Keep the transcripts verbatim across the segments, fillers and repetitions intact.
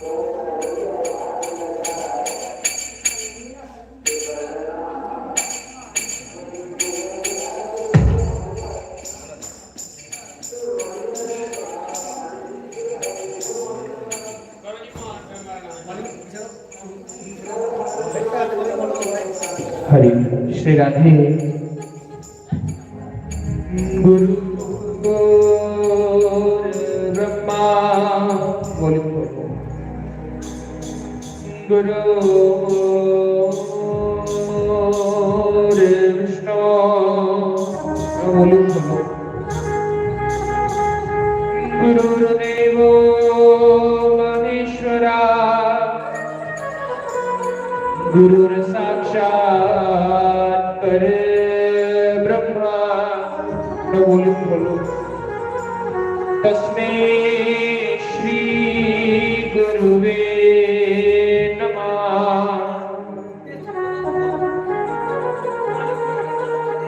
हरि श्री राधे। गुरु गुरु ब्रह्मा, बोलो, बोलो। गुरु विष्णु, बोलो, बोलो। गुरुर्देवो महेश्वरा, गुरुर्साक्षात् परब्रह्मा। बोलो, बोलो। तस्मै श्री गुरुवे नमः।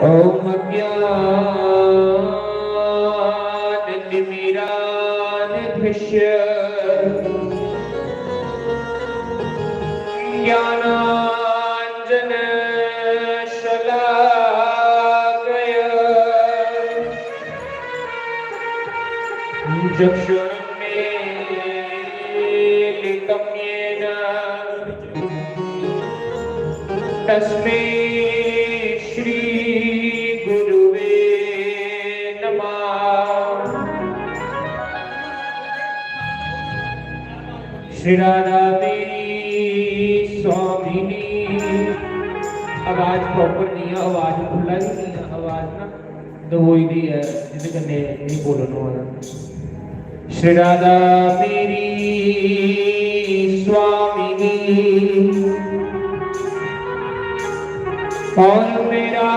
ॐ अज्ञानतिमिरान्धस्य ज्ञानाञ्जनशलाकया चक्षुरुन्मीलितं येन तस्मै श्री गुरुवे नमः। श्री राधा मेरी स्वामिनी। आवाज proper नहीं है, आवाज खुल्ला ही नहीं है, आवाज ना दबोई दी ऐ, जिदे कन्नै नेईं बोलन होआ दा। श्री राधा मेरी स्वामिनी और मेरा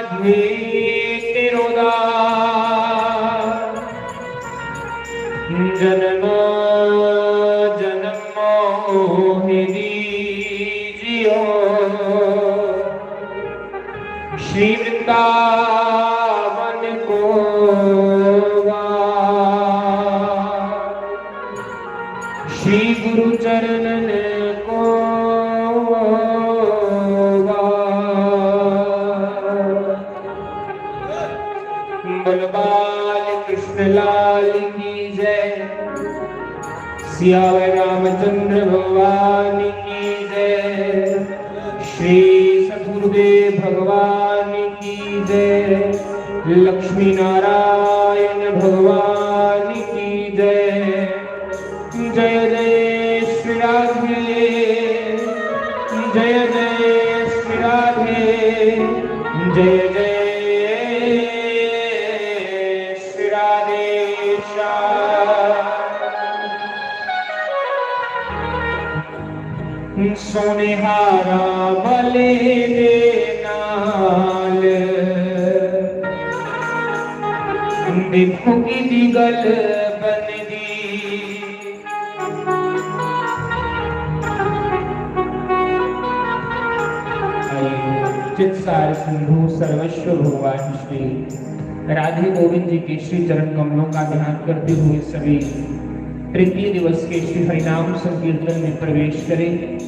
राधे तेरो दा जन्म जन्मों ही दीजियो। श्री वृंदावन को वा, श्री गुरु चरणन को वा। बोल बाल कृष्ण लाल की जय। सियावर रामचंद्र भगवान की जय। श्री सदगुरुदेव भगवान की जय। लक्ष्मी नारायण भगवान की जय। जय जय श्री राधे। जय जय श्री राधे। जय जय श्री राधे श्याम। सोने हारा वाले दे नाल देखो की दी गल बनदी। चित सार सिंधु सर्वस्व भगवान श्री राधे गोविंद जी के श्री चरण कमलों का ध्यान करते हुए सभी तृतीय दिवस के श्री हरिनाम संकीर्तन में प्रवेश करें।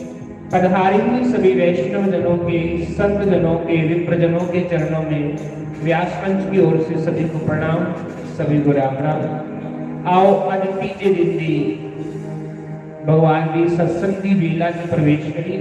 पधारे हुए सभी वैष्णव जनों के, संत जनों के, विप्र जनों के चरणों में व्यास मंच की ओर से सभी को प्रणाम, सभी को राम राम। आओ, अज तीजे दिन की भगवान की सत्संग की वेला में प्रवेश करिए।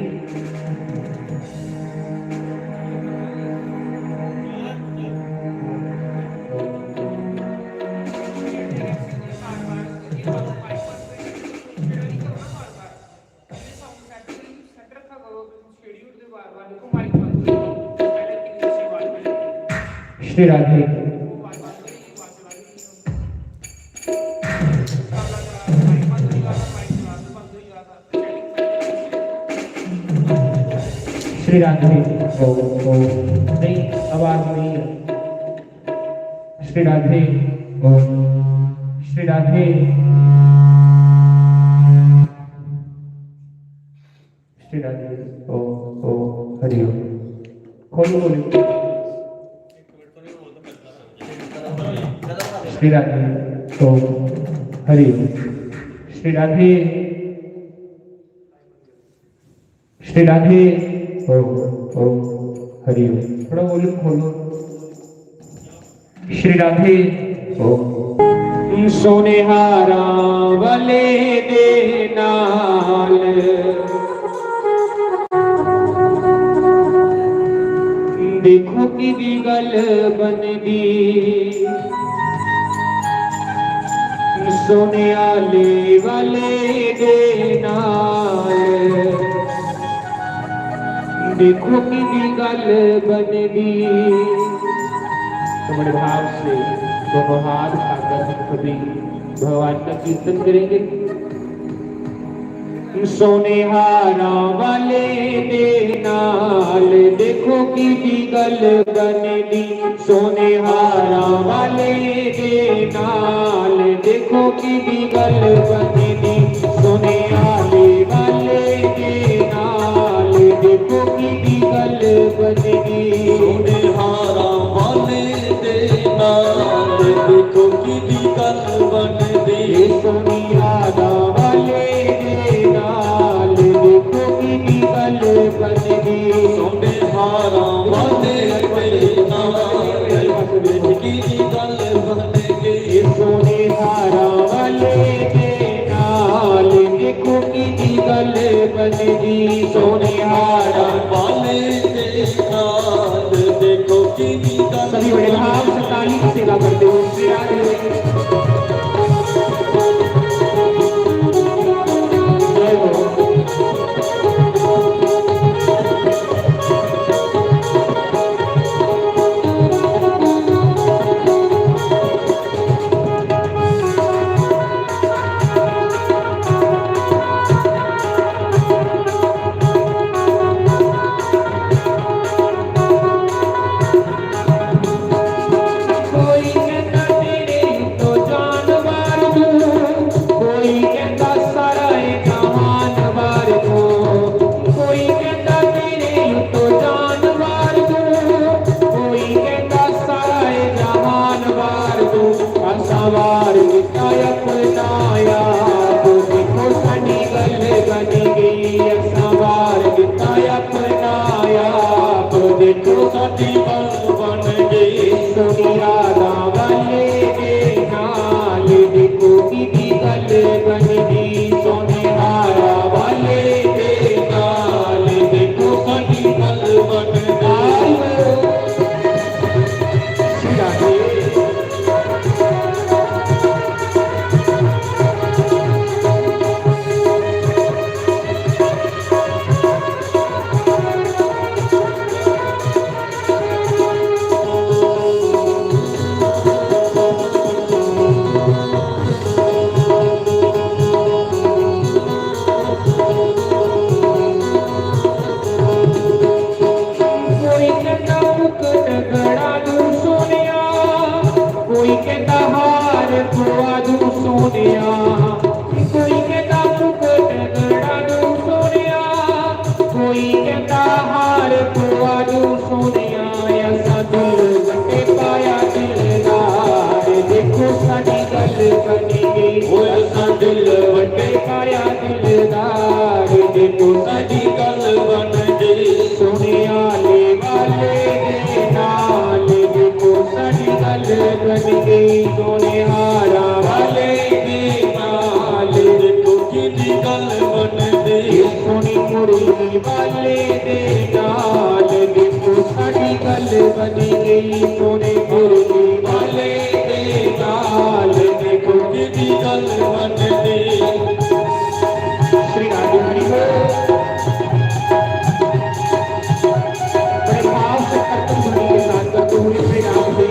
श्री राधे। श्री राधे। ओ, ओ, नहीं, आवाज नहीं है। श्री राधे। ओ, श्री राधे। श्री राधे। ओ, ओ, हरि ओम। खोलो, खोलो। श्री राधे। ओ, हरि ओम। श्री राधे, श्री राधे। ओ, ओ, हरि ओम। थोड़ा वॉल्यूम खोलो। श्री राधे। ओ। सोने हारां वाले दे नाल देखो किदी गल बनदी, सोने आले वाले दे नाल देखो किदी गल बनदी। तो बड़े भाव से दोनों हाथ उठाकर हम सभी भगवान का कीर्तन करेंगे। सोने हारां वाले दे नाल देखो किदी गल बनदी, सोने हारां वाले दे नाल देखो किदी गल बनदी, सोने आले वाले दे नाल देखो किदी गल बनदी। सोने हारां वाले दे नाल देखो किदी गल बनदी। सोने हारां वाले दे नाल देखो किदी गल बनदी। सोने हारां वाले दे नाल देखो किदी गल बनदी। सोने हारां वाले दे नाल देखो किदी गल बनदी। सोने हारां वाले दे नाल देखो किदी गल। सभी बड़े भाव से ताली से सेवा करते हुए श्री राधे। जय हो। कोई कहता तेरे तो जान वार दूं, कोई कहता सारा ए जहान वार दूं, कोई कहता तेरे तो जान वार दूं, कोई कहता सारा ए जहान वार दूं। असां वार किता अपना आप, देखो साडी गल बन गई। असां वार किता अपना आप, देखो साडी गल बन गई। सोने हारां वाले दे नाल देखो किदी गल बनदी। सोने हारां वाले दे नाल देखो साडी गल बनदी। श्री राधे। कोई कहता मुकुट गड़ा दूं सोनिया, कोई कहता हार पवा दूं सोनिया, कोई कहता मुकुट गड़ा दूं सोनिया, कोई कहता हार पवा दूं सोनिया। असां दिल वटे पाया दिलदार, देखो साडी गल बन गई। ओए असां दिल वटे पाया दिलदार, देखो साडी गल बन गई। सोने आले वाले दे नाल देखो साडी गल बन गई। सोने हारां वाले दे नाल देखो किदी गल बन गई। सोने मुरली वाले दे नाल देखो साडी गल बन गई। सोने मुरली वाले दे नाल देखो किदी गल बन गई। श्री राधे हरि बोल। बड़े भाव से करतल ध्वनि के साथ करते हुए श्री राधे।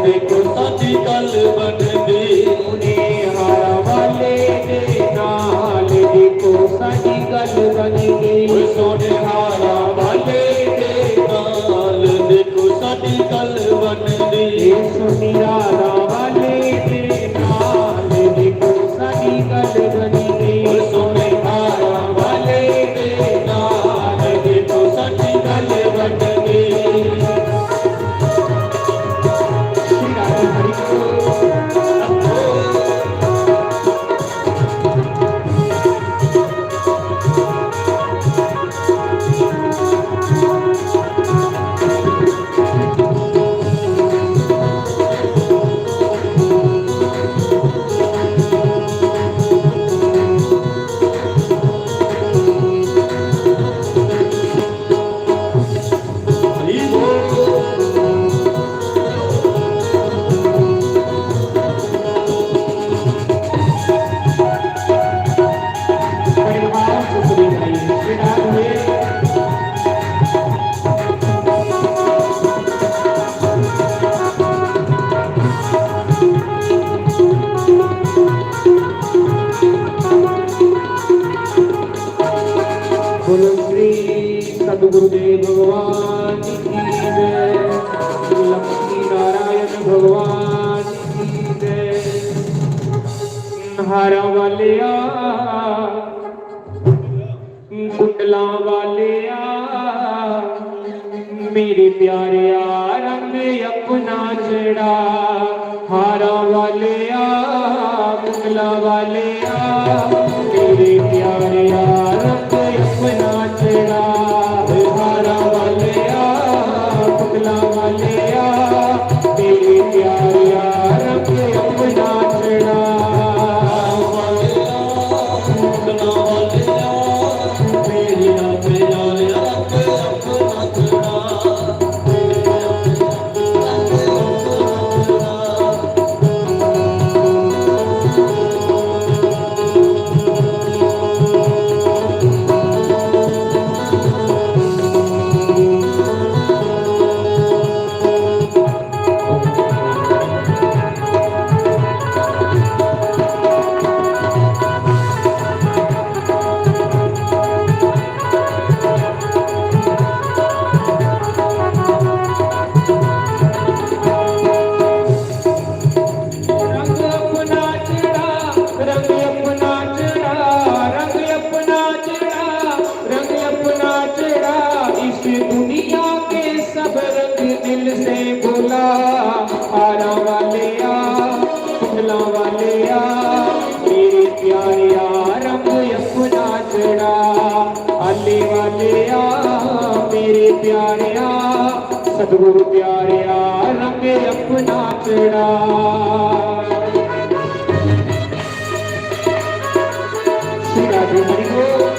देखो साडी गल बनदी। सोने हारा वाले दे नाल देखो साडी गल बनदी। ओए सोने हारा वाले दे नाल देखो साडी गल बनदी। ए सोने हारा वाले दे नाल देखो साडी गल बनदी। ओए सोने हारा वाले दे नाल देखो साडी गल बनदी। बोलो श्री सतगुरुदेव भगवान की जय, लक्ष्मी नारायण भगवान की जय। हारा वालिया, कुंडला वालिया, मेरे प्यारिया, रंग अपना चढ़ा। हारा वालिया, कुंडला वालिया, मेरे प्यारिया, रंग अपना चढ़ा। हारा वालिया, कुंडला वालिया, मेरे प्यारिया, रंग अपना चढ़ा। रंग अपना चढ़ा, रंग अपना चढ़ा, रंग अपना चढ़ा, रंग अपना चढ़ा। इस दुनिया के सब रंग दिल से भुला। हारा वालिया, फुल्ला वालिया, मेरे प्यारिया, रंग अपना चढ़ा। आले वालिया, मेरे प्यारिया, सतगुरु प्यारिया, रंग अपना चढ़ा। श्री राधे हरि बोल।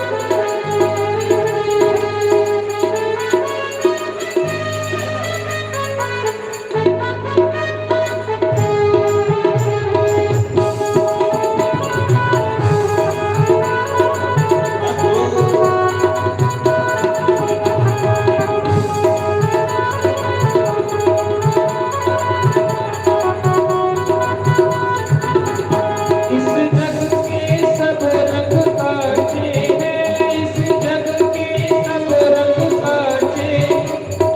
इस जग के सब रंग काचे हैं, इस जग के सब रंग काचे।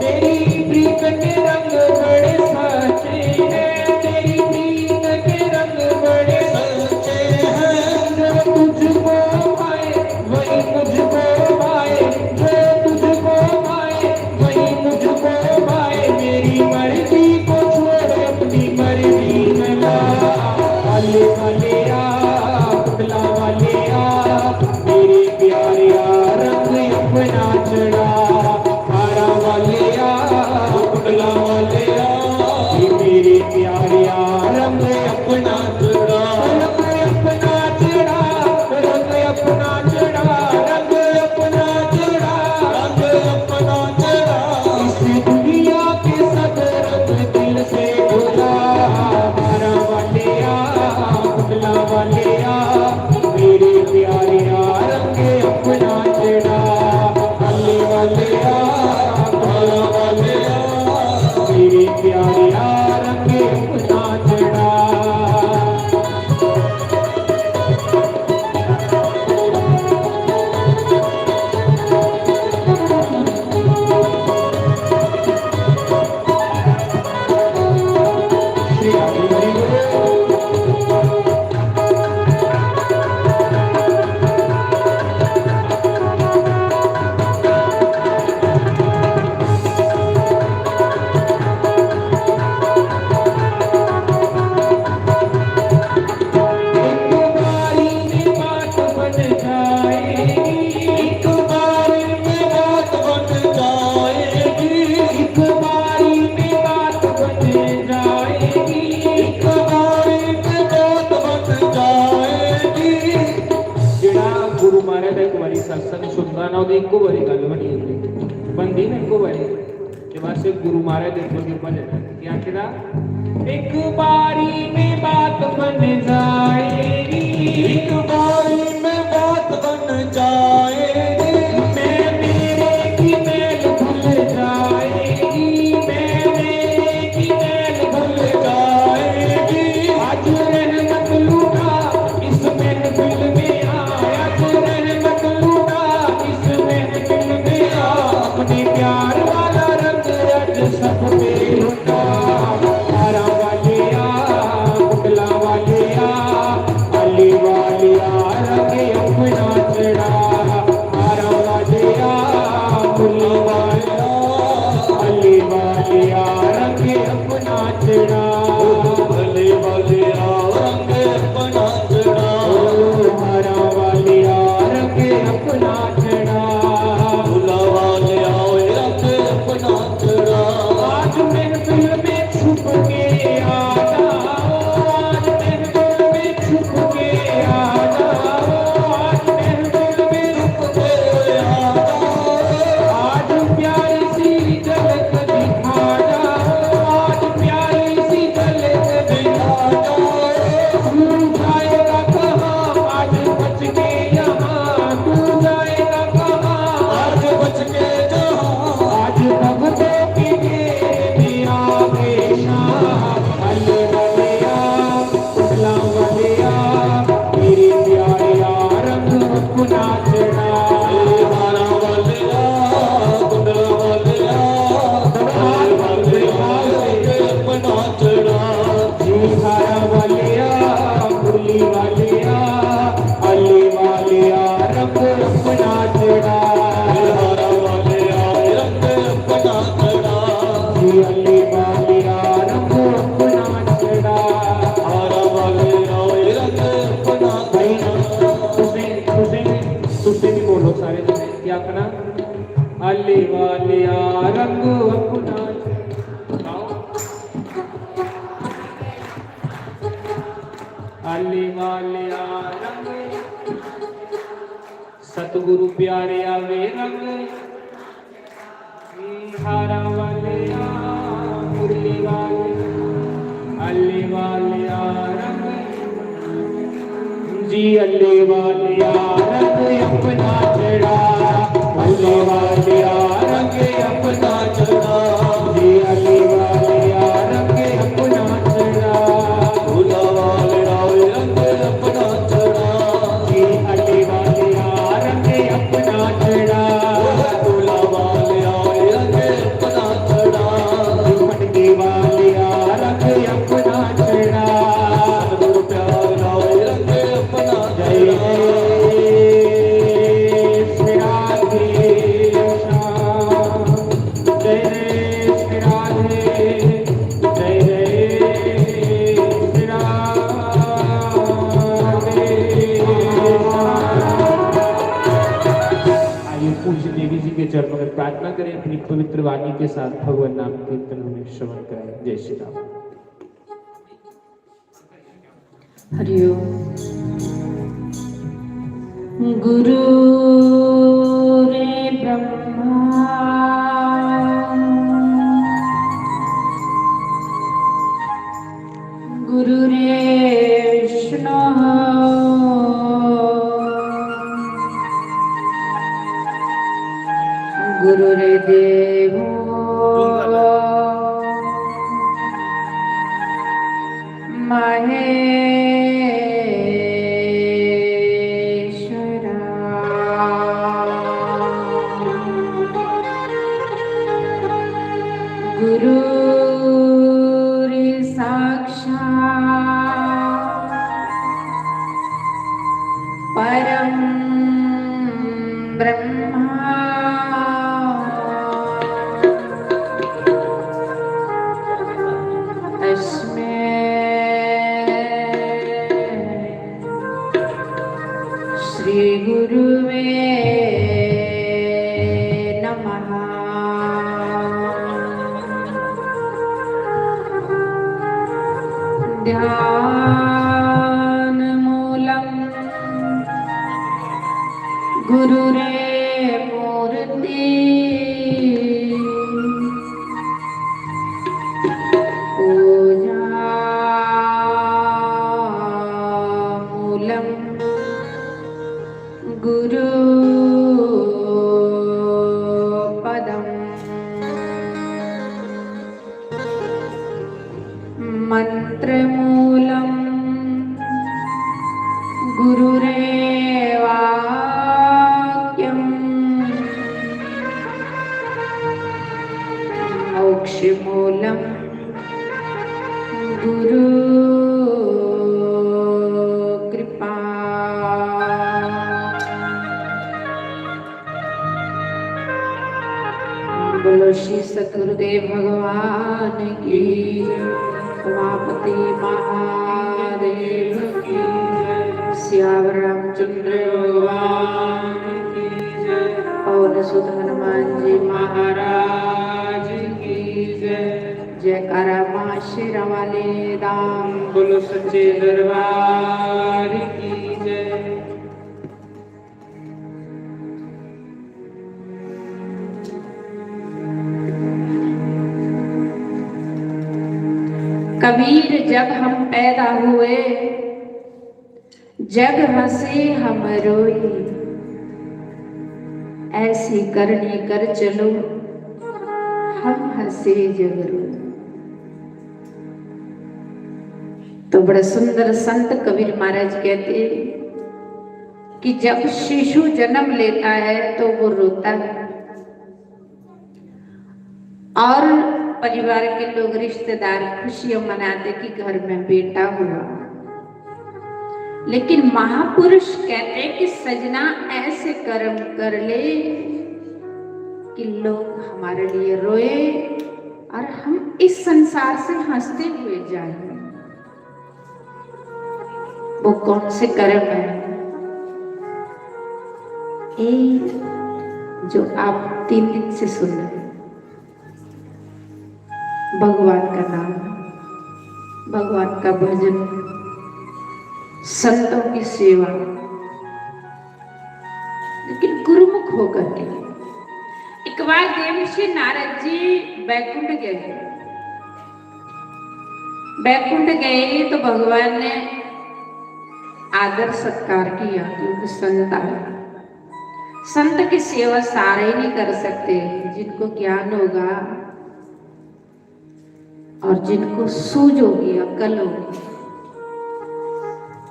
तेरी प्रीत के रंग बड़े साचे हैं, तेरी प्रीत के रंग बड़े साचे हैं। जो तुझको भाए, वही मुझको भाए, जो तुझको भाए, वही मुझको भाए। मेरी मर्जी को छोड़, अपनी मर्जी में ला। आले वालिया, फुल्ला वालिया, मेरे प्यारिया, रंग अपना चढ़ा। हारा वालिया, फुल्ला वालिया, ये मेरे प्यारिया, रंग अपना चढ़ा। रंग अपना चढ़ा, रंग अपना चढ़ा, रंग अपना चढ़ा, रंग अपना चढ़ा। इस दुनिया के सब रंग दिल से भुला। हारा वालिया, फुल्ला वालिया, मेरे प्यारिया, रंग अपना चढ़ा। आले वालिया, फुल्ला वालिया, मेरे प्यारिया, रंग ओह्दी इक्को बारी गल्ल बनी जंदी, बनदी ना इक्को बारी। ते बस गुरु महाराज दे उप्पर गै भजन ऐ। केह् आखे दा? एक बारी में बात बन जाएगी, एक बारी में बात बन जाएगी। मैं मेरे की मैल धुल जाएगी, मैं मेरे की मैल धुल जाएगी। आज रहमत लूटा इस महफिल में आ, आज रहमत लूटा इस महफिल में आ। अपने प्यार वाला रंग आज सब पे लुटा। हारा वालिया, कुंडला वालिया, अली वालिया, रंग अपना चढ़ा। हारा वालिया, कुंडला वालिया, अली वालिया, रंग अपना चढ़ा। अली वालिया, रंग अपना चढ़ा। ओ हारा वालिया, रंग अपना चढ़ा। भुला वालिया, रंग अपना चढ़ा। आज महफिल में छुप के आ जाओ, आज महफिल में छुप के आ जाओ, आज महफिल में छुप के आ जाओ। आज प्यारी सी झलक दिखा जाओ, आज प्यारी सी झलक दिखा जाओ। तू जाएगा कहाँ आज बच के यहाँ, तू जाएगा कहाँ आज बच के जहाँ। आज भगतों के घेरे में आ गए शाम। अली वालिया, कुंडला वालिया, मेरे प्यारिया, रंग अपना चढ़ा। हारा वालिया, कुंडला वालिया, हारा वालिया, रंग अपना चढ़ा। जी हारा वालिया, कुंडली वालिया, अली वालिया, रंग अपना चढ़ा। हारा वालिया, रंग अपना चढ़ा। जी अली वालिया, रंग अपना चढ़ा। हारा वालिया, रंग अपना भाई, चढ़ा। तुसें, तुसें भी, तुसें भी बोलो सारे जने, क्या आखना? अली वालिया, रंग अपना चढ़ा। अली वालिया, रंग सतगुरु प्यारे आवे रंग। हारा वालिया, मुरली वालिया, अली वालिया रंग। जी अली वालिया रंग अपना चढ़ा, अली वालिया रंग अपना चढ़ा। जी अली वालिया रंग अपना चढ़ा, भुला वालिया रंग अपना चढ़ा। जी अली वालिया रंग अपना चढ़ा। भुला वालिया रंग अपना चढ़ा। जी पटके वालिया रंग अपना चढ़ा। सतगुरु प्यार लाए रंग अपना जय चढ़ा। श्री राधे श्याम। जय श्री राधे, जय जय श्री राधे। आइए पूज्य देवी जी के चरणों में प्रार्थना करें, अपनी पवित्र वाणी के साथ भगवान नाम कीर्तन हमें श्रवण कराएं। जय श्री राम। हरि ओम। गुरु रे ब्रह्मा, गुरु रे विष्णु, गुरु रे देवो महेश्वरा। गुरु रे साक्षात् परम ब्रह्मा तस्मै श्री गुरुवे नमः। ध्यान मूलम गुरुरे मन्त्रमूलं गुरुरेवाक्यम्। मोक्षमूलं गुरु कृपा। बोलो श्री सतगुरुदेव भगवान की, उमापति महादेव की, सियावर रामचंद्र भगवान की, पवन सुत हनुमान जी महाराज की जय। जयकारा माँ शेरा वाले दा। बोलो सच्चे दरबार की जय। कबीर, जब हम पैदा हुए, जग हंसे हम रोए। ऐसी करनी कर चलो, हम हंसे जग रोए। तो बड़ा सुंदर संत कबीर महाराज कहते कि जब शिशु जन्म लेता है तो वो रोता है और परिवार के लोग, रिश्तेदार खुशियां मनाते कि घर में बेटा हुआ। लेकिन महापुरुष कहते कि सजना, ऐसे कर्म कर ले कि लोग हमारे लिए रोए और हम इस संसार से हंसते हुए जाएं। वो कौन से कर्म है? एक जो आप तीन दिन से सुन रहे हैं, भगवान का नाम, भगवान का भजन, संतों की सेवा, लेकिन गुरुमुख होकर के। एक बार देवर्षि नारद जी बैकुंठ गए। बैकुंठ गए तो भगवान ने आदर सत्कार किया, क्योंकि संत आए। संत की सेवा सारे ही नहीं कर सकते, जिनको ज्ञान होगा और जिनको सूझ होगी, अक्ल होगी।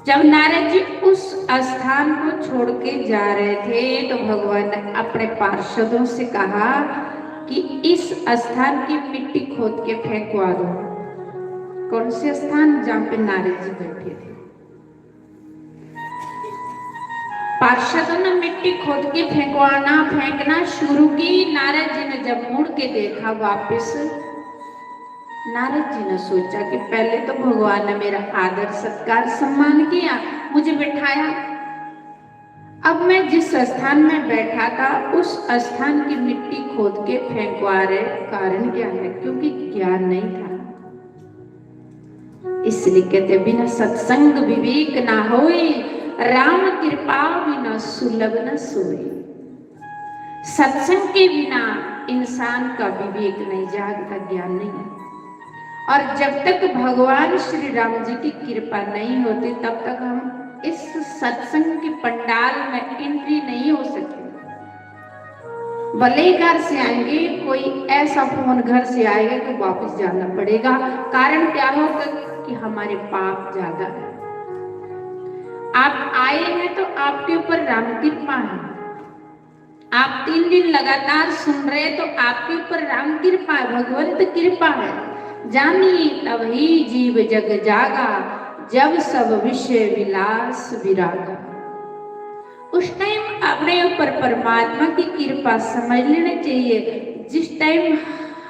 जब नारद जी उस स्थान को छोड़ के जा रहे थे, तो भगवान ने अपने पार्षदों से कहा कि इस स्थान की मिट्टी खोद के फेंकवा दो। कौन से स्थान? जहाँ पे नारद जी बैठे थे। पार्षदों ने मिट्टी खोद के फेंकवाना, फेंकना शुरू की। नारद जी ने जब मुड़ के देखा वापस, नारद जी ने सोचा कि पहले तो भगवान ने मेरा आदर सत्कार सम्मान किया, मुझे बिठाया, अब मैं जिस स्थान में बैठा था, उस स्थान की मिट्टी खोद के फेंकवा रहे, कारण क्या है? क्योंकि ज्ञान नहीं था। इसलिए कहते, बिना सत्संग विवेक ना होए, राम कृपा बिना सुलभ न सोए। सत्संग के बिना इंसान का विवेक नहीं जागता, ज्ञान नहीं। और जब तक भगवान श्री राम जी की कृपा नहीं होती, तब तक हम इस सत्संग के पंडाल में एंट्री नहीं हो सकती। भले ही घर से आएंगे, कोई ऐसा फोन घर से आएगा कि वापस जाना पड़ेगा। कारण क्या होगा? कि हमारे पाप ज्यादा है। आप आए हैं तो आपके ऊपर राम कृपा है। आप तीन दिन लगातार सुन रहे तो आपके ऊपर राम कृपा है, भगवंत कृपा है। जानी तब ही जीव जग जागा, जब सब विषय विलास विरागा। उस टाइम अपने ऊपर परमात्मा की कृपा समझ लेनी चाहिए। जिस टाइम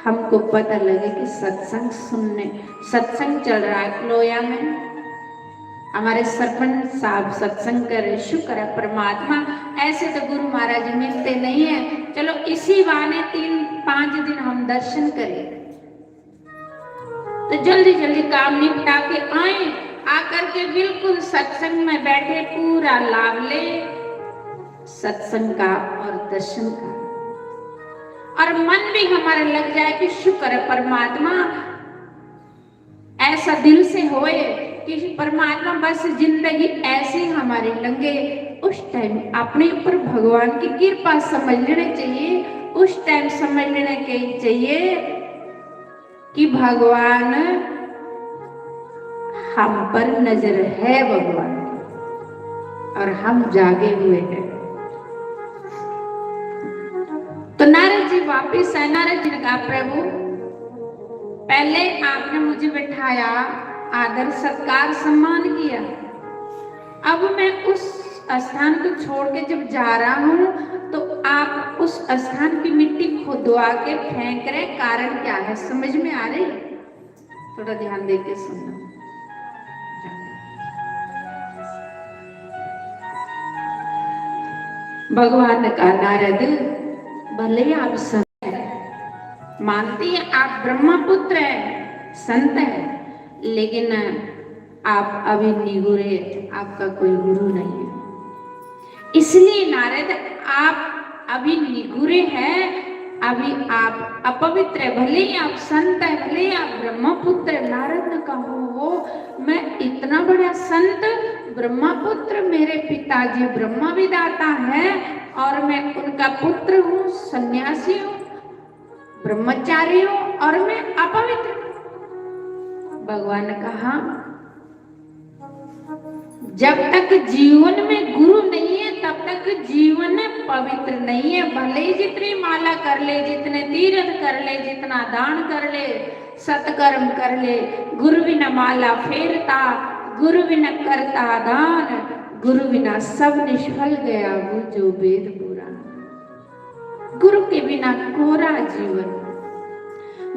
हमको पता लगे कि सत्संग सुनने, सत्संग चल रहा है क्लोया में, हमारे सरपंच साहब सत्संग कर रहे, शुक्र है परमात्मा, ऐसे तो गुरु महाराज मिलते नहीं है। चलो इसी बहाने तीन पांच दिन हम दर्शन करें। तो जल्दी जल्दी काम निपटा के आए, आकर के बिल्कुल सत्संग में बैठे, पूरा लाभ ले सत्संग का और दर्शन का, और मन भी हमारा लग जाए कि शुक्र है परमात्मा, ऐसा दिल से होए कि परमात्मा बस जिंदगी ऐसे ही हमारी लंघे। उस टाइम अपने ऊपर भगवान की कृपा समझ लेनी चाहिए, उस टाइम समझ लेना के चाहिए कि भगवान हम पर नजर है भगवान की, और हम जागे हुए हैं। तो नारद जी वापिस आए। नारद जी ने कहा, प्रभु, पहले आपने मुझे बिठाया, आदर सत्कार सम्मान किया, अब मैं उस स्थान को छोड़ के जब जा रहा हूँ, तो आप उस स्थान की मिट्टी खुदवा के फेंक रहे, कारण क्या है? समझ में आ रही? थोड़ा ध्यान दे के सुनना। भगवान ने कहा, नारद, भले आप संत हैं, मानती है आप ब्रह्मपुत्र हैं, संत हैं, लेकिन आप अभी निगुरे, आपका कोई गुरु नहीं है। इसलिए नारद, आप अभी निगुरे हैं, अभी आप अपवित्र है। भले ही आप संत है, भले ही आप ब्रह्मपुत्र है। नारद ने कहा, हो, मैं इतना बड़ा संत, ब्रह्मपुत्र, मेरे पिताजी ब्रह्मा विधाता है और मैं उनका पुत्र हूँ, सन्यासी हूँ, ब्रह्मचारी हूँ और मैं अपवित्र हूँ। भगवान ने कहा, जब तक जीवन में गुरु नहीं है, तब तक जीवन पवित्र नहीं है। भले ही जितनी माला कर ले, जितने तीर्थ कर ले, जितना दान कर ले, सत्कर्म कर ले, गुरु बिना माला फेरता, गुरु बिना करता दान, गुरु बिना सब निष्फल गया वो जो वेद पुराण। गुरु के बिना कोरा जीवन।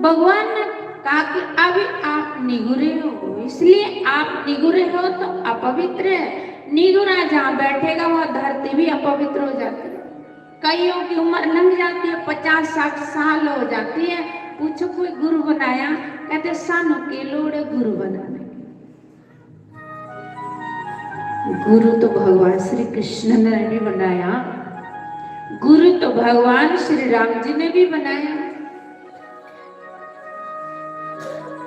भगवान ने कहा कि अभी आप निगुरे हो, इसलिए आप निगुरे हो तो अपवित्र है। निगुरा जहाँ बैठेगा, वहाँ धरती भी अपवित्र हो जाती है। कईयों की उम्र लंघ जाती है, पचास साठ साल हो जाती है। पूछो, कोई गुरु बनाया? कहते, सानू के लोड़ है गुरु बनाने की। गुरु तो भगवान श्री कृष्ण ने भी बनाया, गुरु तो भगवान श्री राम जी ने भी बनाया।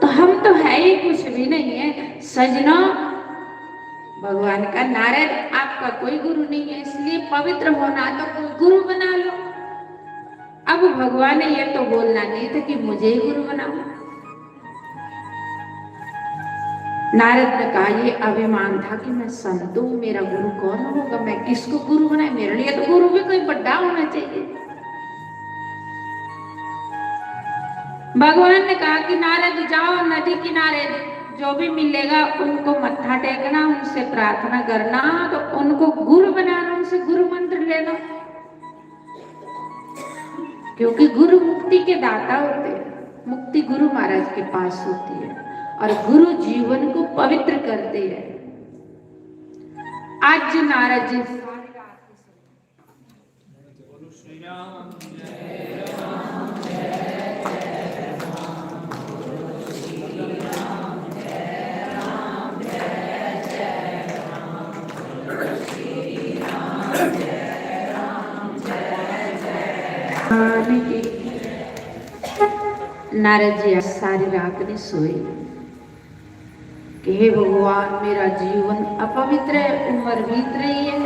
तो हम तो है ही कुछ भी नहीं है सजनों। भगवान का, नारद, आपका कोई गुरु नहीं है, इसलिए पवित्र होना तो कोई गुरु बना लो। अब भगवान ने ये तो बोलना नहीं था कि मुझे ही गुरु बनाओ। नारद ने कहा, ये अभिमान था कि मैं संत हूँ, मेरा गुरु कौन होगा, मैं किसको गुरु बनाए, मेरे लिए तो गुरु भी कोई बड़ा होना चाहिए। भगवान ने कहा कि नारद, जाओ नदी किनारे, जो भी मिलेगा उनको मत्था टेकना, उनसे प्रार्थना करना, तो उनको गुरु बनाना, उनसे गुरु मंत्र लेना। क्योंकि गुरु मुक्ति के दाता होते हैं, मुक्ति गुरु महाराज के पास होती है और गुरु जीवन को पवित्र करते हैं। आज नारद जी नारद जी आज सारी रात नहीं सोए कि हे भगवान, मेरा जीवन अपवित्र है, उम्र बीत रही है।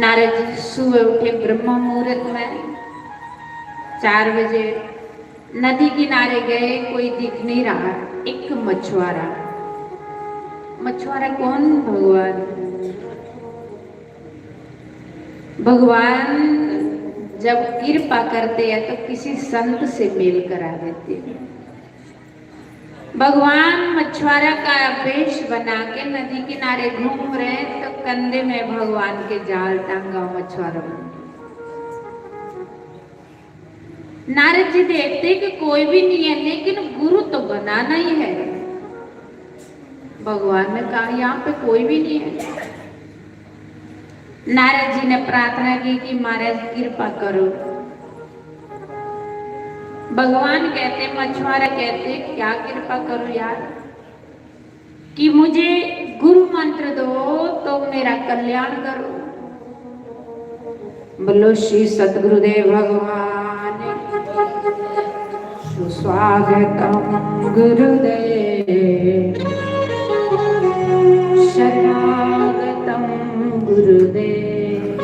नारद जी सुबह उठे ब्रह्म मुहूर्त में, चार बजे नदी किनारे गए, कोई दिख नहीं रहा। एक मछुआरा, मछुआरा कौन? भगवान। भगवान जब कृपा करते हैं तो किसी संत से मेल करा देते हैं। भगवान मछुआरा का वेश बना के नदी किनारे घूम रहे हैं, तो कंधे में भगवान के जाल टांगा मछुआरा बन के। नारद जी देखते कि कोई भी नहीं है, लेकिन गुरु तो बनाना ही है। भगवान ने कहा, यहाँ पे कोई भी नहीं है। नारद जी ने प्रार्थना की कि महाराज कृपा करो। भगवान कहते, मछुआरा कहते, क्या कृपा करो यार, कि मुझे गुरु मंत्र दो तो मेरा कल्याण करो। बोलो श्री सतगुरुदेव भगवान की। सुस्वागतम गुरुदेव, शरणागतम गुरुदेव,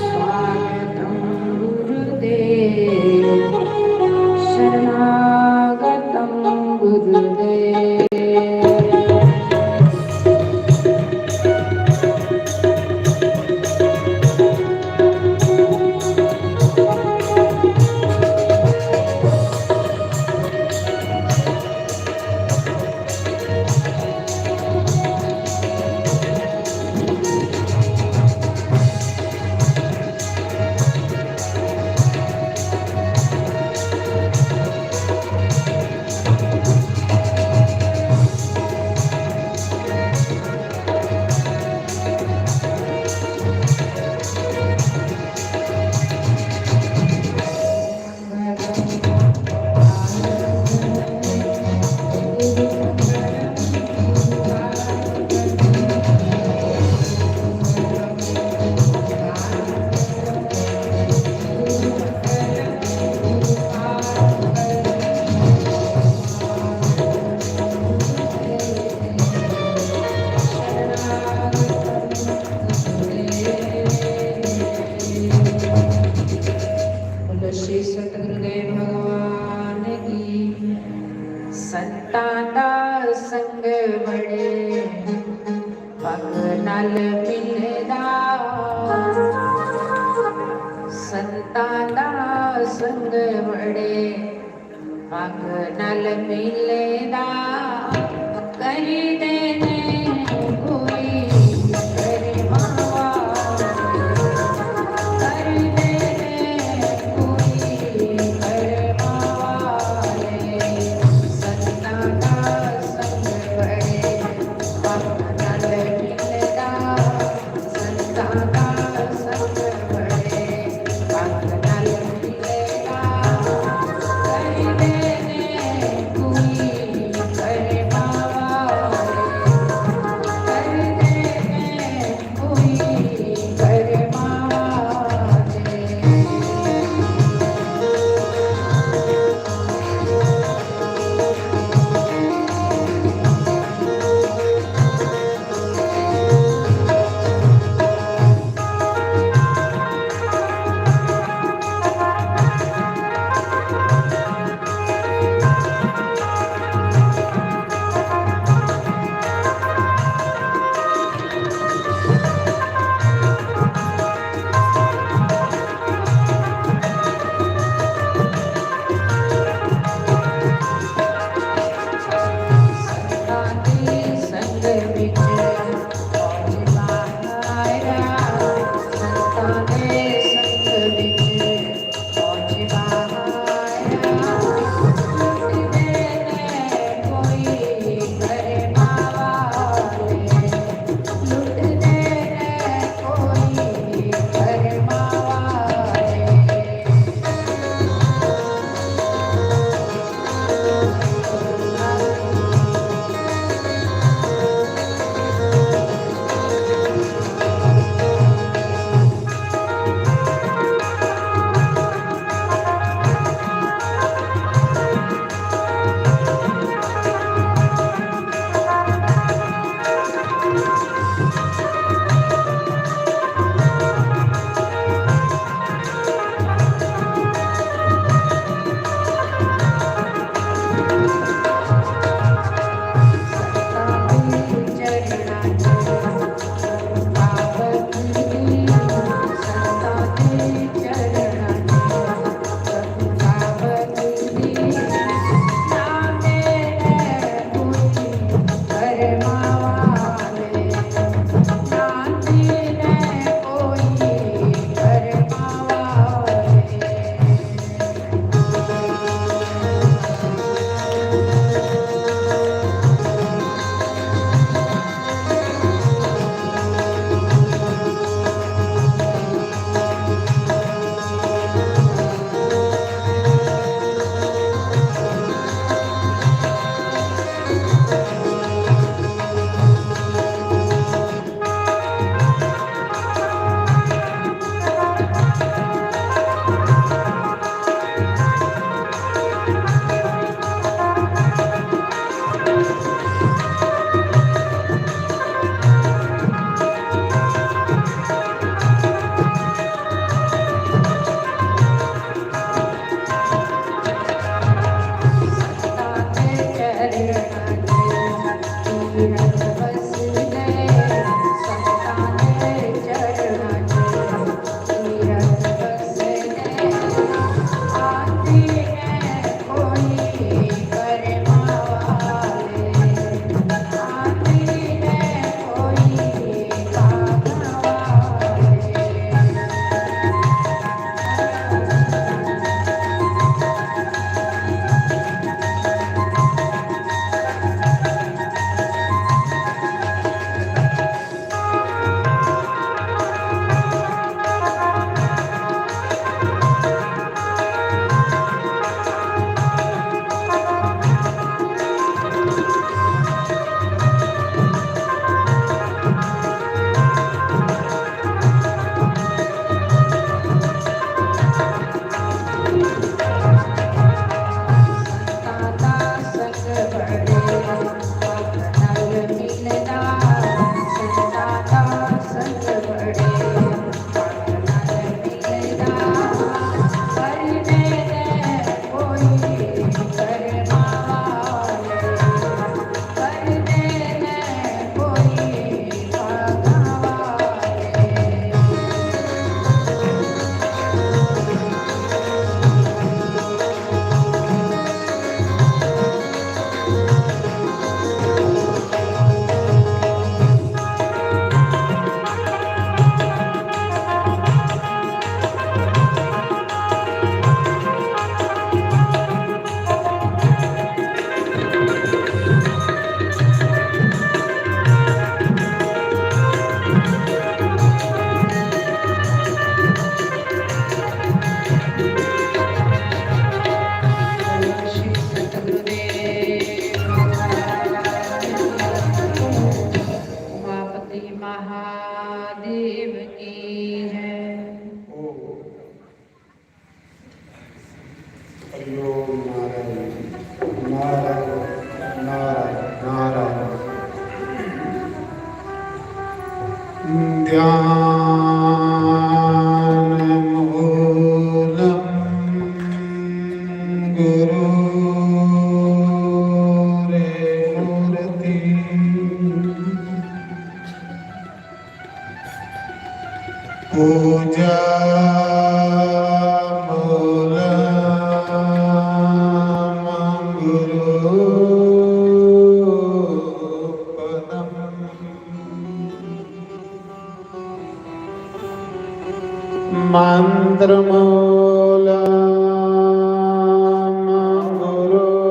स्वागतम गुरुदेव, शरणागतम संतां दा संग बड़े भाग नाल मिलदा। संतां दा संग बड़े भाग नाल मिलदा। करी देने कोई करमावा, करी देने कोई करमावा। संतां दा संग बड़े भाग नाल मिलदा। संतां दा संग बड़े भाग नाल मिलदा। करी देने कोई करमावा। नारायण, नारायण, नारायण। ध्यानमूलं गुरोर्मूर्ति। पूजामूलं गुरोपदम्। मन्त्रमूलं गुरोर्वाक्यम्।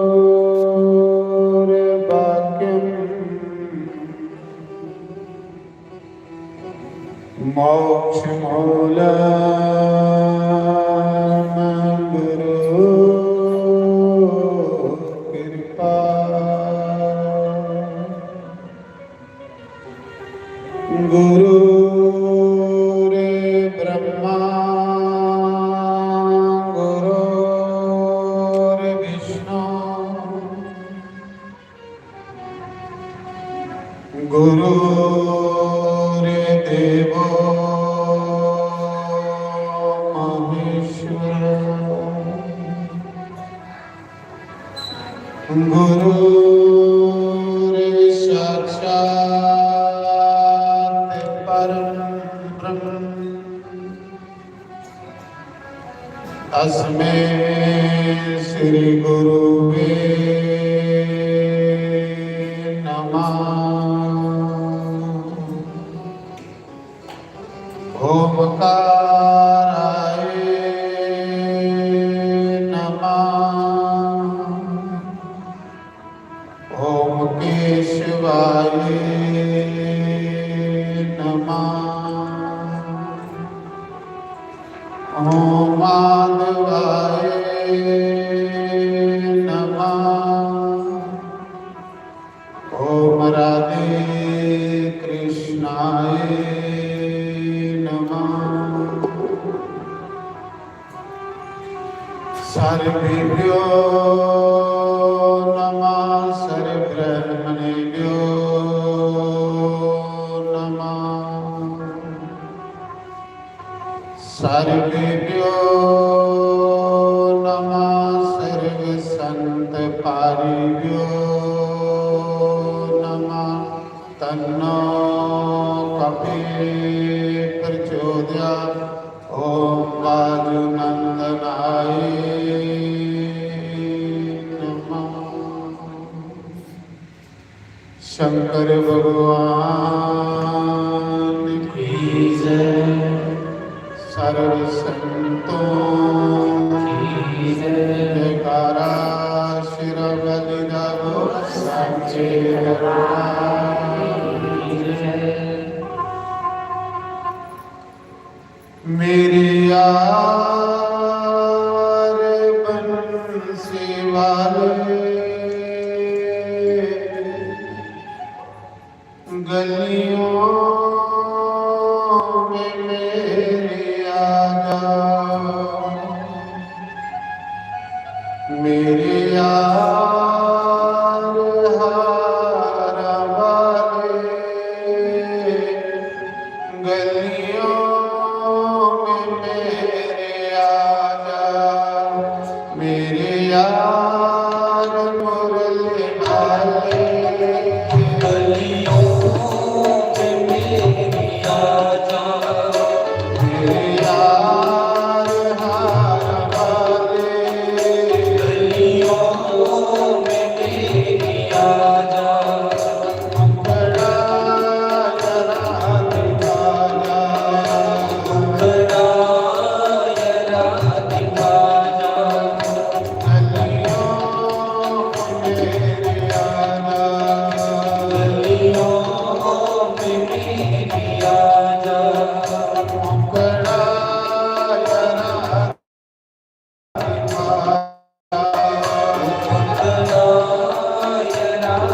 मोक्षमूलं गुरोः कृपा। गुरुर्ब्रह्मा गुरुर्विष्णु गुरुर्देवो महेश्वर। गुरुर्साक्षात् परं ब्रह्म। तस्मै श्री गुरुवे नमः। ओमकाराय नमः। ओम केशवाय नमः। ओम माधवाय नमः। ओम राधे कृष्णाय नमः। सर्वेभ्यो नमः, सर्वब्राह्मणेभ्यो नमः। सर्वेभ्यो नमः, सर्वसंत पारिभ्यो नमः। तन्नो कपि प्रचोदयात्। ओम वायुनंदनाय नमः। शंकर भगवान की जय। सर्व संतों की जयकारा। श्री राम जी दा बोल। सच्चे दरबार की जय। मेरे यार बंसी वाले, गलियों में मेरे आ जा। मेरे यार हारा वाले, गलियों में मेरे आ जा। मेरे यार मुरली वाले, गलियों में मेरे आ जा। मेरे यार हार वाले, गलियों में मेरे आ जा। मुखड़ा जरा दिखा जा, मुखड़ा जरा दिखा जा। गलियों में मेरे आ जा, गलियों में मेरे आ जा। मुखड़ा जरा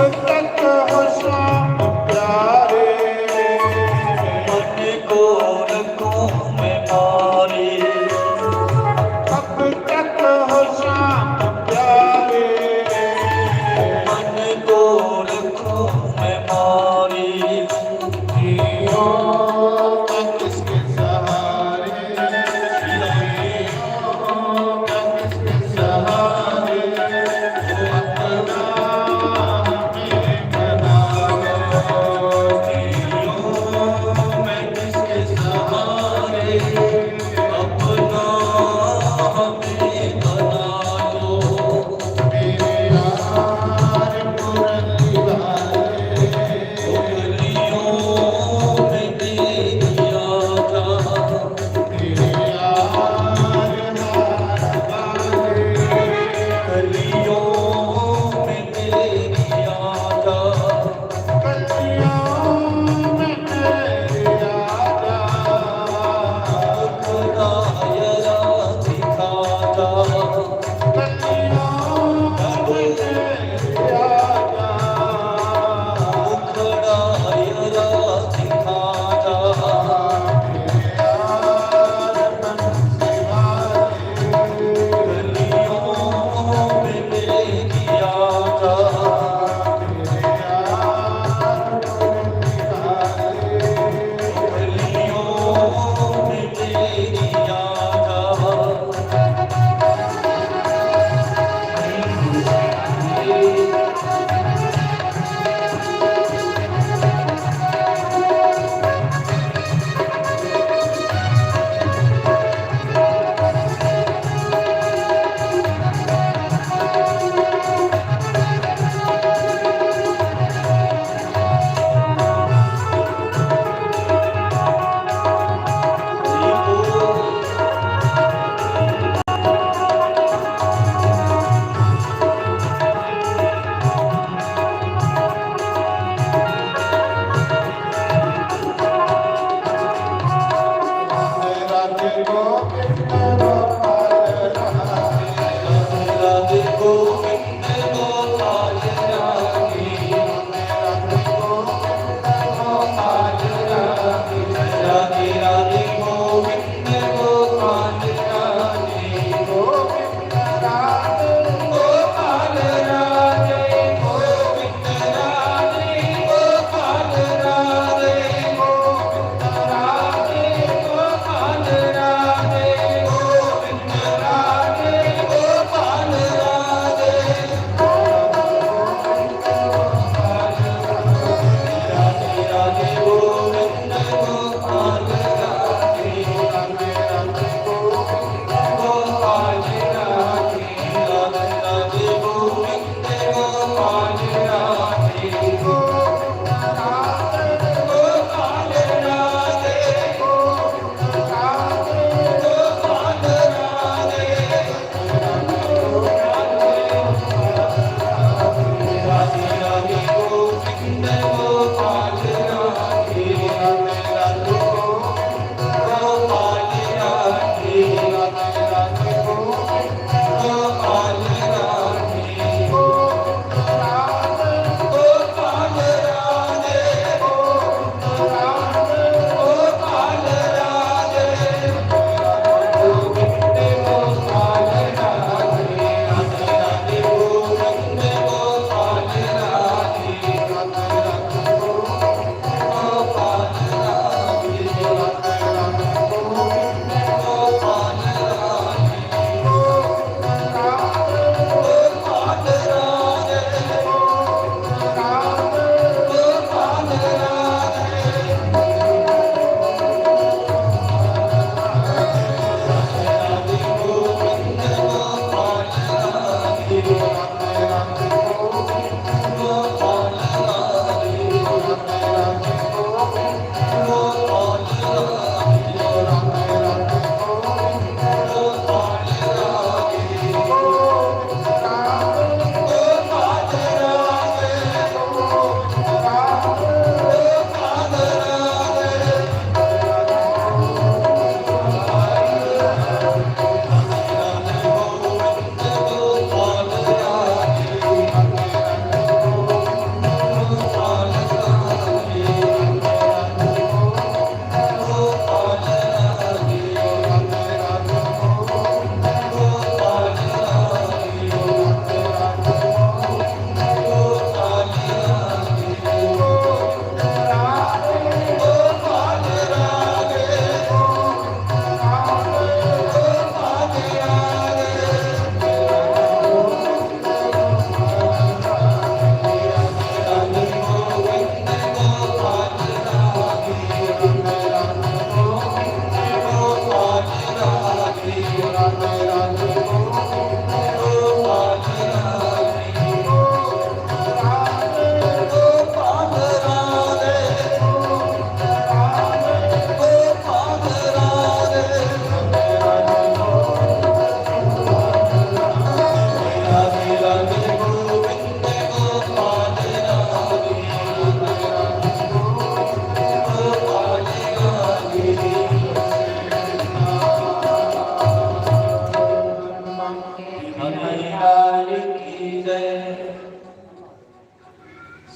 तक हो शाम प्यारे, मन को रखूं मैं मारे। कब तक हो शाम प्यारे, मन को रखूं मैं मारे। जियो मैं किसके सहारे, जियो मैं किसके सहारे।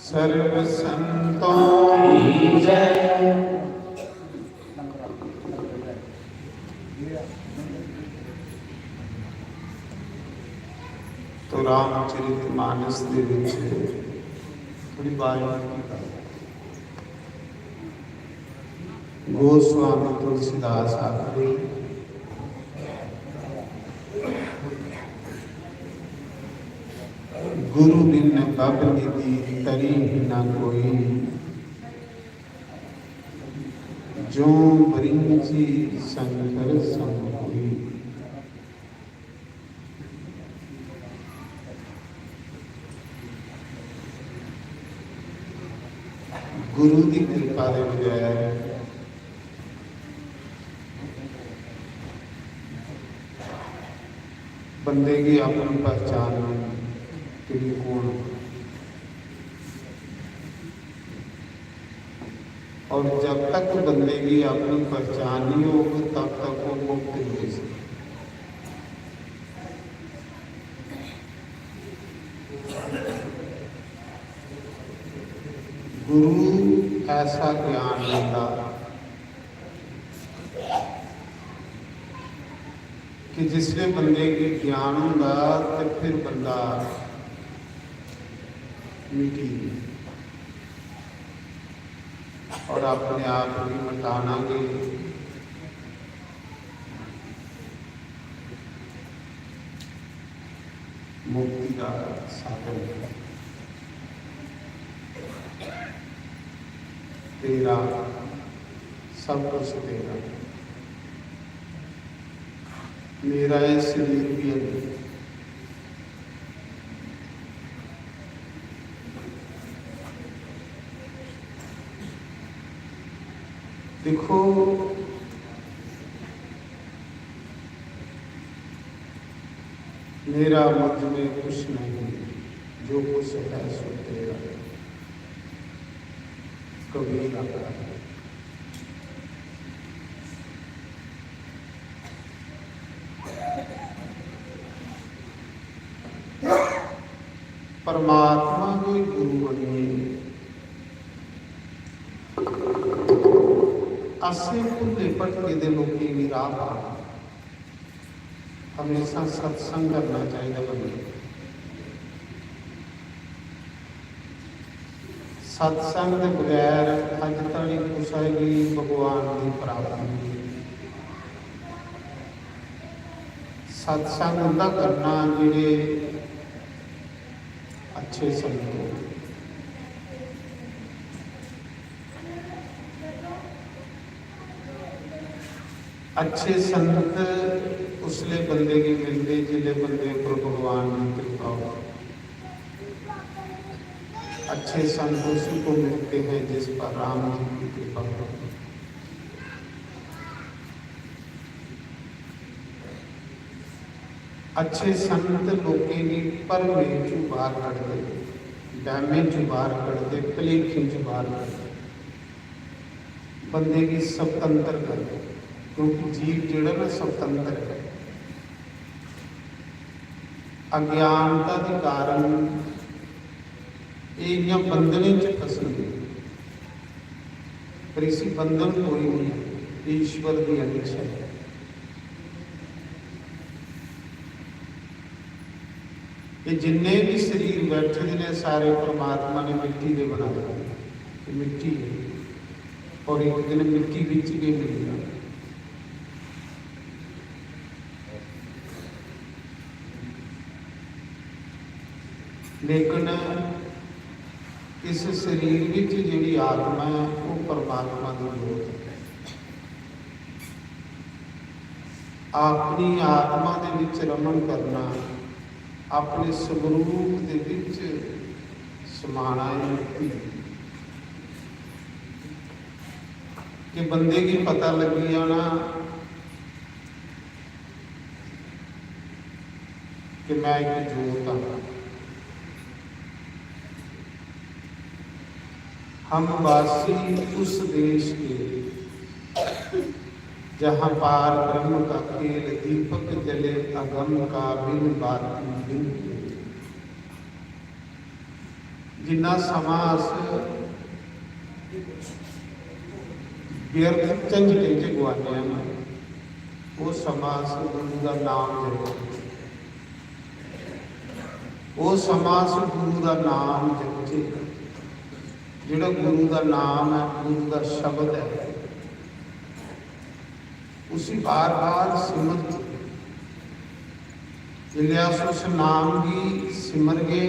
सर्व संतों की जय। तो रामचरित मानस दे विच थोड़ी बारीकी गोस्वामी तुलसीदास आखदे, गुरु बिन बब निधि तरी ही न कोई, जो बरिंची शंकर सम कोई। गुरु दी किरपा दे बगैर बंदे गी अपनी पहचान नहीं कि मैं कौन। और जब तक बंदे की अपनी पहचान नहीं होगी, तब तक वो मुक्त नहीं हो सकता। गुरु ऐसा ज्ञान देता कि जिसले बंदे गी ज्ञान होंदा ते फिर बंदा मिटी और अपने आप गी मिटाना गै मुक्ति का साधन है। तेरा सब कुछ तेरा, मेरा ये शरीर भी है। देखो, मेरा मुझ में कुछ नहीं, जो कुछ है सो तेरा। कबीर आखदा है। परमात्मा गी गुरु मन्नियै असें भुल्ले भटके दे लोकें गी राह पाना। हमेशा सत्संग करना चाहिदा बंदे गी। सत्संग दे बगैर अज तक कुसै गी भगवान दी प्राप्ति नेईं। सत्संग उंदा करना जेह्ड़े अच्छे संत होन। अच्छे संत उसले बंदे गी मिलदे जिसले बंदे उप्पर भगवान दी कृपा हो। अच्छे संत उसी को मिलते हैं जिस पर राम जी की कृपा हो। अच्छे संत लोकें गी भरमें चों बाहर कढदे, वैह्में चों बाहर कढदे, भलेखें चों बाहर कढदे, बंदे गी स्वतंत्र करदे। क्योंकि जीव जेह्ड़ा ना स्वतंत्र है, अज्ञानता दे कारण एह् इ'यां बंधनें च फसी दी, पर इसी बंधन कोई नहीं है, ईश्वर दी इच्छा है। ये जिन्ने भी शरीर बैठे दे ने, सारे परमात्मा ने मिट्टी दे बनाए दे, ते मिट्टी है, और एक दिन मिट्टी बिच गै मिलना। लेकिन इस शरीर विच जेह्ड़ी आत्मा है, वो परमात्मा दी जोत है। अपनी आत्मा दे विच रमण करना, अपने स्वरूप दे विच समाना, एह् मुक्ति है। कि बंदे गी पता लग्गी जाना कि मैं इक जोत आं। हम वासी उस देश के, जहाँ पार ब्रह्म का खेल, दीपक जले अगम का, बिन बाती बिन खेल। जिन्ना समां अस व्यर्थ झंझटें च गुआने आं, ओह् समां अस गुरु दा नाम जपचै। ओह् समां अस गुरु दा नाम जपचै। जेह्ड़ा गुरु दा नाम ऐ, गुरु दा शब्द ऐ, उसी बार-बार सिमरचै। जिसलै अस उस नाम गी सिमरगे,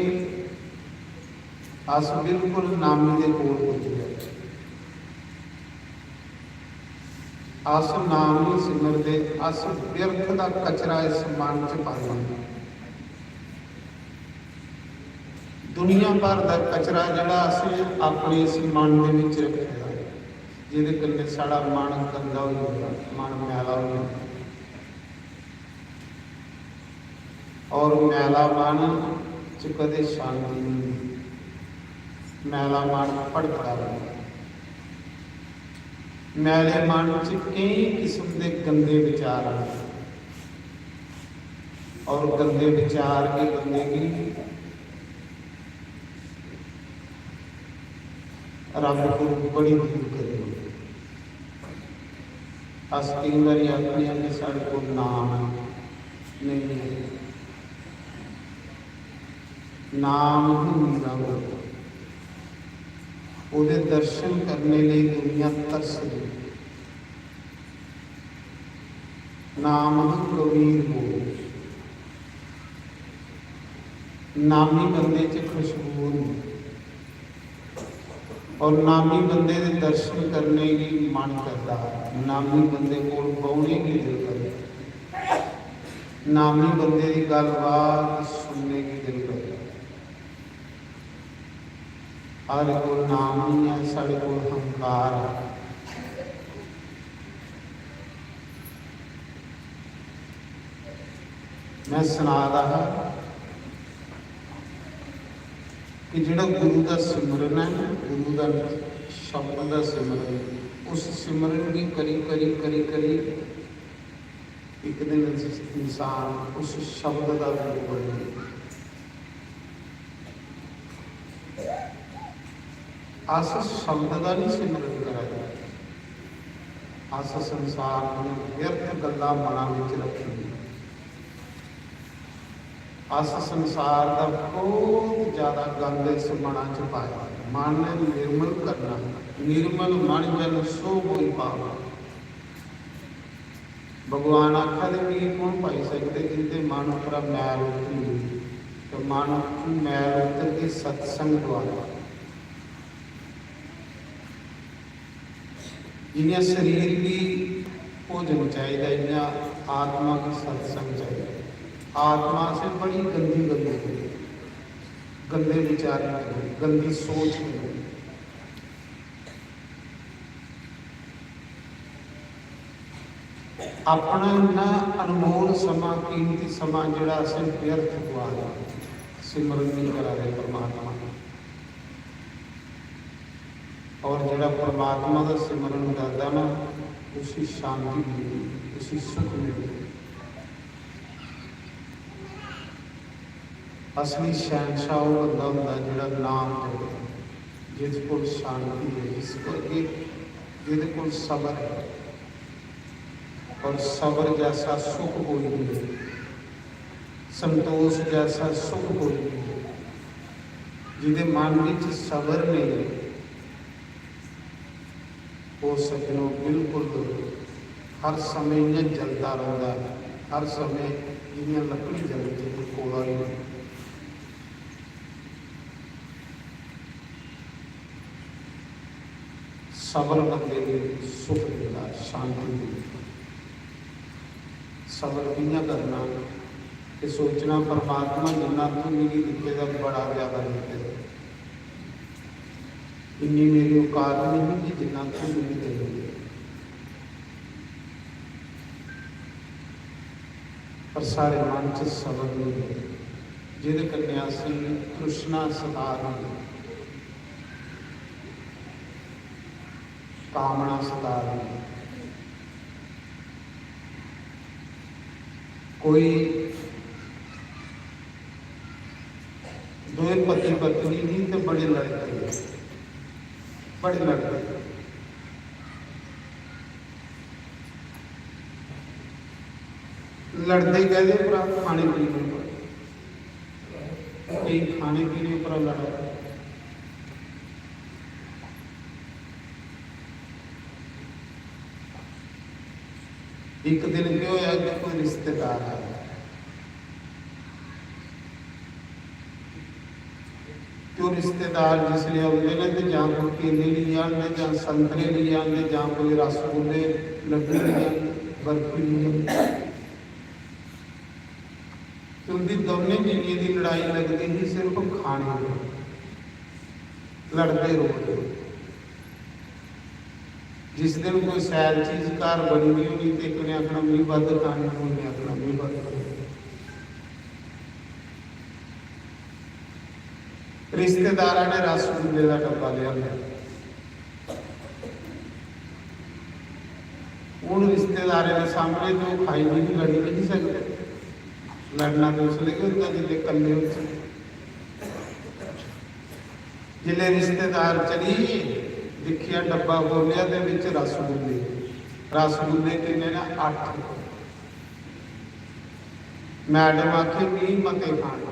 अस बिल्कुल नामी दे कोल पुज्जी जागे। अस नाम नहीं सिमरदे, अस व्यर्थ दा कचरा इस मन च पाने। दुनिया भर दा कचरा जेह्ड़ा असें अपने इस मन दे विच रक्खे दा, जेह्दे कन्नै साढ़ा मन गंदा होई जंदा, मन मैला होई जंदा। और मैला मन च कदें शांति नहीं होंदी। मैला मन भटकदा रौंह्दा। मैले मन च केई किस्म दे गंदे विचार आंदे और गंदे विचार गै बंदे गी रब कोल बड़ी दूर करी ओड़दे। अस केई बारी आखने आं कि साढ़े कोल नाम नेईं ऐ। नाम ही मीरा हो, ओह्दे दर्शन करने लेई दुनिया तरसदी। नाम ही कबीर हो, नामी बंदे च खुशबू होंदी। और नामी बंदे दे दर्शन करने गी मन करदा, नामी बंदे कोल बौह्ने गी दिल करदा, नामी बंदे दी गल्लबात सुनने गी दिल करदा। साढ़े कोल नाम नहीं है, साढ़े कोल हंकार है। मैं सना दा हा कि जेह्ड़ा गुरु दा सिमरन ऐ, गुरु दा शब्द दा सिमरन, उस सिमरन गी करी, करी, करी, करी इक दिन इंसान उस शब्द दा गुरु बनी जंदा। अस शब्द दा नहीं सिमरन करा दे, अस संसार दियां व्यर्थ गल्लां मना विच रखी दियां। अस संसार दा बहुत ज्यादा गंद इस मना च पाया। मन निर्मल करना, निर्मल मन जन सो कोई पावा। भगवान आखा दे, "मिगी कौन पाई सकदे जिंदे मन उप्परा मैल उतरी होई?" ते मन उप्परों मैल उतरदी सत्संग द्वारा। जि'यां शरीर गी भोजन चाहिदा, इ'यां आत्मा गी सत्संग चाहिदा। आत्मा असें बड़ी गंदी, गंदी, गंदे विचारें कन्नै, गंदी सोच कन्नै अपना इन्ना अनमोल समां, कीमती समां जेह्ड़ा असें व्यर्थ गुआ दा, सिमरन नहीं करा दे परमात्मा दा। और जेह्ड़ा परमात्मा दा सिमरन करदा ना, उसी शांति मिलदी, उसी सुख मिलदा। असली शहंशाह ओह् बंदा होंदा जेह्ड़ा नाम जपदा, जिस कोल शांति है, जिस कोल, जिस कोल सबर है। और सबर जैसा सुख कोई नहीं है, संतोष जैसा सुख कोई नहीं है। जिदे मन विच सबर नहीं है, वो सज्जनो बिल्कुल हर समय इ'यां जलदा रौंह्दा है, हर समय जि'यां लकड़ी जलदी ते कोला होई जंदा। सबर बंदे गी सुख दिंदा, शांति दिंदा। सबर कि'यां करना? ते सोचना, "परमात्मा, जिन्ना तू मिगी दित्ते दा, बड़ा ज्यादा दित्ते दा। इन्नी मेरी औकात नहीं कि जिन्ना तू मिगी देई ओड़े।" पर साढ़े मन च सबर नहीं है, जेह्दे कन्नै असेंगी तृष्णा सता दी है, कामना सता दी है। कोई दोए पति पत्नी ही ते बड़े लड़दे, बड़े लड़दे। लड़दे कैह्दे उप्परा? खाने पीने उप्पर। केईं खाने पीने उप्पर लड़ा दे। इक दिन केह् होया कि कोई रिश्तेदार आया, ते ओह् रिश्तेदार जिसलै औंदे न ते जां कोई केले लेई आंदे, जां संतरे लेई आंदे, जां कोई रसगुल्ले, लड्डू लेई आंदे, बर्फी लेई आंदे। ते उं'दी दौनें जीवें दी लड़ाई लगदी ही सिर्फ खाने पर, लड़दे रोज। जिस दिन कोई सैल चीज घर बनी दी होनी ते इक ने आखना, "मिगी बद्ध खानी", दूए ने आखना, "मिगी बद्ध खानी।" रिश्तेदारा ने रसगुल्ले दा डब्बा लेआंदा। हून रिश्तेदारें दे सामने ते ओह् खाई बी लड़ी बी नहीं सकदे, लड़ना ते उसलै गै होंदा जिसलै कल्ले होंदे। जिसलै रिश्तेदार चली गे, दिक्खेआ डब्बा खोलेआ ते बिच रसगुल्ले। रसगुल्ले किन्ने न? अट्ठ। मैडम आखे, "मी मते खाने।"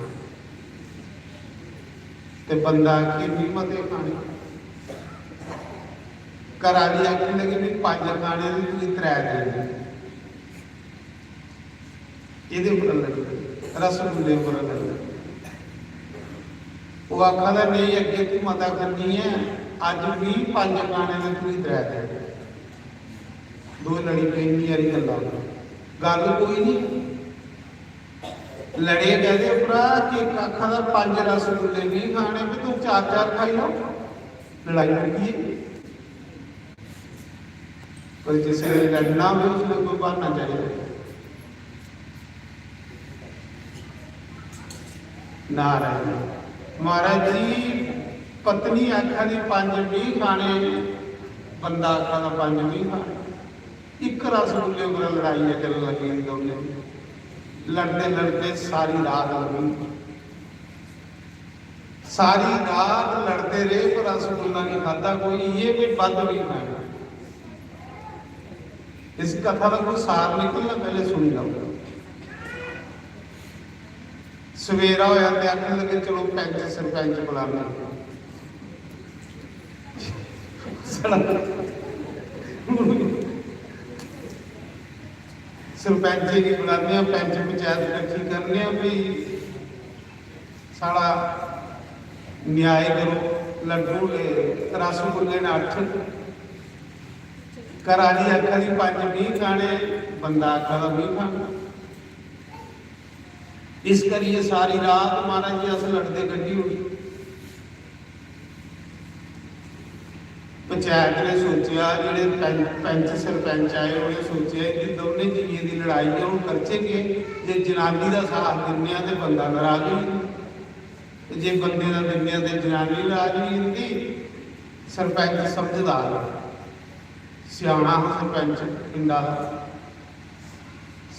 ते बंदा आखे, "मी मते खाने।" घर आह्ली आखन लगी, "मी पंज खाने ते तुगी त्रै देने।" एह्दे उप्पर लड़ी, रसगुल्ले उप्पर लड़ी। ओह् आखा दा, "नेईं, अग्गें तूं मता खन्नी ऐ, अज्ज मी पंज खाने ते तुगी त्रै देने।" दो लड़ी पे इन्नी हारी गल्ला उप्पर। गल्ल कोई नहीं। लड़े कैह्दे उप्परा कि इक आखा दा, "पंज रसगुल्ले नहीं खाने, भी तू चार चार खाई लो।" लड़ाई मुक्की गेई। पर जिसलै लड़ना होवे, उसलै कोई ब्हाना चाहिदा। नाराज। महाराज जी, पत्नी आखा दी पंज मी खाने, बंदा आखा दा पंज मी खाने। इक रसगुल्ले पर लड़ाई ऐ चलन लगी दी दौनें। लड़दे लड़दे सारी रात लंघी। सारी रात लड़दे रेह्, पर रसगुल्ला नहीं खादा कोई, ये भी बंद नहीं खाया। इस कथा का कोई सार निकलना, पहले सुनी लो। सवेरा होया ते आखन लगे, "चलो पैंच सरपैंच बुलाने।" सरपैंचे गी बुलाने आं, पैंच पंचैत कट्ठी करने आं, भी साढ़ा न्याय करो। लड्डू ले, रसगुल्ले ने अट्ठ, घरा दी आखा दी पंज मी खाने, बंदा आखा दा मी खाना। इस करियै सारी रात महाराज जी अस लड़दे कड्ढी ओड़ी। पंचैत ने सोचेआ, जेह्ड़े पैं-, पैंच सरपैंच आए, उ'नें सोचेआ कि दौनें जियें दी लड़ाई ऐ, हून करचै केह्? जे जनानी दा साथ दिन्ने आं ते बंदा नराज होई जंदा, ते जे बंदे दा दिन्ने आं ते जनानी नराज होई जंदी। सरपैंच समझदार, स्याना हा सरपंच पिंडा दा।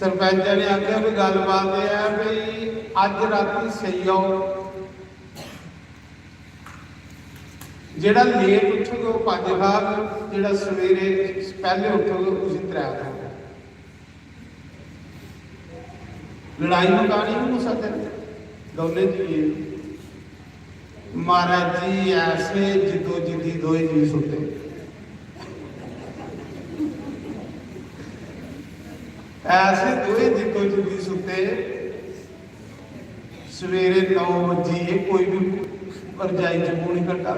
सरपंचै ने आखेआ, "भी गल्लबात एह् ऐ भी अज्ज रातीं सेई जाओ, जेह्ड़ा लेट उठग ओह् पंज खाग, जेह्ड़ा सवेरे पैह्ले उठग उसी त्रै खाग।" लड़ाई मकानी ही कुसै दिन दौनें जियें। महाराज जी, ऐसे जिद्दो जिद्दी दोए जी सुत्ते, ऐसे दोए जिद्दो जिद्दी सुत्ते, सवेरे नौ बजी, कोई भी रजाई च मूंह नहीं कड्ढा,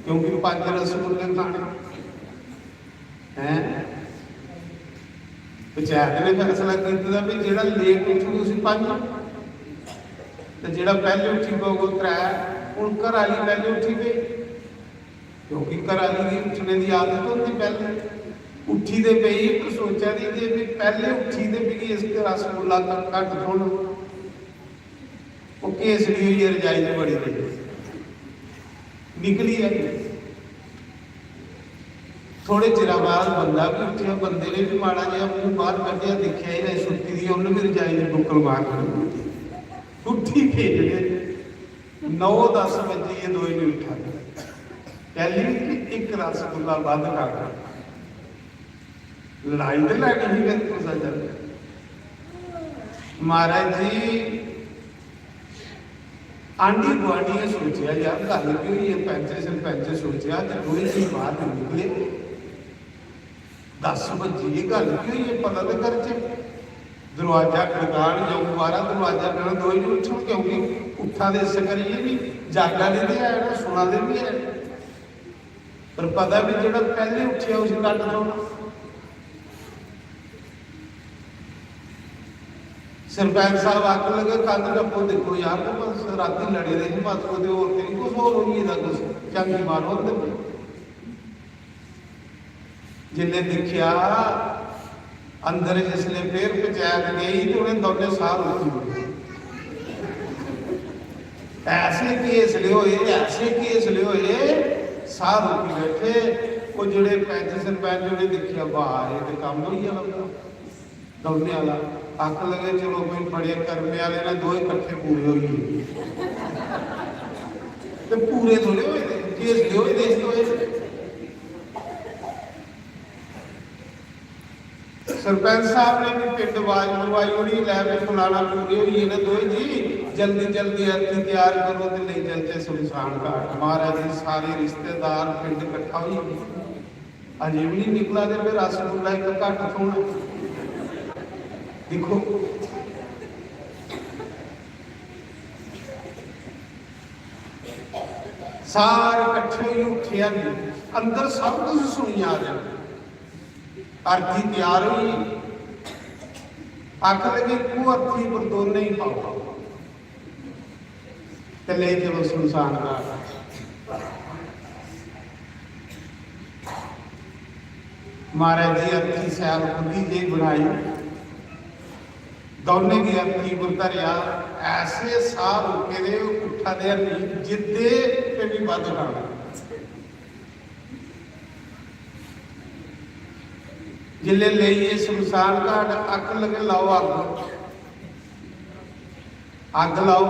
क्योंकि पंज रसगुल्ले खाने। हैं? पंचैत ने फैसला कीते दा भी जेह्ड़ा लेट उठग उसी पंज, ते जेह्ड़ा पैह्ले उठी पौग ओह् त्रै। हुन घर आह्ली पैह्ले उठी पेई, क्योंकि घर आह्ली गी उठने दी आदत होंदी पैह्ले। उठी ते पेई, पर सोचा दी जे भी पैह्ले उठी ते मिगी इस रसगुल्ला घट्ट थ्होना। ओह् केसरी होइयै रजाई च बड़ी गेई, निकली आई। थोड़े चिरा बाद बंदा बी उट्ठेआ, बंदे ने बी माड़ा जेहा मूंह बाहर कड्ढेआ, दिक्खेआ इ'नें सुत्ती दी, उन्न बी रजाई च बुक्कल मार छोड़ी। उट्ठी फेरदे नौ दस बज्जी गे, दोए निं उट्ठा दे। कैली? कि इक रसगुल्ला बद्ध खा दा। लड़ाई ते लैनी ही बिल्कुल सजन। महाराज जी, आंढी गुआंढियें सोचेआ, "यार, गल्ल केह् होई ऐ?" पैंचे सरपैंचे सोचेआ ते दोए दिन बाहर निकले। दस बज्जी गे, गल्ल केह् होई ऐ? पता ते करचै। दरोआजा खड़कान जाओ, बाहरा दरोआजा खड़कान, दोए निं उट्ठन, क्योंकि उट्ठा दे इस करियै बी जागा दे ते है ना, सुना दे बी है। पर पता भी जेह्ड़ा पैह्लें उट्ठेआ उसी घट्ट थ्होना। सरपंच साहब आखन लगे, "कंध टप्पो, दिक्खो यार, तुस रातीं लड़े दे हे, मत कुतै होर ते निं कुछ होर होई गेदा, कुछ झांकी मारो अंदर।" जिसलै दिक्खेआ, अंदर जिसलै फिर पंचैत गई ते उ'नें दौनें साह् रोकी ओड़े। ऐसे केसले होए, ऐसे केसले होए, साह् रोकी बैठे। ओह् जेह्ड़े पैंच सरपंच उ'नें दिक्खेआ, "वाह, एह् ते कम्म होई गेआ लगदा।" दौड़ने आह्ला आखन लगे, "चलो भाई, बड़े कर्मे आह्ले न, दोए कट्ठे पूरे होई गे।" ते पूरे थोड़े होए दे, केसले होए दे, इस होए दे। सरपंच साहब ने भी पिंड आवाज मरवाई ओड़ी, "लै भी फलाना पूरे होई गे न दोए जी, जल्दी जल्दी अर्थी त्यार करो ते लेई चलचै शमशान घाट।" महाराज जी, सारे रिश्तेदार पिंड कट्ठा होई गए। अजें भी नहीं निकला ते फिर रसगुल्ला इक घट्ट थ्होना। दिक्खो, सारे कट्ठे होई उठे हन, अंदर सब कुछ सुनी आ रहा। अर्थी त्यार होई, आखन लगे, "इक्को अर्थी पर दोने ही पाओ ते लेई चलो शमशान घाट।" महाराज जी अर्थी शैल खु'ल्ली जेही बनाई, दौनें गी अर्थी पर धरेआ। ऐसे साह रोके दे, उट्ठा दे हल्ली, जिद्दे ते भी बद्ध खाना। जिल्लै लेइयै शमशान घाट, आखन लगे, "लाओ अग्ग, अग्ग लाओ।"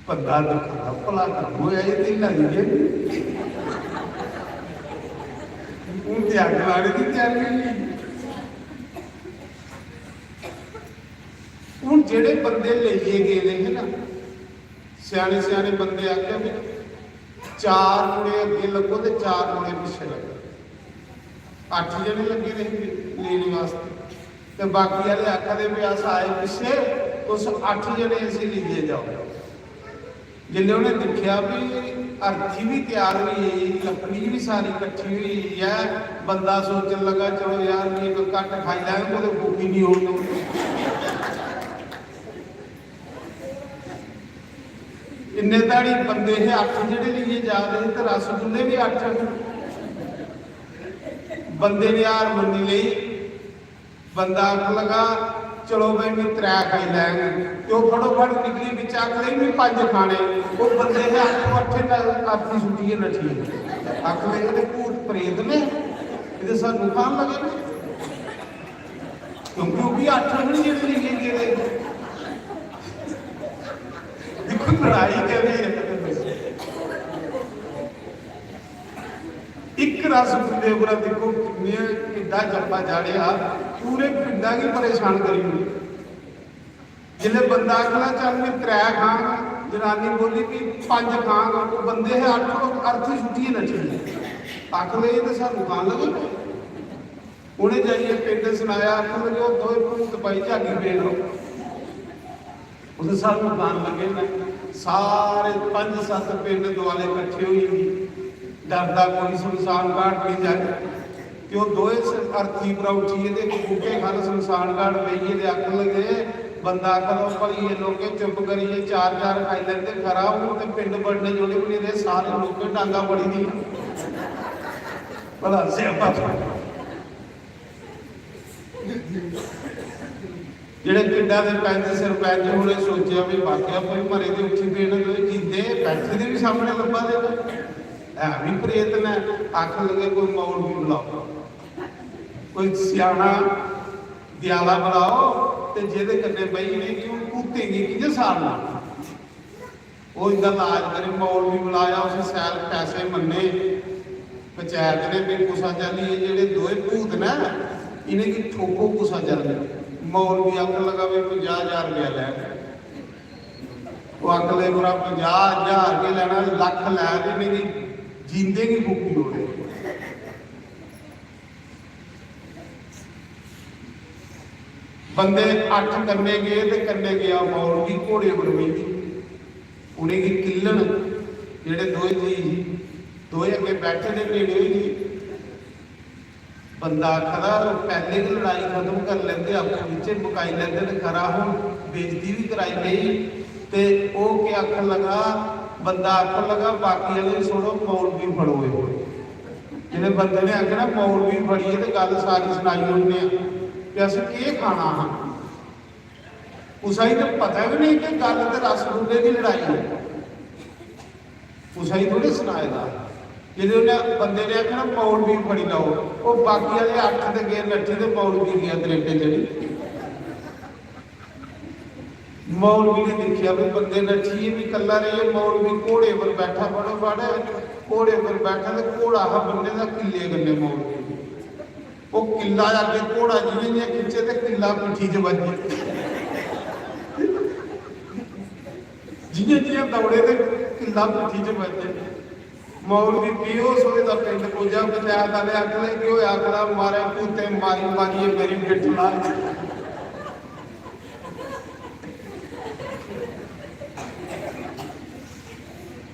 बंदा दिखदा, "भला कम्म होया, एह् ते हिल्ला निं गेआ।" हून ते अग्ग लाने दी त्यारी होई गेई। हून जेह्ड़े बंदे लेइयै गेदे हे ना, स्याने स्याने बंदे आखदे भी चार मुड़े अग्गें लग्गो ते चार मुड़े पिच्छे लग्गो। अट्ठ जने लग्गे दे हे लेने वास्ते, ते बाकी आह्ले आखा दे भी अस आए पिच्छे, तुस अट्ठ जने इसी लेइयै जाओ। जिसलै उ'नें दिक्खेआ भी अर्थी बी त्यार होई गेई, लकड़ी बी सारी कट्ठी होई गेई ऐ, बंदा सोचन लगा, "चलो यार, मी कोई घट्ट खाई लैङ, कुतै भुक्खी निं होन।" इन्ने धड़ी बंदे हे अट्ठ जेह्ड़े लेइयै जा दे हे, ते रसगुल्ले बी अट्ठ। बंदे ने हार मन्नी लेई। बंदा आखन लगा, "चलो भाई, मैं त्रै खाई लैङ।" ते ओह् फटोफट निकली बिच्चा, आखन लगी, "मैं पंज खाने।" ओह् बंदे हे अट्ठ, अट्ठे न, अर्थी सुट्टियै नठी गे। आखन लगे, "एह् ते भूत प्रेत ने, एह् ते सानू खान लगे ने।" क्योंकि ओह् बी अट्ठ न जेह्ड़े लेइयै गेदे। दिक्खो, लड़ाई केह्दी ऐ। इक रसगुल्ले उप्परा दिक्खो, किन्ने, किड्डा जप्पा चाढ़ेआ, पूरे पिंडा गी परेशान करी ओड़ेआ। जिसलै बंदा आखदा, "चल, मैं त्रै खांग," जनानी बोली, "भी पंज खांग।" ओह् बंदे हे अट्ठ, ओह् अर्थी सुट्टियै नठी गे। आखन लगे, "एह् ते सानू खान लगे।" उ'नें जाइयै पिंड सनाया, आखन लगे, "ओह् दोए भूत भाई जागी पे न।" उस सानू खान लगे न, सारे पंज सत्त पिंड दुआले कट्ठे होई गे। डरदा कोई शमशान घाट नहीं जाए। ते ओह् दोए स-, अर्थी परा उठियै ते इक बूह्टे ख'ल्ल शमशान घाट बेहियै ते आखन लगे, बंदा आखदा, "ओह् भलिये लोकें, चुप करियै चार चार खाई लैंदे, खरा हून ते पिंड बड़ने जोड़े बी नहीं रेह्, सारे लोकें डांगा बड़ी दियां।" भला स्यापा। जेह्ड़े पिंडा दे पैंच सरपैंच, उ'नें सोचेआ भी वाकया भाई मरे दे उठी पे न, ते जींदे बैठे दे भी सामने लब्भा दे न, है भी प्रेत न। आखन लगे, "कोई मौलवी बुलाओ, कोई स्याना दयाला बुलाओ, ते जेह्दे कन्नै बेहियै इ'नें भूतें गी कि'यां सारना।" ओह् इं'दा लाज करे। मौलवी बुलाया, उसी शैल पैसे मन्ने, पंचैत ने भी कुसा चाल्ली एह् जेह्ड़े दोए भूत न, इ'नेंगी ठोको कुसा चाल्ली। मौलवी आखन लगा, "भी पंजाह् ज्हार रपेआ लै।" ओह् आखन लगे, "मेरा पंजाह् ज्हार गै लैना, लक्ख लै ते इ'नेंगी जींदे गी फूकी ओड़े।" बंदे अट्ठ कन्नै गे ते कन्नै गेआ मौलवी घोड़े पर बेहियै। उ'नेंगी किल्लन जेह्ड़े दोए जी ही, दोए अग्गें बैठे दे नेड़े होई गे। बंदा आखदा, "पैह्लें गै लड़ाई खत्म करी लैंदे, आपूं बिच्चें मकाई लैंदे ते खरा, हून बेइज्जती बी कराई लेई।" ते ओह् केह् आखन लगा, बंदा आखन लगा, "बाकी आह्ले छोड़ो, मौलवी फड़ो एह्।" जिसलै बंदे ने आखेआ ना, "मौलवी फड़ियै ते गल्ल सारी सनाई ओड़ने आं कि असें केह् खाना हा।" कुसै गी ते पता गै नेईं कि गल्ल ते रसगुल्ले दी लड़ाई ऐ, कुसै गी थोड़ी सनाए दा। जिसलै उन्नै बंदे ने आखेआ ना, "मौलवी फड़ी लैओ", ओह् बाकी आह्ले अट्ठ ते गे नट्ठी ते मौलवी गेआ दरेटे चढ़ी। मौलवी ने दिक्खेआ भी बंदे नट्ठी गे, भी कल्ला रेही गेआ। मौलवी घोड़े पर बैठा, फटोफट घोड़े पर बैठा ते घोड़ा हा बन्ने दा किल्ले कन्नै मौलवी। ओह् किल्ला अग्गें घोड़ा जि'यां जि'यां खिच्चे ते किल्ला पिट्ठी च बज्जे। जि'यां जि'यां दौड़े ते किल्ला पिट्ठी च बज्जे। मौलवी बेहोश होए दा पिंड पुज्जा, पंचैत आह्ले आखन लगे, "केह् होआ?" आखदा, "मारै भूतें मारी मारियै मेरी पिट्ठ लाई।"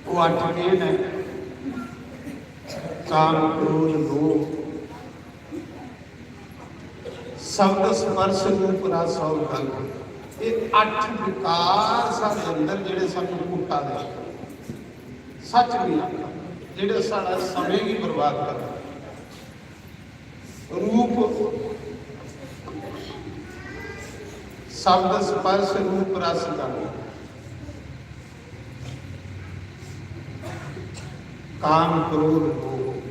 ओह् अट्ठ केह् न? काम, क्रोध, लोभ, शब्द, स्पर्श, रूप, रस और गंध। ये अट्ठ विकार साढ़े अंदर जेह्ड़े सानू कुट्टा दे, सच नहीं आखा, जेह्ड़े साढ़ा समय भी बर्बाद कर। रूप, शब्द स्पर्श रूप रस गंध, काम क्रोध लोभ।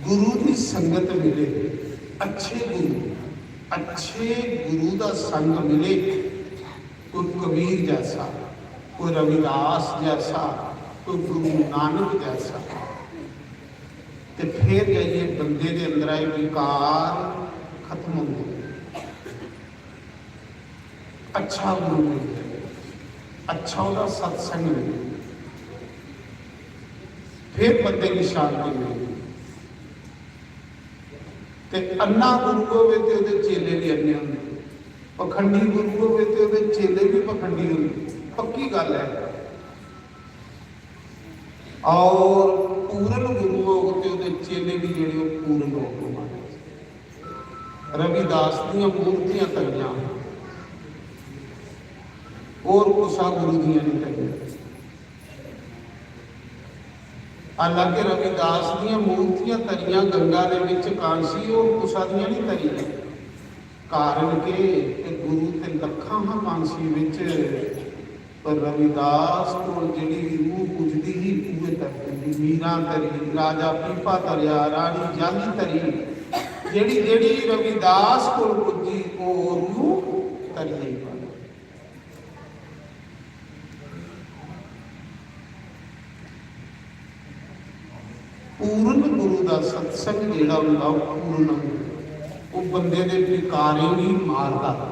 गुरु दी संगत मिले, अच्छे गुरु, अच्छे गुरु दा संग मिले, कोई कबीर जैसा, कोई रविदास जैसा, कोई गुरु नानक जैसा, ते फिर जाइयै बंदे दे अंदरा एह् विकार खत्म होंदे। अच्छा गुरु मिलदा, अच्छा ओह्दा सत्संग मिलदा, फिर बंदे गी शांति मिलदी। ते अन्ना गुरु होवे ते ओह्दे चेले भी अन्ने होंदे, पखंडी गुरु होवे ते ओह्दे चेले भी पखंडी होंदे। पक्की गल्ल ऐ। और पूर्ण गुरु होग ते ओह्दे चेले भी जेह्ड़े ओह् पूर्ण होग। रविदास दियां मूर्तियां तरियां, और कुसा गुरु दियां नहीं तरियां। हालांकि रविदास दियां मूर्तियां तरियां गंगा दे विच कांसी, और कुसा दियां नहीं तरियां। कारण के ते गुरु ते लखां हा कांसी विच, पर रविदास कोल जेह्ड़ी भी रूह पुजदी ही, उहे तरदी ही। मीरां तरी, राजा पीपा तरिया, रानी जाली तरी, जेह्ड़ी जेह्ड़ी रविदास कोल पुज्जी, ओह् रूह तरियै ही बन। पूर्ण गुरु दा सत्संग जेह्ड़ा होंदा, ओह् पूर्ण होंदा। ओह् बंदे दे विकारें गी मारदा,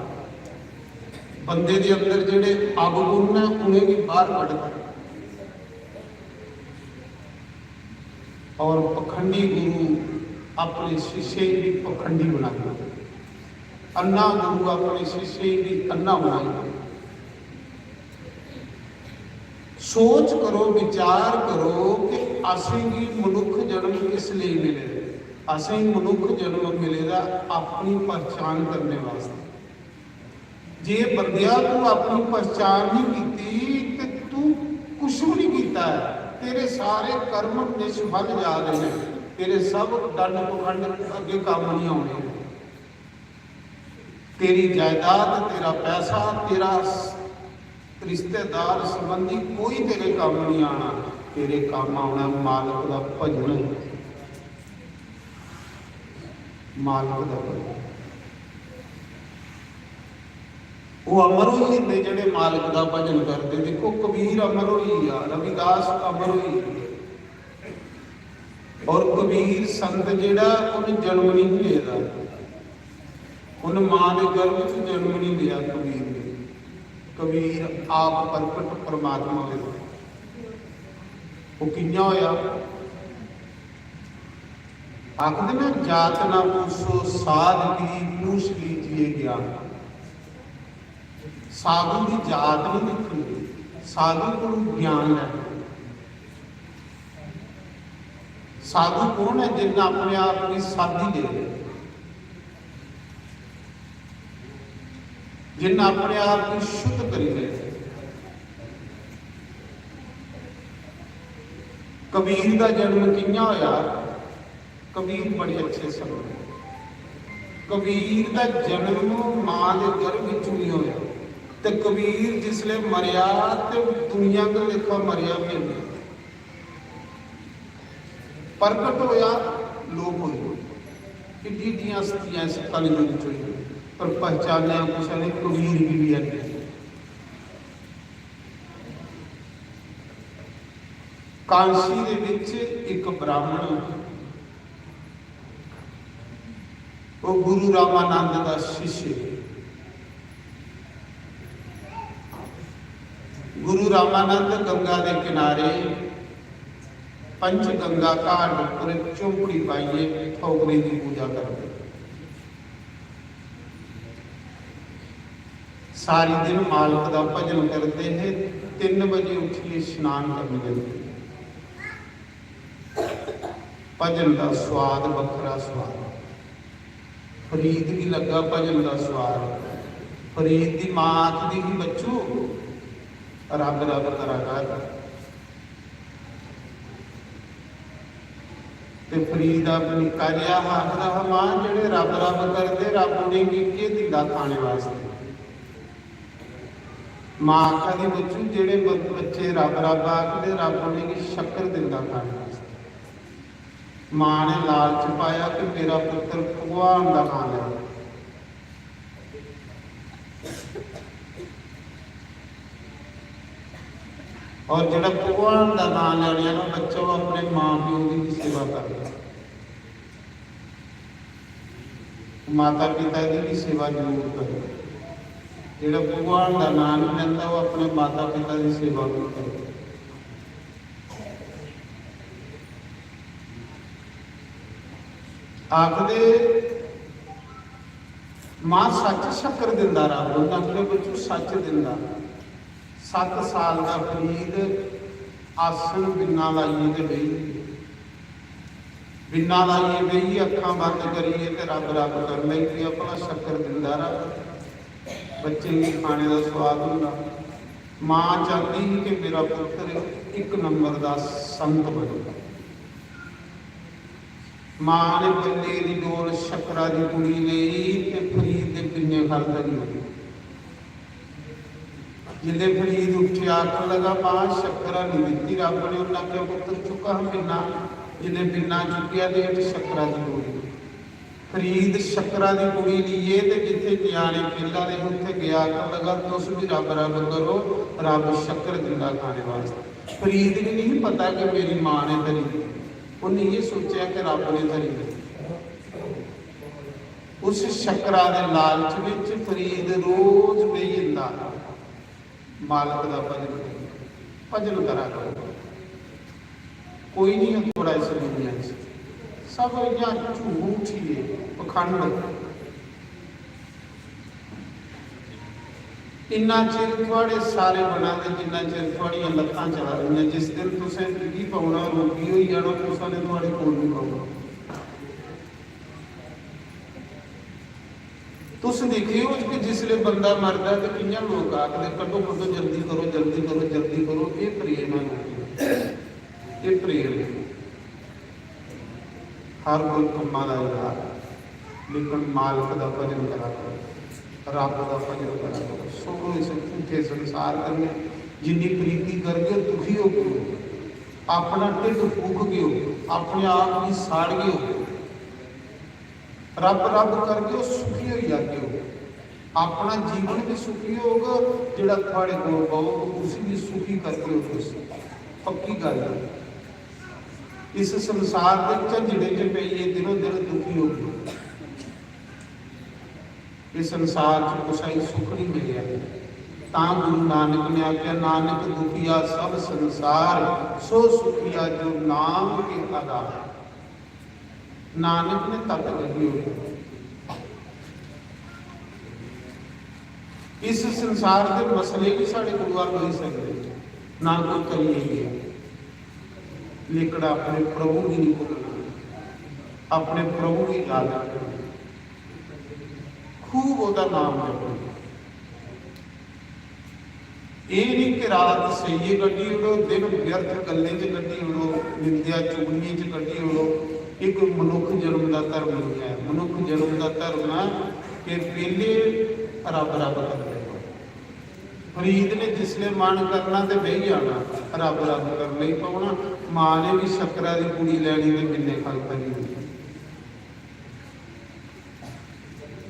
बंदे दे अंदर जेह्ड़े अवगुण न, उ'नेंगी बाहर कढदा। और पखंडी गुरु अपने शिष्य गी भी पखंडी बनांदा, अन्ना गुरु अपने शिष्य गी भी अन्ना बनांदा। सोच करो, विचार करो कि असेंगी मनुख जन्म किस लेई मिले दा। असेंगी मनुख जन्म मिले दा अपनी पहचान करने वास्ते। जे बंदेआ तू अपनी पहचान नहीं कीती ते तू कुछ भी नहीं कीता है। तेरे सारे कर्म निष्फल जा रहे हैं, तेरे सब दंड पखंड अगे काम नहीं आने। तेरी जायदाद, तेरा पैसा, तेरा स-, रिश्तेदार, संबंधी कोई तेरे काम नहीं आना। तेरे काम आना मालक दा भजन, मालक दा भजन। वो अमर होई जंदे जेह्ड़े मालक दा भजन करदे। देखो, कबीर अमर होई गेआ, रविदास अमर होई गेआ। और कबीर संत जेह्ड़ा, उन्हें जन्म नहीं लेदा, उन्हें मां दे गर्भ च जन्म नहीं लिया कबीर ने। कबीर आप प्रकट परमात्मा होया। वो कियां होया? आखदे ना, "जात ना पूछो साध की, पूछ लीजिए ज्ञान।" साधु की जात नहीं देखनी, साधु को ज्ञान है। साधु कौन है? जिन्ना अपने आप की साधी ले, जिन्ना अपने आप की शुद्ध करी ले। कबीर का जन्म कियां होया? कबीर बड़े अच्छे समय। कबीर का जन्म मां के गर्भ विच नहीं होया। ते कबीर जिसले मरया ते दुनिया के लेखा मरया भी नहीं। प्रकट होया, लोप हो गया। एड्डी एड्डियां हस्तियां इस कलयुग च होई, पर पहचानेआ कुसै ने कबीर गी भी है नहीं। कांसी दे विच एक ब्राह्मण, वो गुरु रामानंद का शिष्य। गुरु रामानंद गंगा के किनारे पंच गंगा घाट पर झोंपड़ी पाइए ठौगरे की पूजा करते। सारी दिन मालक का भजन करते हैं। तीन बजे उठिए स्नान करने जाते। भजन का स्वाद, बखरा स्वाद। फरीद की लग्गा भजन का स्वाद। फरीद की मां आखदी ही, "बच्चू, रब रब करा कर।" ते फरीद अपनी करेआ हा, आखदा हा, "मां, जेह्ड़े रब रब करदे, रब उ'नेंगी केह् दिंदा खाने वास्तै?" मां आखा दी, "बच्चू, जेह्ड़े ब-, बच्चे रब रब आखदे, रब उ'नेंगी शक्कर दिंदा खाने वास्तै।" मां ने लालच पाया कि मेरा पुत्तर भगवान दा नांऽ लै। और जेह्ड़ा भगवान दा नांऽ लैने आह्ला बच्चा, ओह् अपने मां प्यो दी बी सेवा करदा, माता पिता दी बी सेवा जरूर करदा। जेह्ड़ा भगवान दा नांऽ नहीं लैंदा, ओह् अपने माता पिता दी सेवा भी करदा। आखदे, "मां, सच शक्कर दिंदा रब?" उन्नै आखेआ, "बच्चू, सच दिंदा।" सत्त साल दा फरीद आसन बिन्ना लाइयै ते बेही, बिन्ना लाइयै बेही, अक्खां बंद करियै ते रब रब करन लगी पेआ, "भला शक्कर दिंदा रब? बच्चें गी खाने दा स्वाद होंदा।" मां चांह्दी ही कि मेरा पुत्तर इक नंबर दा संत बने। मां ने बल्ले दी डोल शक्करा दी पुड़ी लेई ते फरीद दे बिन्ने ख'ल्ल धरी ओड़ी। जिसलै फरीद उट्ठेआ, आखन लगा, "मां, शक्कर नेईं दित्ती रब ने।" उन्नै आखेआ, "पुत्तर, चुक्क हां बिन्ना।" जिसलै बिन्ना चुक्केआ ते हेठ शक्करा दी पुड़ी। फरीद शक्करा दी पुड़ी लेइयै ते जित्थै ञ्याणे खेला दे हे, उत्थै गेआ, आखन लगा, "तुस बी रब रब करो, रब शक्कर दिंदा खाने वास्तै।" फरीद गी नहीं पता कि मेरी मां ने धरी दी। उन्नै इ'यै सोचेआ कि रब ने धरी दी। उस शक्करा दे लालच विच फरीद रोज बेही जंदा, मालक दा भजन, भजन करा करो। कोई नहीं है थुआढ़ा इस दुनिया च, सब इ'यां झूठ ही है, पखंड। इन्ना चिर थुआढ़े सारे बना दे, जिन्ना चिर थुआढ़ियां लत्तां चला दियां। जिस दिन तुसें डिग्गी पौना, रोगी होई जाना, कुसै ने थुआढ़े कोल नहीं पौना। तुस दिक्खेओ कि जिसले बंदा मरदा ते कि'यां लोक आखदे, "कड्ढो, कड्ढो, जल्दी करो, जल्दी करो, जल्दी करो।" एह् प्रेम ऐ लोकें दा, एह् प्रेम ऐ। हर कोई कम्मा दा यार, लेकिन मालक दा भजन करा करो, रब दा भजन करा करो। छोड़ो इस झूठे संसार कन्नै। जिन्नी प्रीति करगे, दुखी होगे, अपना ढिड्ड फूकगे, अपने आप गी साड़गे। रब रब करगे, सुखी होई जागे। अपना जीवन भी सुखी होग, जेह्ड़ा थुआढ़े कोल बौह्ग, उसी भी सुखी करगे तुस। पक्की गल्ल ऐ। इस संसार दे झंझड़े च पेइयै दिनों दिन दुखी होगे। इस संसार च कुसै गी सुख नहीं मिलेआ। तां गुरु नानक ने आखेआ, "नानक दुखिया सब संसार, सो सुखिया जो नाम के आधार।" नानक ने तत्त कड्ढी ओड़े। इस संसार दे मसले भी साढ़े कोल हल होई सकदे, ना कोई करियै गेआ, लेकिन अपने प्रभु गी नहीं भुल्लना, अपने प्रभु गी याद रखना, खूब ओह्दा नाम जपना। एह् नहीं कि रात सेइयै कड्ढी ओड़ो, दिन व्यर्थ गल्लें च कड्ढी ओड़ो, निंदेआ चुगलियें च कड्ढी ओड़ो। एह् कोई मनुक्ख जन्म दा धर्म नहीं ऐ। मनुक्ख जन्म दा धर्म ऐ कि पैह्ले रब रब करदे र'वो। फरीद ने जिसलै मन करना ते बेही जाना, रब रब करन लगी पौना। मां ने भी शक्करा दी पुड़ी लैनी ते बिन्ने ख'ल्ल धरी ओड़नी।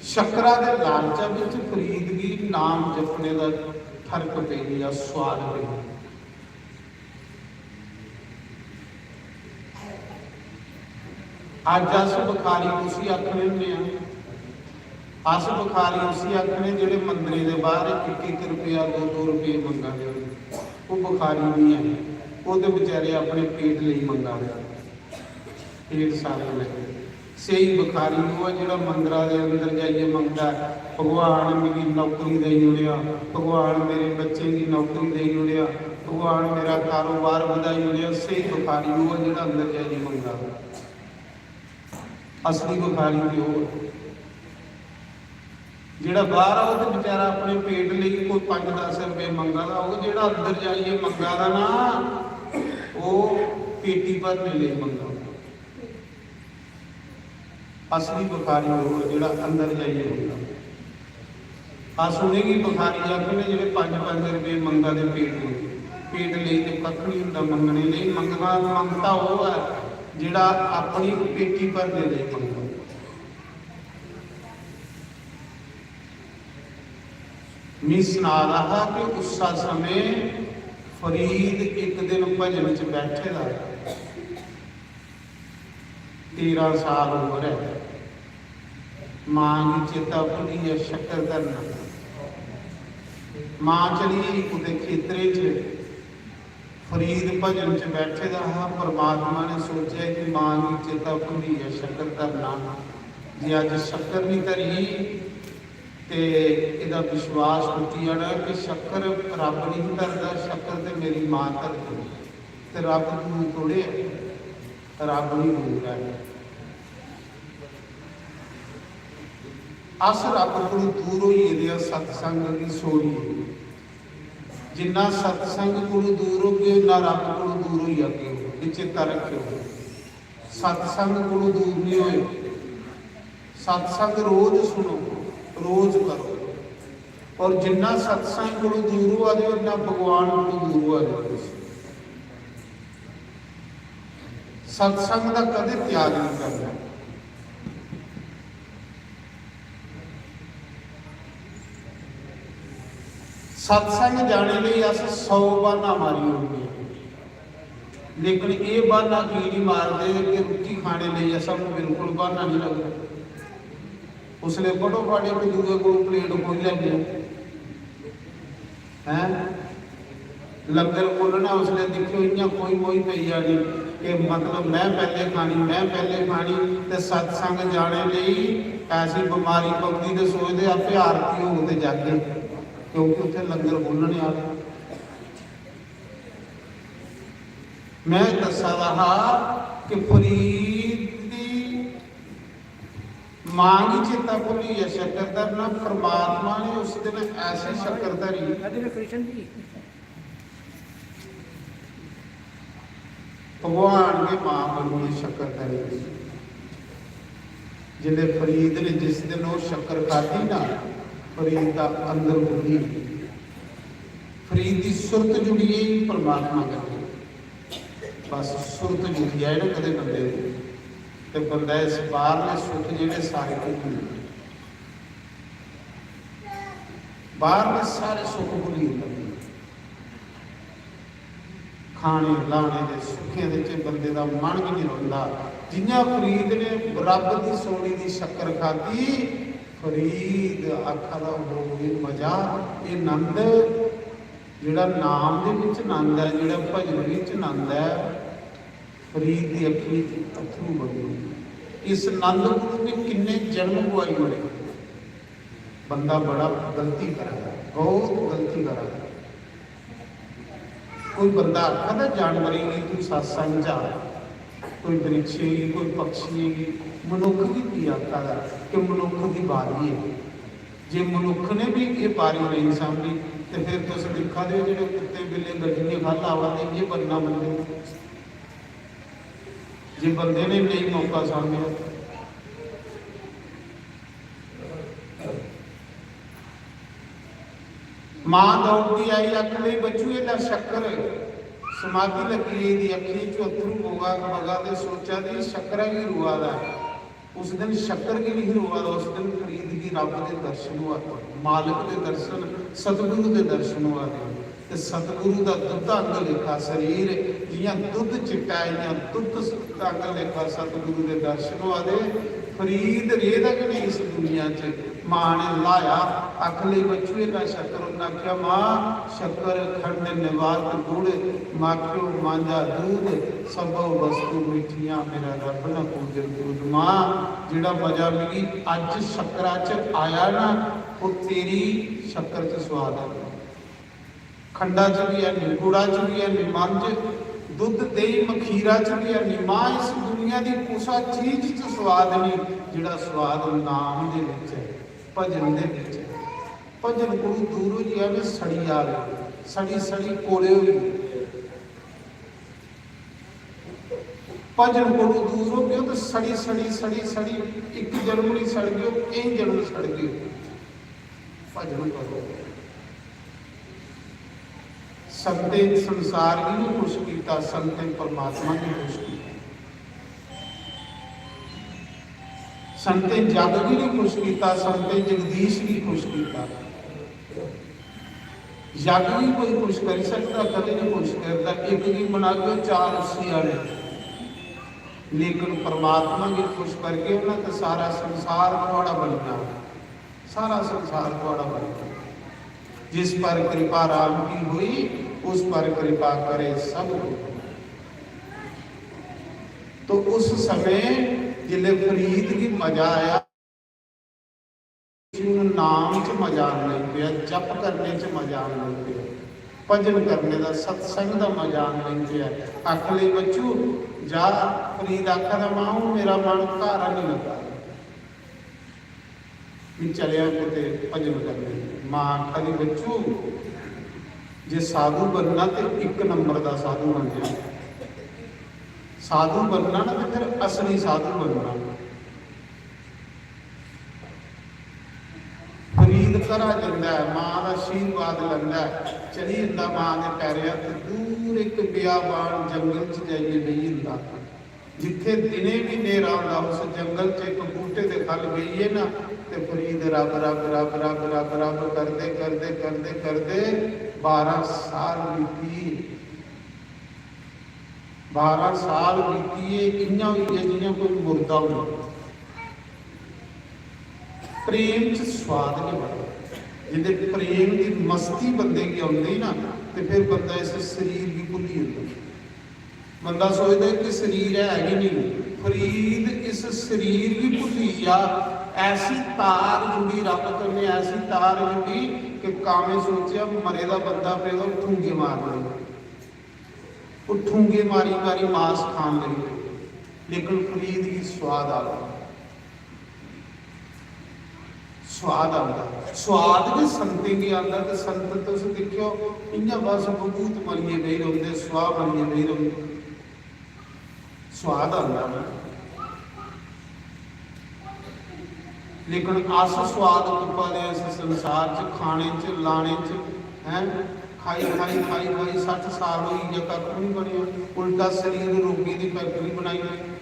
शक्करा दे लालचा विच फरीद गी नाम जपने दा ठरक पेई गेआ, स्वाद पेई गेआ। अज्ज अस भिखारी उसी आखने होन्ने आं, अस भिखारी उसी आखने जेह्ड़े मंदरें दे बाह्र इक इक रपेआ, दो दो रपेऽ मंगा दे होन। ओह् भिखारी निं ऐ, ओह् ते बेचारे अपने पेट लेई मंगा दे, पेट सारने लेई। स्हेई भिखारी ओह् ऐ जेह्ड़ा मंदरा दे अंदर जाइयै मंगदा ऐ, "भगवान मिगी नौकरी देई ओड़ेआ, भगवान मेरे बच्चें गी नौकरी देई ओड़ेआ, भगवान मेरा कारोबार बधाई ओड़ेआ।" स्हेई भिखारी ओह् ऐ जेह्ड़ा अंदर जाइयै मंगदा। असली भिखारी ते ओह् ऐ। जेह्ड़ा बाह्र औग ते बेचारा अपने पेट लेई कोई पंज दस रपेऽ मंगा दा होग, जेह्ड़ा अंदर जाइयै मंगा दा ना, ओह् पेटी भरने लेई मंगा दा। असली भिखारी ओह् ऐ जेह्ड़ा अंदर जाइयै मंगदा। अस उ'नेंगी भिखारी आखने जेह्ड़े पंज पंज रपेऽ मंगा दे पेट लेई। पेट लेई ते कक्ख निं होंदा मंगने लेई। मंगना, मंगता ओह् ऐ जेह्ड़ा अपनी पेटी भरने लेई मंगदा। मी सना दा हा कि उस्सा समें फरीद इक दिन भजन च बैठे दा, तेरां साल उम्र ऐ, मां गी चेता भुल्लियै शक्कर धरना। मां चली गेई कुतै खेतरे च, फरीद भजन च बैठे दा हा। परमात्मा ने सोचेआ कि मां गी चेता भुल्लियै शक्कर धरना, जे अज्ज शक्कर निं धरी ते एह्दा विश्वास टुट्टी जाना कि शक्कर रब्ब निं धरदा, शक्कर ते मेरी मां धरदी। ते रब्ब दूर थोड़े ऐ, रब्ब निं दूर ऐ। अस रब्ब कोलू दूर होई गेदे आं सत्संग गी छोड़ियै। जिन्ना सत्संग कोलू दूर होगे, उन्ना रब्ब कोलू दूर होई जागे। एह् चेता रक्खेओ, सत्संग कोलू दूर निं होए। सत्संग रोज सुनो, रोज करो। और जिन्ना सत्संग कोलू दूर होआ दे, उन्ना भगवान कोलू दूर होआ दे तुस। सत्संग दा कदें त्याग निं करना। सत्संग जाने लेई अस सौ ब्हान्ना मारी ओड़ने आं, लेकिन एह् ब्हान्ना की निं मारदे कि रुट्टी खाने लेई असां बिल्कुल ब्हान्ना निं लगदा। उसलै फटोफट इक दूए कोल प्लेट खोही लैंदे। हैं? लंगर खोलना, उसलै दिक्खेओ, इ'यां खोही मोही पेई जानी कि मतलब, में पैह्ले खानी, में पैह्ले खानी। ते सत्संग जाने लेई ऐसी बमारी पकड़ी ते सोचदे, "आपे आरती होग ते जागे", क्योंकि उत्थै लंगर खोलने आह्ले। में दस्सा दा हा कि फरीद दी मां गी चेता भुल्लियै शक्कर धरना, परमात्मा ने उस दिन ऐसी शक्कर धरी। राधे कृष्ण जी। भगवान गै मां बनियै शक्कर धरी दी। जिसलै फरीद ने, जिस दिन ओह् शक्कर खाद्धी ना, फरीद दा अंदर खुल्ली, फरीद दी सुरत जुड़ी गेई परमात्मा कन्नै। बस सुरत जुड़ी जाए ना कदें बंदे दी, ते बंदा इस बाहरले सुख जेह्ड़े सारे भुल्ली जंदे। बाहरले सारे सुख भुल्ली जंदे। खाने लाने दे सुखें दे च बंदे दा मन गै निं रौंह्दा। जि'यां फरीद ने रब्ब दी सोनी दी शक्कर खाद्धी, फरीद आखा दा, "ओह्, एह् मजा, एह् नंद, जेह्ड़ा नाम दे बिच नंद ऐ, जेह्ड़ा भजन बिच नंद ऐ।" फरीद दी अक्खीं च अत्थरू बगी गे। इस नंद कोलू बी किन्ने जन्म गुआई ओड़े। बंदा बड़ा गलती करा दा, बहुत गलती करा दा। कोई बंदा आखा दा जानवरें गी, "तू सत्संग जा", कोई वृक्षें गी, कोई पक्षियें गी, मनुक्ख गी की आखा दा कि मनुक्ख दी बारी ऐ? जे मनुक्ख ने बी एह् बारी नेईं सांभी, ते फिर तुस दिक्खा दे ओ जेह्ड़े कुत्ते बिल्ले गड्डियें ख'ल्ल आवा दे, इ'यै बनना बंदे। जे बंदे ने नेईं मौका सांभेआ। मां दौड़दी आई, आखन लगी, "बच्चू, एह् लै शक्कर।" समाधि लग्गी गेदी, अक्खीं चों अत्थरू बगा बगा दे, सोचा दी शक्करा गी रोआ दा ऐ। उस दिन शक्कर गी नहीं रोआ दा, उस दिन फरीद गी रब दे दर्शन होआ दे, मालक दे दर्शन, सतगुरु दे दर्शन होआ दे। ते सतगुरु दा दुद्ध अंग लेखा शरीर, जि'यां दुद्ध चिट्टा ऐ, इ'यां दुद्ध अंग लेखा सतगुरु दे दर्शन होआ दे। फरीद रेह्दा गै नहीं इस दुनिया च। मां ने लाया, आखन लगी, "बच्चू, एह् लै शक्कर।" उन्नै आखेआ, "मां, शक्कर, खंड, निवात, गुड़, माखियो, मांझा, दूध, सब्भो वस्तु मिट्ठियां, मेरा रब न पूजन दूध।" मां, जेह्ड़ा मजा मिगी अज्ज शक्करा च आया ना, ओह् तेरी शक्कर च सोआद ऐ। खंडा च बी है नहीं, गुड़ा च बी है नहीं, मंझ, दुद्ध, देही, मखीरा च बी है नहीं। मां, इस दुनिया दी कुसा चीज च स्वाद नहीं, जेह्ड़ा स्वाद नाम दे विच ऐ, भजन दे विच ऐ। भजन कोलू दूर होई जावे, सड़ी जावे, सड़ी सड़ी कोले होई जावे। भजन कोलू दूर हो गयो तो सड़ी सड़ी सड़ी सड़ी, एक जन्म नहीं सड़ गयो, कई जन्म सड़ गयो। भजन करो। संतें संसार गी भी खुश किया, संतें परमात्मा गी खुश किया। संतें जग गी भी खुश किया, संतें जगदीश गी खुश किया। जग गी कोई खुश करी सकता? कदे नहीं खुश करता। एक गी बनागे, चार उसी आने। लेकिन परमात्मा गी खुश करगे ना, तो सारा संसार थोड़ा बनना, सारा संसार थोड़ा बनना। जिस पर कृपा राम की हुई, उस पर कृपा करे सब कोई। तो उस समय जिले फरीद की मजा आया, नाम च मजा आने लग पिया, जप करने च मजा आने लग पिया, भजन करने का, सत्संग का मजा आने लग पिया। आखले, "बच्चू, जा।" फरीद आखा दा, "मां, हूं मेरा मन घर नहीं लगा, मैं चलिया कुते भजन करने।" मां आखा दी, "बच्चू, जे साधु बनना ते एक नंबर का साधु बन जा, साधु बनना ना, तो फिर असली साधु बनना।" फरीद घरा जंदा है, मां दा आशीर्वाद लैंदा है, चली जंदा मां दे पैरें हत्थ। दूर एक बियाबान जंगल च जाइयै बेही जंदा, जित्थे दिने भी नेरा होंदा। उस जंगल च एक बूटे दे खल बेहियै ना, ते फरीद रब, रब, रब, रब, रब, रब करदे, करदे, करदे, करदे बारां साल बीती। बारां साल बीतियै इ'यां होई गेआ जि'यां कोई मुर्दा होऐ। प्रेम च स्वाद गै बड़ा। जिंदे प्रेम दी मस्ती बंदे गी औंदी ना, ते फिर बंदा इस शरीर गी भुल्ली जंदा। बंदा सोचदा कि शरीर है गै नहीं। फरीद इस शरीर गी भुल्ली गेआ। ऐसी तार जुड़ी रब कन्नै, ऐसी तार जुड़ी कि कामें सोचेआ मरे दा बंदा पेदा, ठुंगे मारने। ओह् ठुंगे मारी मारी मास खान लगी पे। लेकिन फरीद गी स्वाद आ गया, स्वाद आंदा। स्वाद गै संतें गी आंदा। ते संत तुस दिक्खेओ, इ'यां बस बबूत मलियै बेही रौंह्दे, स्वाह मलियै बेही रौंह्दे, स्वाद आंदा ना। लेकिन अस स्वाद तुप्पा दे इस संसार च, खाने च, लाने च, हैं? खाई, खाई, खाई, खाई सट्ठ साल होई गे, कक्ख नहीं बनेआ। उल्टा शरीर रोगी दी फैक्टरी बनाई ओड़ी।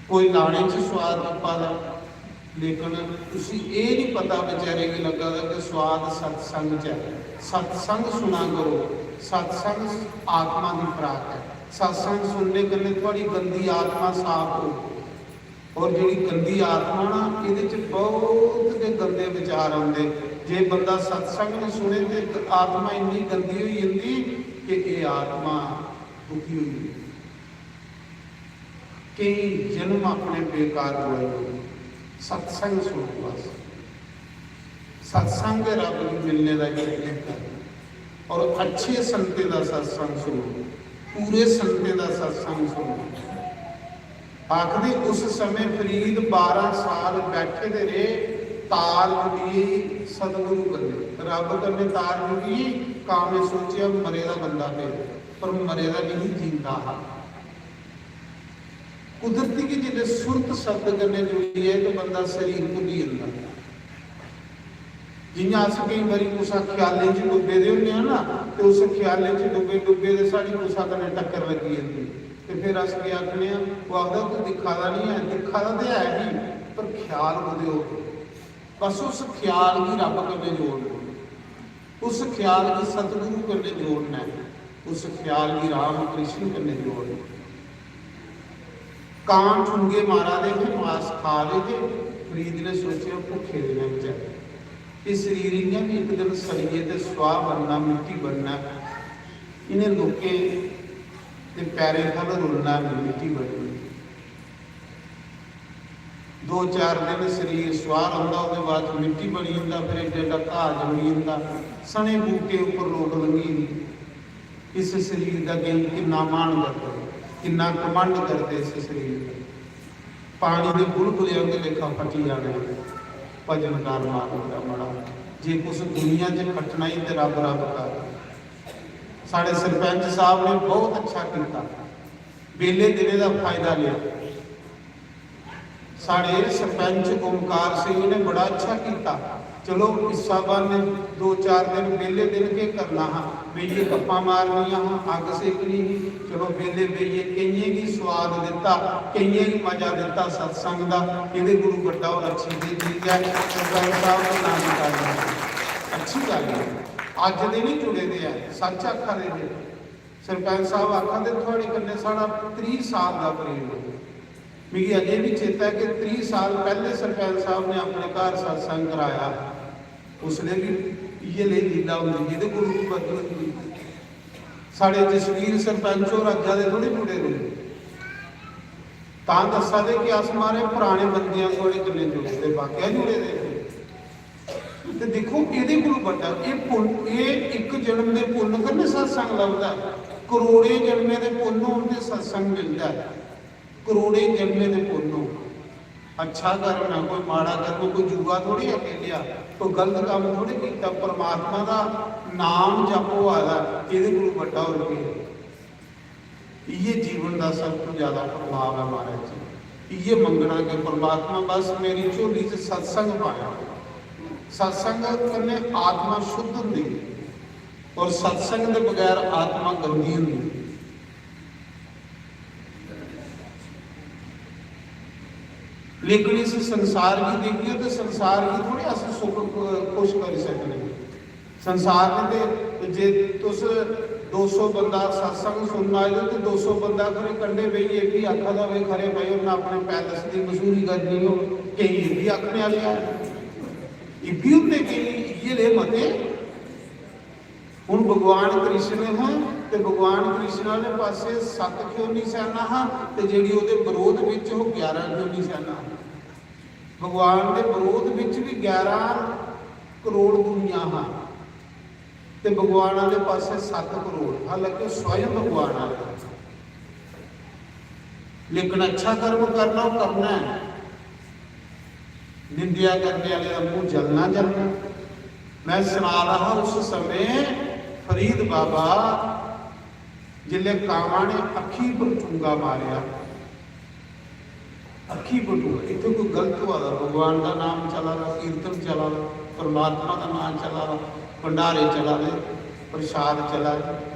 कोई लाने च स्वाद तुप्पा दा, लेकिन उसी एह् नहीं पता बेचारे गी लग्गा दा कि स्वाद सत्संग च ऐ। सत्संग सुना करो, सत्संग आत्मा की खुराक है। सत्संग सुनने कन्नै थुआड़ी गंदी आत्मा साफ हो। और जेह्ड़ी गंदी आत्मा ना, एह्दे च बहुत गै गंदे विचार आंदे। जे बंदा सत्संग नहीं सुने ते आत्मा इन्नी गंदी होई जंदी कि एह् आत्मा दुखी होई जंदी। केई जन्म अपने बेकार गवाई ओड़े। सत्संग सुनो बस, सत्संग गै रब गी मिलने दा यकीन कर। और अच्छे संतें दा सत्संग सुनो, पूरे संतें दा सत्संग सुनो। आखदे उस समय फरीद बारह साल बैठे दे रेह्, तार जुड़ी सतगुरु कन्नै, रब कन्नै तार जुड़ी। कामें सोचेआ मरे दा बंदा पे, पर मरे दा नहीं, जींदा हा। कुदरती कि जिसलै सुरत शब्द कन्नै जुड़ी जाए ते बंदा शरीर भुल्ली जंदा। जियां अस केई बारी कुसै ख्यालें च डुब्बे दे होन्ने आं ना, ते उस ख्यालें च डुब्बे डुब्बे ते साढ़ी कुसै कन्नै टक्कर लग्गी जंदी, ते फिर अस केह् आखने आं? ओह् आखदा, "तूं दिक्खा दा निं ऐ।" दिक्खा दा ते है ही, पर ख्याल कुतै होर। बस उस ख्याल गी रब कन्नै जोड़ना। उस ख्याल गी सतगुरु कन्नै जोड़ना है, उस ख्याल गी राम कृष्ण कन्नै जोड़ना। कां ठुंगे मारा दे थे, मास खा दे थे। फरीद ने सोचेआ, "भुक्खे दे न बेचारे, एह् शरीर इ'यां बी इक दिन सड़ियै ते स्वाह बनना, मिट्टी बनना, इ'नें लोकें दे पैरें थल्ल रुलना, मिट्टी बननी।" दो चार दिन शरीर सुआह रौंह्दा, ओह्दे बाद च मिट्टी बनी जंदा, फिर एड्डा एड्डा घाऽ जम्मी जंदा। सने बूह्टे उप्पर लोक लंघी जंदे। इस शरीर दा केईं किन्ना मान करदे, किन्ना घमंड करदे इस शरीर दा। पानी दे बुलबुले आंदे लेखा फटी जाने। भजनकार मानव दा मड़ा, जे कुछ दुनिया च खटना ही ते रब रब कर। साढ़े सरपंच साहब ने बहुत अच्छा किया, बेले दिने का फायदा लिया। साढ़े सरपंच ओमकार सिंह ने बड़ा अच्छा किया। चलो, इस्सा बहाने दो चार दिन बेले दिन के करना हा, बेइये गप्पां मारनियां हा, अग्ग सेकनी ही। चलो, बेले बेइये केइयें गी स्वाद दिता, केइयें गी मजा दिता सत्संग दा। एहदे गुरु बड्डा और अच्छी चीज है। सरपंच साहब ने नाम निकालिया, अच्छी गल है। अज दे नहीं जुड़े दे है, सच आखा दे ने। सरपंच साहब आखा दे, "थुआड़े कन्नै साढ़ा त्रीह साल दा प्रेम है।" मिगी अजे भी चेता है कि त्रीह साल पैहले सरपंच साहब ने अपने घर सत्संग कराया, उसने भी इयै लेई लीला होंदी, जेहदे कोल भी बदल होंदी। साढ़े जसवीर सरपंच होर अज्जा दे थोड़े जुड़े दे, तां दस्सा दे कि अस मारे पुराने बंदियां थुआड़े कन्नै जुड़े दे, वाकया जुड़े दे। ते दिक्खो, एह्दे कोल बड्डा, एह् पुन्न, एह् इक जन्म दे पुन्न कन्नै सत्संग लभदा ऐ। करोड़ें जन्में दे पुन्न होन ते सत्संग मिलदा ऐ। करोड़ें जन्में दे पुन्न होन। अच्छा कर्म ना, कोई माड़ा कर्म, कोई जुआ थोड़ी है खेलेआ, कोई गलत कम्म थोड़ी कीता। परमात्मा दा नाम जप होआ दा, एह्दे कोल बड्डा होर केह् है? इ'यै जीवन दा सब तों ज्यादा प्रभाव है महाराज जी। इ'यै मंगना कि परमात्मा बस मेरी झोली च सत्संग पाया। सत्संग कन्नै आत्मा शुद्ध होंदी है और सत्संग दे बगैर आत्मा गंदी होंदी है। लेकिन इस संसार गी देखिए तो संसार गी थोड़े अस सुख खुश करी सकने। संसार ने ते जे तुस दो सौ बंदा सत्संग सुनन आए दे ते दो सौ बंदा खरे कंढे बेहियै एह् बी आखा दा होऐ, "खरे भाई, उन्नै अपने पैलेस दी मसूरी करनी हो।" केईं एह् बी आखने आह्ले हैन, एह् बी होंदे, केईं इ'यै ले मते। हुन भगवान कृष्ण है ते भगवान कृष्ण आह्ले पासे सत्त क्यों नहीं सैना हा ते जेह्ड़ी ओह्दे बरोध बिच ओह् ग्यारह क्यों नहीं सैना हा। भगवान दे बरोध बिच भी ग्यारह करोड़ दुनिया हा ते भगवान आह्ले पासे सत्त करोड़, हालांकि ओह् स्वयं भगवान आह्ले। लेकिन अच्छा कर्म करना, ओह् करना है। निंदेआ करने आह्ले दा मूंह जलना जलना। मैं सना रहा उस समय फरीद बाबा जिसले कामा ने अक्खी पर चूंगा मारेआ, अक्खी पर चूंगा, इत्थै कोई गलत होआ दा, भगवान दा नाम चला दा, कीर्तन चला दा, परमात्मा दा नाम चला दा, भंडारे चला दे, प्रसाद चला दे।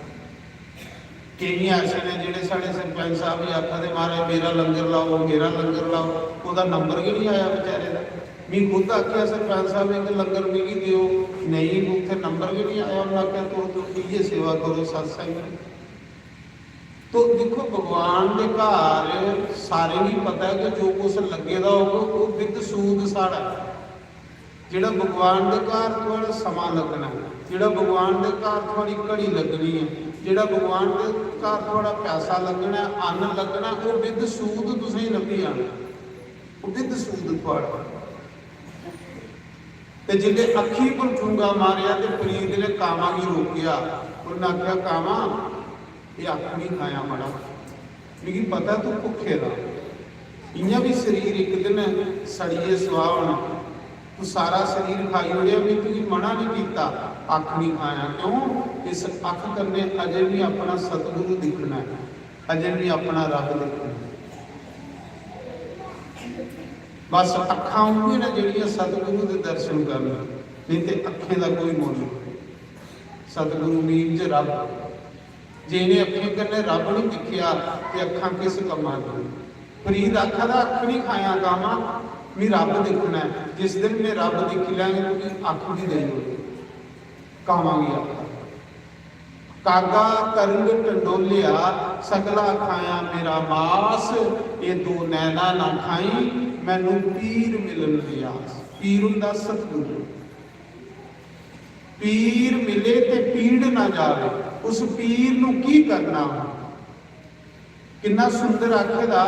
केईं ऐसे ने जेह्ड़े साढ़े सरपंच साहब बी आखा दे, "महाराज, मेरा लंगर लाओ, मेरा लंगर लाओ।" ओह्दा नंबर गै नहीं आया बेचारे दा। मी खुद आखेआ, "सरपंच साहब, इक लंगर मिगी देओ।" नेईं, उत्थै नंबर गै नहीं आया। उन्नै आखेआ, "तुस, तुस इ'यै सेवा करो सत्संग।" तो दिक्खो, भगवान दे घर सारें गी पता ऐ कि जो कुछ लग्गे दा होग, ओह् बिद सूद साढ़ा ऐ। जेह्ड़ा भगवान दे घर थुआढ़ा समां लग्गना ऐ, जेह्ड़ा भगवान दे घर थुआढ़ी घड़ी लग्गनी ऐ, जेह्ड़ा भगवान दे घर थुआढ़ा पैसा लग्गना ऐ, अन्न लग्गना ऐ, ओह् बिद सूद तुसेंगी लब्भी जाना, ओह् बिद सूद थुआढ़ा। ते जिसलै अक्खी पर ठुंगा मारेआ ते प्रीत ने कामा गी रोकेआ, उन्नै आखेआ, "कामा, एह् अक्ख निं खायां मड़ा, मिगी पता तू भुक्खे दा, इ'यां बी शरीर इक दिन सड़ियै सुआह् होना, तू सारा शरीर खाई ओड़ेआ, में तुगी मना निं कीता, अक्ख निं खायां। क्यों? इस अक्ख कन्नै अजें बी अपना सतगुरु दिक्खना ऐ, अजें बी अपना रब दिक्खना ऐ।" बस अक्खां उ'ऐ न जेह्ड़ियां सतगुरु दे दर्शन करन, नेईं ते अक्खें दा कोई मुल्ल नेईं। सतगुरु मीन च रब, जे इ'नें अक्खें कन्नै रब निं दिक्खेआ ते अक्खां किस कम्मा दियां? फरीद आखा दा, "अक्ख निं खायां कामा, मी रब दिक्खना ऐ। जिस दिन में रब दिक्खी लैंग, तुगी अक्ख बी देई ओड़ङ।" कामा गी आखा दा। "कागा करंग टंडोलिया, सगला खायां मेरा मास, ये दो नैना ना खाई, मैनू पीर मिलन दी आस।" पीर हुंदा सतगुरु। पीर मिले ते पीड़ ना जावे, उस पीर नू की करना हो? किन्ना सुंदर आखे दा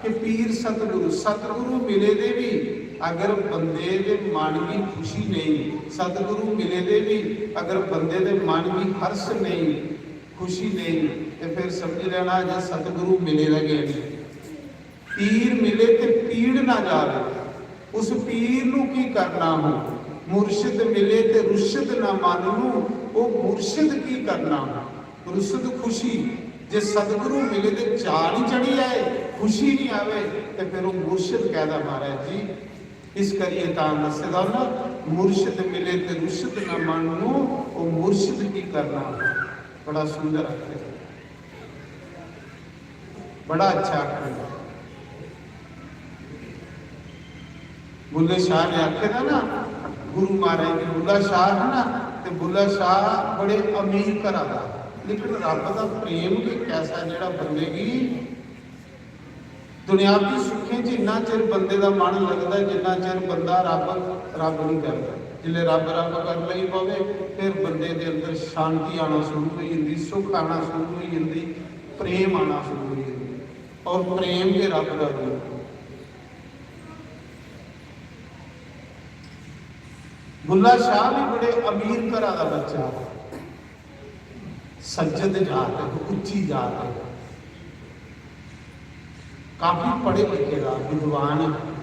कि पीर सतगुरु, सतगुरु मिले दे भी अगर बंदे दे मन गी खुशी नहीं, सतगुरु मिले दे भी अगर बंदे दे मन गी हर्ष नहीं, खुशी नहीं, ते फिर समझ लेना जे सतगुरु मिले दा गै नहीं। पीर मिले ते पीड़ ना जावे, उस पीर नू की करना हो? मुर्शिद मिले ते रुशिद ना मन नू, ओ मुर्शिद की करना हो? रुसद खुशी, जे सतगुरु मिले ते चाऽ निं चढ़ी जाए, खुशी निं आवे, ते फिर ओह् मुर्शद कैह्दा महाराज जी? इस करियै तां दस्से दा ना, मुर्शद मिले ते रुसद न मन नू, ओह् मुर्शद की करना। बड़ा सुंदर आखे, बड़ा अच्छा आखे। बुल्ले शाह ने आखे दा ना, गुरु महाराज जी, बुल्ला शाह है ना, ते बुल्ला शाह बड़े अमीर घरा दा, लेकिन रब दा प्रेम गै कैसा, जेह्ड़ा बंदे गी दुनियावी सुखें च इन्ना चिर बंदे दा मन लगदा, जिन्ना चिर बंदा रब, रब नहीं करदा। जिसले रब, रब कर लगी पवे, फिर बंदे दे अंदर शांति आना शुरू हो जाती, सुख आना शुरू हो जाती, प्रेम आना शुरू हो जाता। और प्रेम के रब का रूप। बुल्ला शाह भी बड़े अमीर घरा का बच्चा, सज्जद जात है, उच्ची जात है, काफी पढ़े लिखे दा विद्वान है,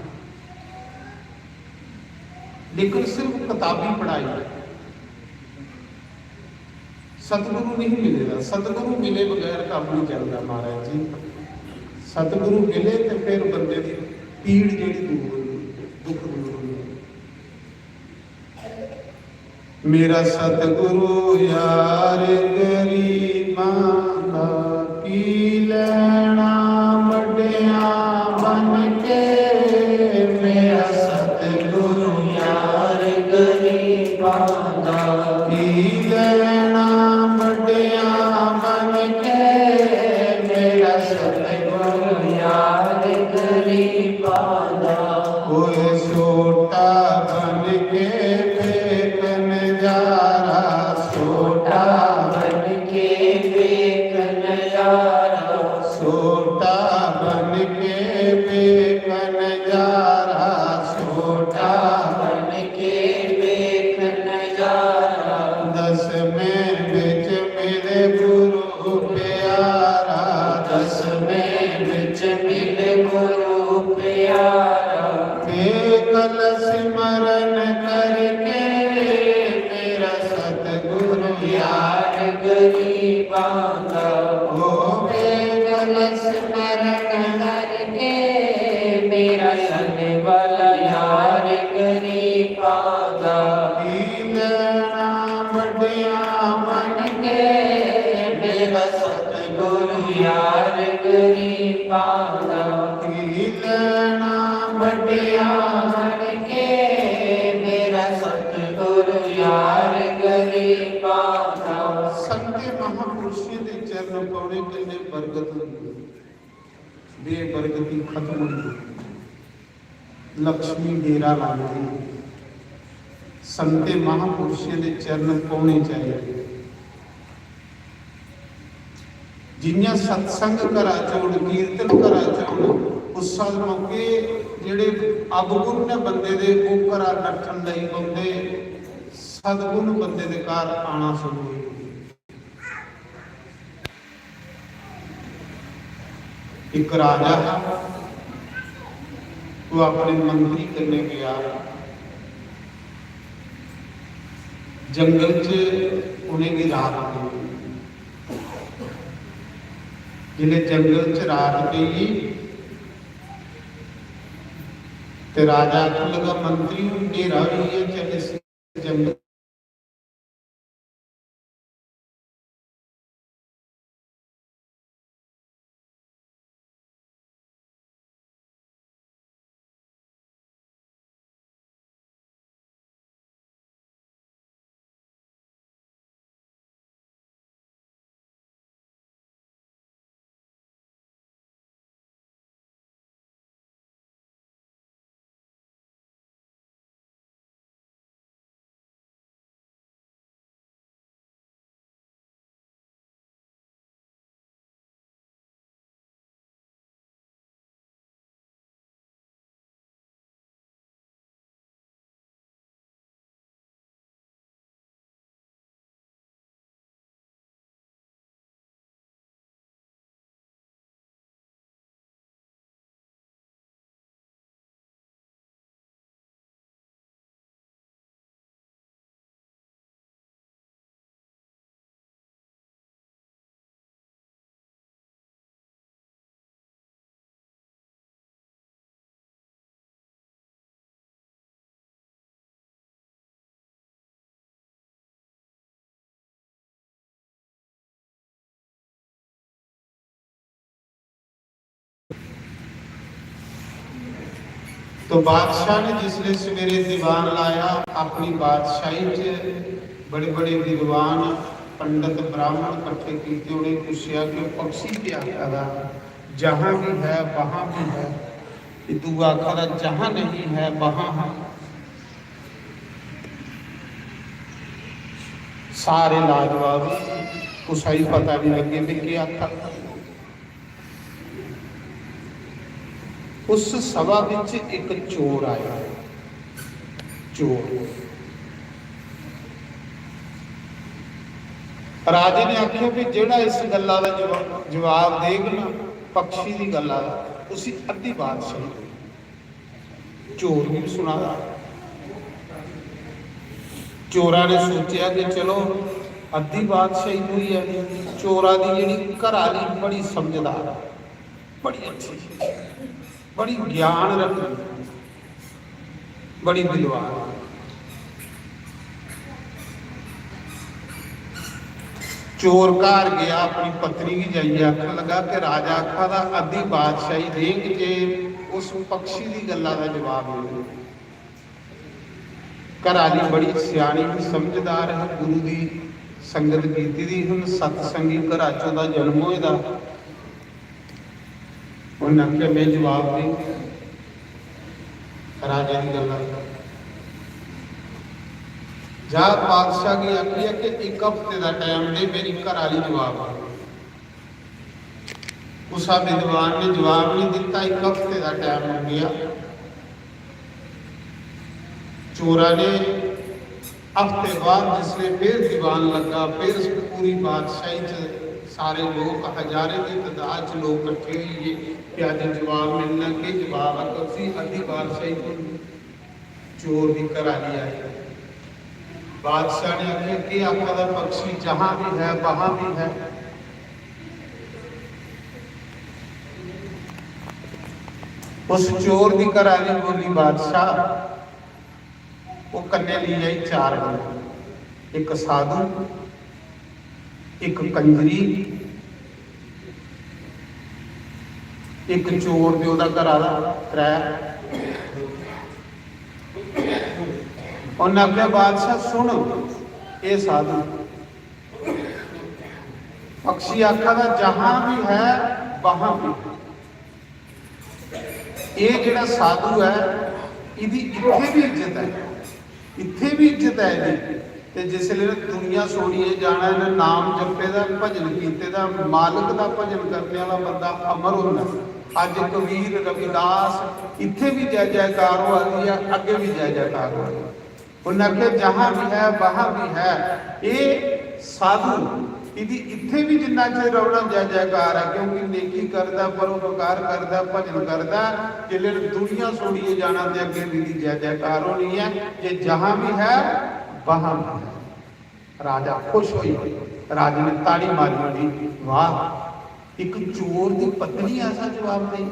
लेकिन सिर्फ किताबी पढ़ाई। सतगुरु नहीं मिलेगा, सतगुरु मिले बगैर काम नहीं चलता महाराज जी। सतगुरु मिले तो फिर बंदे की पीड़ जेह्ड़ी दूर होंदी, दुख दूर होंदे। मेरा सतगुरु यार गरीबां दा, की लैना बड्डेआं बन के। मेरा सतगुरु यार गरीबां दा, की लैना बड्डेआं बन के। मेरा सतगुरु यार गरीबां दा, ओए छोटा बन के देख नजारा, छोटा बन के देख नजारा, छोटा बन के देख नजारा, छोटा बन के देख नजारा। दसवें बिच मिले गुरु प्यारा, दसवें बिच मिले गुरु प्यारा। बेकल स्मरण करके मेरा सतगुरु यार गरीबां दा, ओ बेकल स्मरण करके मेरा सने वाला यार गरीबां दा। की लैना बड्डेआं बन के मेरा सतगुरु यार गरीबां दा। की लैना बड्डेआं बन के मेरा सतगुरु यार गरीबां दा। संते महापुरुषें दे चरण पौने कन्नै बरकत होंदी है, बेबरकती खत्म होंदी है, लक्ष्मी डेरा लांदी है। संते महापुरुषें दे चरण पौने चाहिए। जियां सत्संग घरा च होन, कीर्तन घरा च होन, उस साल मौके जेह्ड़े अवगुण ने बंदे दे, ओह् घरा नट्ठन लगी पौंदे, सदगुण बंदे दे घर आना शुरू होई जंदे। इक राजा हा, ओह् अपने मंत्री कन्नै गेआ, जंगल च उ'नेंगी रात पेई। जिसलै जंगल च रात पेई ते राजा आखन लगा, "मंत्री, हून न्हेरा होई गेआ, चल इस जंगल तो बादशाह ने जिसले सवेरे दीवान लाया, अपनी बादशाही च बड़े बड़े विद्वान, पंडित, ब्राह्मण कट्ठे कीते। उ'नें पुच्छेआ कि पक्षी केह् आखा दा, जहां भी है वहां भी है। ते दूआ आखा दा, जहां नहीं है वहां है। सारे लाजवाब, कुसै गी पता नहीं लग्गे भी केह् आखा दा। उस सभा विच एक चोर आया। चोर। राजे ने आख्या भी जेड़ा इस गल्ला दा जवा-, जवाब देग ना, पक्षी दी गल्ला दा, उसी अद्धी बादशाही देग। चोर भी सुना दा। चोरा ने सोचेआ कि चलो, अद्धी बादशाही थ्होई ऐ। चोरा दी जेह्ड़ी घरा आह्ली बड़ी समझदार, बड़ी अच्छी, बड़ी ज्ञान रखदी, बड़ी विद्वान। चोर घर गया, अपनी पत्नी गी जाइयै आखन लगा कि राजा आखा दा अद्धी बादशाही देंग जे उस पक्षी दी गल्ला दा जवाब देंग। घर आह्ली बड़ी स्यानी ही, समझदार ही, गुरु दी संगत कीती दी ही, सतसंगी घरा च ओह्दा जन्म होए दा। उन्नै आखेआ, "में जवाब देंग राजे दी गल्ला।" जा बादशाह गी आखियै कि इक हफ्ते दा टाइम दे, मेरी घर आह्ली जवाब दे। कुसा विद्वान ने जवाब नहीं दिता, इक हफ्ते दा टाइम मंगेआ। चोरा ने हफ्ते बाद जिसले फिर दीवान लगा, फिर पूरी बादशाही च सारे लोग, हजारें दी तादाद च लोग कट्ठे होई गे कि अज्ज जवाब मिलना, केह् जवाब है, उसी अद्धी बादशाही थ्होनी। चोर दी घराली आई। बादशाह ने आखेआ, "केह् आखा दा पक्षी, जहां भी है, वहां भी है?" उस चोर दी घराली बोली, "बादशाह, ओह् कन्नै लेई आई चार बंदे, इक साधु, इक कंजरी, इक चोर ते ओह्दा घरा दा, त्रै।" उन्नै आखेआ, "बादशाह सुन, एह् साधु, पक्षी आखा दा जहां भी है वहां भी है।" एह् जेह्ड़ा साधु ऐ, इदी इत्थै बी इज्जत ऐ, इत्थै बी इज्जत ऐ इदी। ते जिसलै दुनिया छोड़ियै जाना, इन्नै नाम जपे दा, भजन कीते दा, मालक दा भजन करने आह्ला बंदा अमर होंदा। अज्ज कबीर रविदास इत्थै बी जय जयकार होआ दी ऐ, अग्गें बी जय जयकार होआ दी। उन्नै आखेआ, "जहां भी है, वहां भी है।" एह् साधु, इदी इत्थै बी जिन्ना चिर रौह्ना जय जयकार ऐ, क्योंकि नेकी करदा, परोपकार करदा, भजन करदा। जिसलै दुनिया छोड़ियै जाना ते अग्गें बी इदी जय जयकार होनी ऐ। जे जहां भी है, वहां भी है। राजा खुश होई, राजे ने ताड़ी मारी ओड़ी, "वाह, इक चोर दी पत्नी ऐसा जवाब देई।"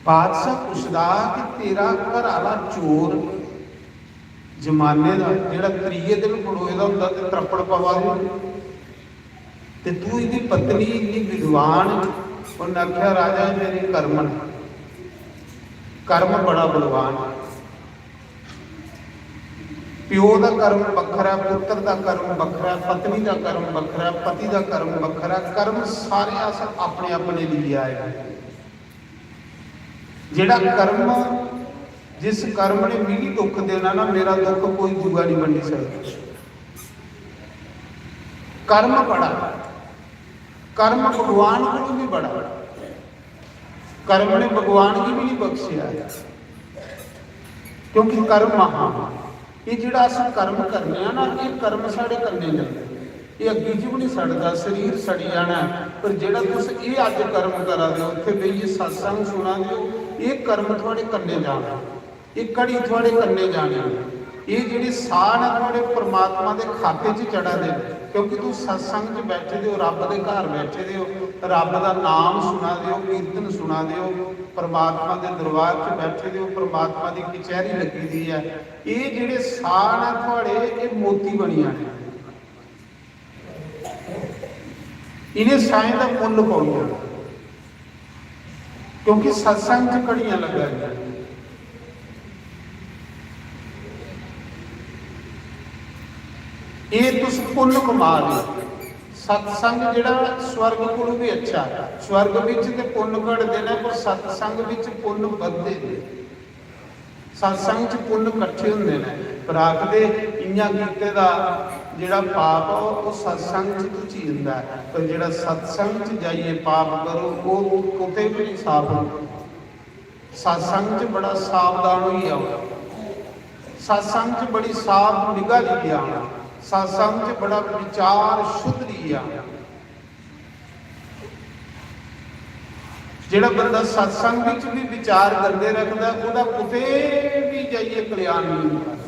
बादशाह पुछदा कि तेरा घर आह्ला चोर जमाने दा, जेह्ड़ा त्रिये दिन खड़ोए दा होंदा ते त्रप्पड़ पवा दे होंदे, ते तू इदी पत्नी इन्नी विद्वान। उन्नै आखेआ, "राजा, एह् मेरे कर्म न, कर्म बड़ा बलवान ऐ।" प्यो दा कर्म बक्खरा ऐ, पुत्र दा कर्म बक्खरा ऐ, पत्नी दा कर्म बक्खरा ऐ, पति दा कर्म बक्खरा ऐ। कर्म सारे अस अपने अपने लेइयै आए दे। जेह्ड़ा कर्म, जिस कर्म ने मिगी दुख देना ना, मेरा दुख कोई दूआ नहीं बंडी सकदा। कर्म बड़ा, कर्म भगवान कोलों भी बड़ा। कर्म ने भगवान गी भी नहीं बख्शेआ, क्योंकि कर्म महा। एह् जेह्ड़ा अस कर्म करने आं ना, एह् कर्म साढ़े कन्नै जंदे। एह् अग्गी च बी नहीं सड़दा, शरीर सड़ी जाना ऐ, पर जेह्ड़ा तुस एह् अज्ज कर्म करा दे ओ, इत्थै बेहियै सत्संग सुना दे ओ, एह् कर्म थुआढ़े कन्नै जाना। एह् घड़ी थुआढ़े कन्नै जानी ऐ। एह् जेह्ड़े साह् न थुआढ़े परमात्मा दे खाते च चढ़ा दे न, क्योंकि तुस सत्संग च बैठे दे ओ, रब्ब दे घर बैठे दे ओ, रब्ब दा नाम सुना दे ओ, कीर्तन सुना दे ओ, परमात्मा दे दरबार च बैठे दे ओ, परमात्मा दी कचैहरी लग्गी दी ऐ। एह् जेह्ड़े साह् न थुआढ़े, एह् मोती बनी जाने। इ'नें साहें दा मुल्ल पौई जाना। क्योंकि सत्संग च घड़ियां लग्गा दियां। एह् तुस पुन्न कमा दे ओ। सत्संग जेह्ड़ा स्वर्ग कोलू भी अच्छा ऐ। स्वर्ग बिच ते पुन्न घटदे न, पर सत्संग बिच पुन्न बधदे न। सत्संग च पुन्न कट्ठे होंदे न। पर आखदे इ'यां कीते दा जेह्ड़ा पाप ऐ, ओह्, ओह् सत्संग च तू चीरदा ऐ, पर जेह्ड़ा सत्संग च जाइयै पाप करो, ओह् कुतै बी नेईं साफ होंदा। सत्संग च बड़ा सावधान होइयै औना, सत्संग च बड़ी साफ निगाह लेइयै आना, सत्संग च बड़ा विचार शुद्ध लेइयै आना। जेह्ड़ा बंदा सत्संग बिच भी विचार गंदे रखदा ऐ, ओह्दा कुतै बी जाइयै कल्याण नहीं होंदा।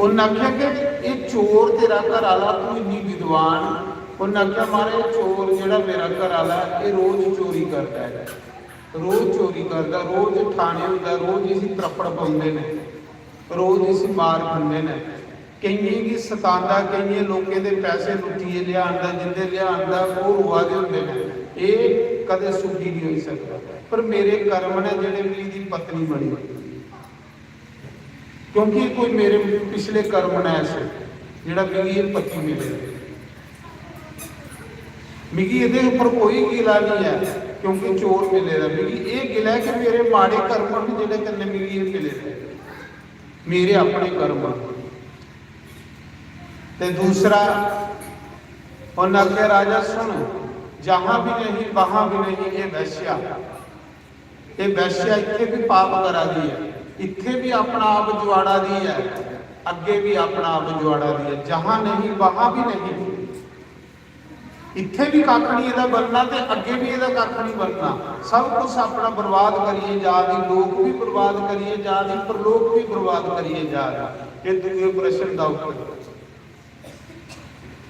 उन्नै आखेआ कि एह् चोर तेरा घर आह्ला, तू इन्नी विद्वान। उन्नै आखेआ, "महाराज, चोर जेह्ड़ा मेरा घर आह्ला ऐ, एह् रोज चोरी करदा ऐ, रोज चोरी करदा, रोज ठाणे होंदा, रोज इसी त्रप्पड़ पौंदे न, रोज इसी मार खंदे न।" केइयें गी सतांदा, केइयें लोकें दे पैसे लुट्टियै लेआंदा, जिंदे लेआंदा ओह् रोआ दे होंदे न। एह् कदें सुखी नहीं होई सकदा। पर मेरे कर्म ने जेह्ड़े, मिगी दी पत्नी बनी, क्योंकि कोई मेरे पिछले कर्म न ऐसे, जेह्ड़ा मिगी एह् पति मिले। मिगी एह्दे उप्पर कोई गिला नहीं ऐ, क्योंकि चोर मिले दा। मिगी एह् गिला ऐ कि मेरे माड़े कर्म न, जेह्दे कन्नै मिगी एह् मिले दे, मेरे अपने कर्म न। ते दूसरा, उन्नै आखेआ, "राजा सुन, जहां भी नहीं, वहां भी नहीं, ये वैश्या, ये वैश्या इत्थे भी पाप करा दी ऐ, इत्थे भी अपना आप जुआड़ा दी ऐ, अग्गे भी अपना आप जुआड़ा दी ऐ, जहां नहीं, वहां भी नहीं।" इत्थे भी कक्ख नहीं एह्दा बनना ते अग्गे भी एह्दा कक्ख नहीं बनना। सब कुछ अपना बर्बाद करियै जा दी, लोक भी बर्बाद करियै जा दी, परलोक भी बर्बाद करियै जा दी। एह् दूए प्रश्न दा उत्तर।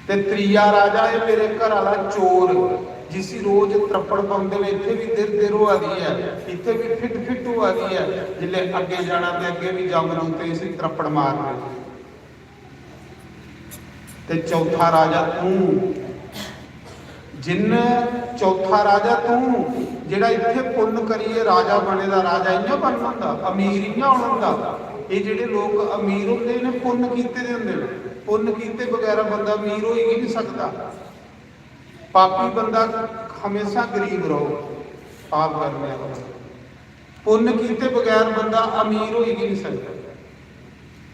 ते त्रीया राजा, एह् मेरे घर आह्ला चोर, जिसी रोज त्रप्पड़ पौंदे ने, इत्थे भी दिर दिर होआ दी ऐ, इत्थे भी फिट फिट होआ दी ऐ। जिसलै अग्गे जाना ते अग्गे भी जमदूतें इसी त्रप्पड़ मारने। ते चौथा राजा तूं, जिन्न, चौथा राजा तूं, जेह्ड़ा इत्थै पुन्न करियै राजा बने दा। राजा इ'यां बनना होंदा, अमीर इ'यां होना होंदा। एह् जेह्ड़े लोक अमीर होंदे, इ'नें पुन्न कीते दे होंदे न। पुन्न कीते बगैरा बंदा अमीर होई गै निं सकदा। पापी बंदा हमेशा गरीब रौह्ग, पाप करने आह्ला। पुन्न कीते बगैर बंदा अमीर होई गै निं सकदा।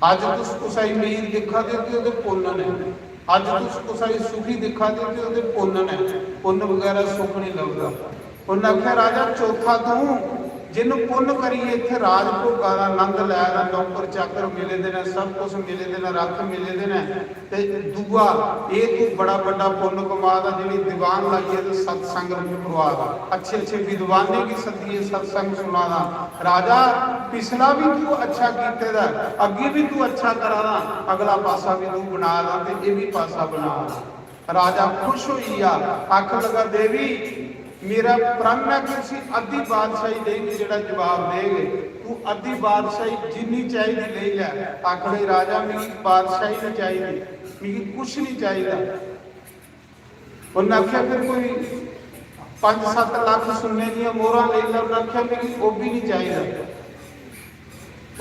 अज्ज तुस कुसै गी अमीर दिक्खा दे ओ ते ओह्दे पुन्न न, अज्ज तुस कुसै गी सुखी दिक्खा दे ओ ते ओह्दे पुन्न न। पुन्न बगैरा सुख निं लभदा। उन्नै आखेआ, "राजा, चौथा तूं, जिन्न पुन्न करियै इत्थै राज भोगा दा आनंद लै दा, नौकर चाकर मिले दे न, सब कुछ मिले दे न, रथ मिले दे न, ते दूआ, एह् तूं बड़ा बड्डा पुन्न कमा दा, जेह्ड़ी दीवान लाइयै ते सत्संग करवा दा, अच्छे अच्छे विद्वानें गी सद्दियै सत्संग सुना दा। राजा, पिछला भी तूं अच्छा कीते दा ऐ, अग्गें भी तूं अच्छा करा दा, अगला पासा भी तूं बना दा ते एह् भी पासा बना दा।" राजा खुश होई गेआ, आखन लगा, "देवी, मेरा प्रण ऐ कि उसी अद्धी बादशाही देंग, जेह्ड़ा जवाब देग, तू अद्धी बादशाही जिन्नी चाहिदी लेई लै।" आखन लगी, "राजा, मिगी बादशाही नहीं चाहिदी, मिगी कुछ नहीं चाहिदा।" उन्नै आखेआ, "फिर कोई पंज सत्त लक्ख सुन्ने दियां मोहरां लेई लै।" उन्नै आखेआ, "मिगी ओह् बी नहीं चाहिदा।"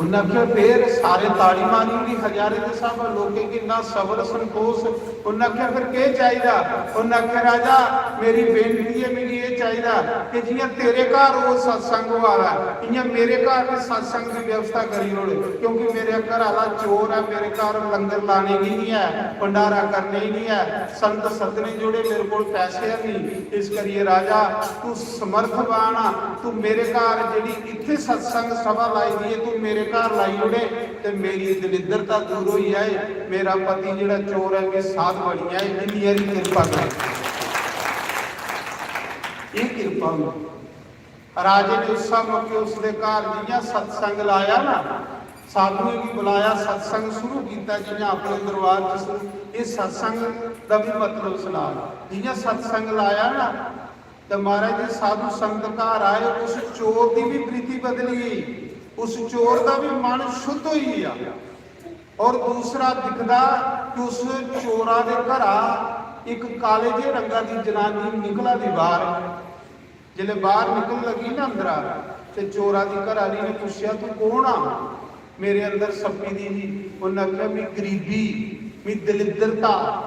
उन्नै आखेआ, फिर सारे ताड़ी मारी ओड़ी, हजारें दे स्हाबै लोकें गी इन्ना सबर संतोष। उन्नै आखेआ, "फिर केह् चाहिदा?" उन्नै आखेआ, "राजा, मेरी बेनती ऐ, मिगी एह् चाहिदा कि जि'यां तेरे घर रोज सत्संग होआ दा ऐ, इ'यां मेरे घर बी सत्संग दी व्यवस्था करी ओड़, क्योंकि मेरे घर आह्ला चोर ऐ, मेरे घर लंगर लाने गी निं ऐ, भंडारा करने गी निं ऐ, संत सद्दने जोड़े, मेरे कोल पैसे है नहीं। इस करियै राजा, तू समर्थवान आ, तू मेरे घर जेह्ड़ी इत्थै सत्संग सभा लाई दी ऐ, तू मेरे घर लाई ओड़े ते मेरी दलिद्रता दूर होई जाए, मेरा पति जेह्ड़ा चोर ऐ, मिगी साध बनी जाए, इन्नी हारी किरपा कर।" एह् किरपा होंदी। राजे ने उस्सै मौके उसदे घर जि'यां सत्संग लाया ना, साधुएं गी बुलाया, सत्संग शुरू कीता, जि'यां अपने दरबार च शुरू, एह् सत्संग दा बी मतलब सना। जि'यां सत्संग लाया ना, ते महाराज जी, साधु संत घर आए, उस चोर दी बी प्रीति बदली गेई, उस चोर दा बी मन शुद्ध होई गेआ। और दूसरा दिखदा कि उस चोरा दे घरा इक काले जे रंगा दी जनानी निकला दी बाहर। जिसलै बाहर निकलन लगी ना अंदरा, ते चोरा दी घर आली ने पुच्छेआ, "तू कौन आ?" मेरे अंदर सप्पी दी ही। उन्नै आखेआ, "मी गरीबी, मी दलिद्रता।"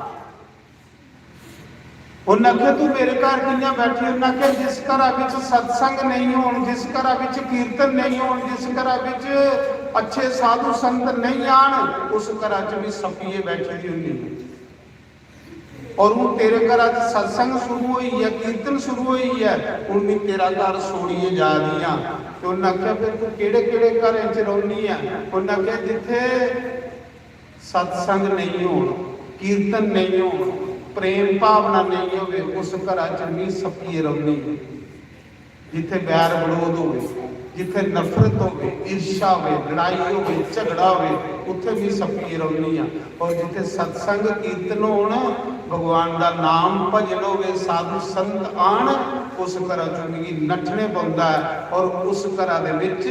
उन्नै आखेआ, "तू मेरे घर कि'यां बैठी?" उन्नै आखेआ, "जिस घरा बिच सत्संग नेईं होन, जिस घरा बिच कीर्तन नेईं होन, जिस घरा बिच अच्छे साधु संत नेईं आन, उस घरा च मी सप्पियै बैठी दी होंदी।" और हून तेरे घरा च सत्संग शुरू होई ऐ, कीर्तन शुरू होई ऐ, हून मैं तेरा घर छोड़ियै जा दी आं। ते उन्नै आखेआ, "फिर तू केह्ड़े-केह्ड़े घरें च रौह्नी ऐ?" उन्नै आखेआ, "जित्थै सत्संग नेईं होन, कीर्तन नेईं होन, प्रेम भावना नेईं होवे, उस घरा च मैं सप्पियै रौह्नी।" जित्थै बैर बरोध होवे, जित्थै नफरत होवे, ईर्ष्या होवे, लड़ाई होवे, झगड़ा होवे, उत्थै मी सप्पियै रौह्नी आं। और जित्थै सत्संग कीर्तन होन, भगवान दा नाम भजन होवे, साधु संत आन, उस घरा चों मिगी नट्ठने पौंदा ऐ। और उस घरा दे बिच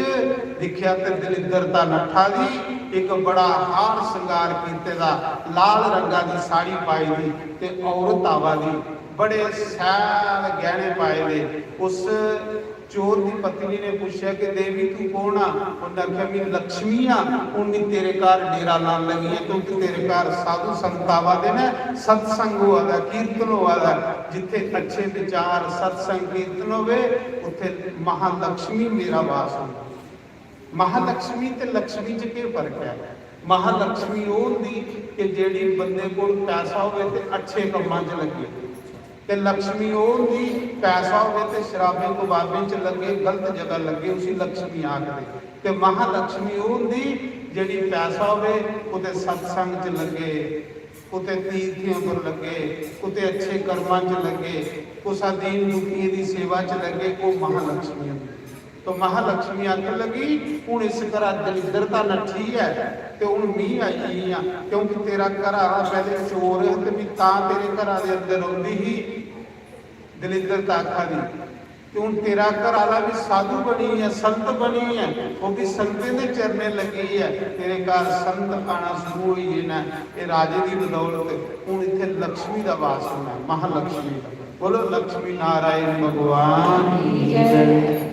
दिक्खेआ ते दलिद्रता नट्ठा दी, इक बड़ा हार श्रृंगार कीते दा, लाल रंगा दी साड़ी पाई दी ते औरत आवा दी, बड़े शैल गैह्ने पाए दे। उस चोर दी पत्नी ने पुच्छेआ कि "देवी, तू कौन आ?" उन्नै आखेआ, "मैं लक्ष्मी आं, हून मैं तेरे घर डेरा लान लगी आं, क्योंकि तेरे घर साधु संत आवा दे न, सत्संग होआ दा, कीर्तन होआ दा।" जित्थै अच्छे विचार, सत्संग, कीर्तन होवे, उत्थै महालक्ष्मी मेरा वास होंदा। महालक्ष्मी ते लक्ष्मी च केह् फर्क ऐ? महालक्ष्मी ओह् होंदी कि जेह्ड़ी बंदे कोल पैसा होवे ते अच्छे कम्मां च लग्गे, ते लक्ष्मी ओह् होंदी, पैसा होवे ते शराबें कबाबें च लग्गे, गलत जगह लग्गे, उसी लक्ष्मी आखदे। ते महालक्ष्मी ओह् होंदी जेह्ड़ी पैसा होवे, कुतै सत्संग च लग्गे, कुतै तीर्थें पर लग्गे, कुतै अच्छे कर्मां च लग्गे, कुसै दीन दुखिये दी सेवा च लग्गे, ओह् महालक्ष्मी होंदी। तो महालक्ष्मी आखन लगी, "हून इस घरा दलिद्रता नट्ठी ऐ ते हून मी आई गेई आं, क्योंकि तेरा घरा आह्ला पैह्ले चोर हा ते मी तां तेरे घरा दे अंदर रौंह्दी ही दलिद्रता आखा दी, ते हून तेरा घर आह्ला बी साधु बनी ऐ, संत बनी ऐ, ओह् बी संतें दे चरणें लग्गी ऐ, तेरे घर संत आना शुरू होई गे न, एह् राजे दी बदौलत, हून इत्थै लक्ष्मी दा वास होना ऐ, महालक्ष्मी दा।" बोलो लक्ष्मी नारायण भगवान की जय।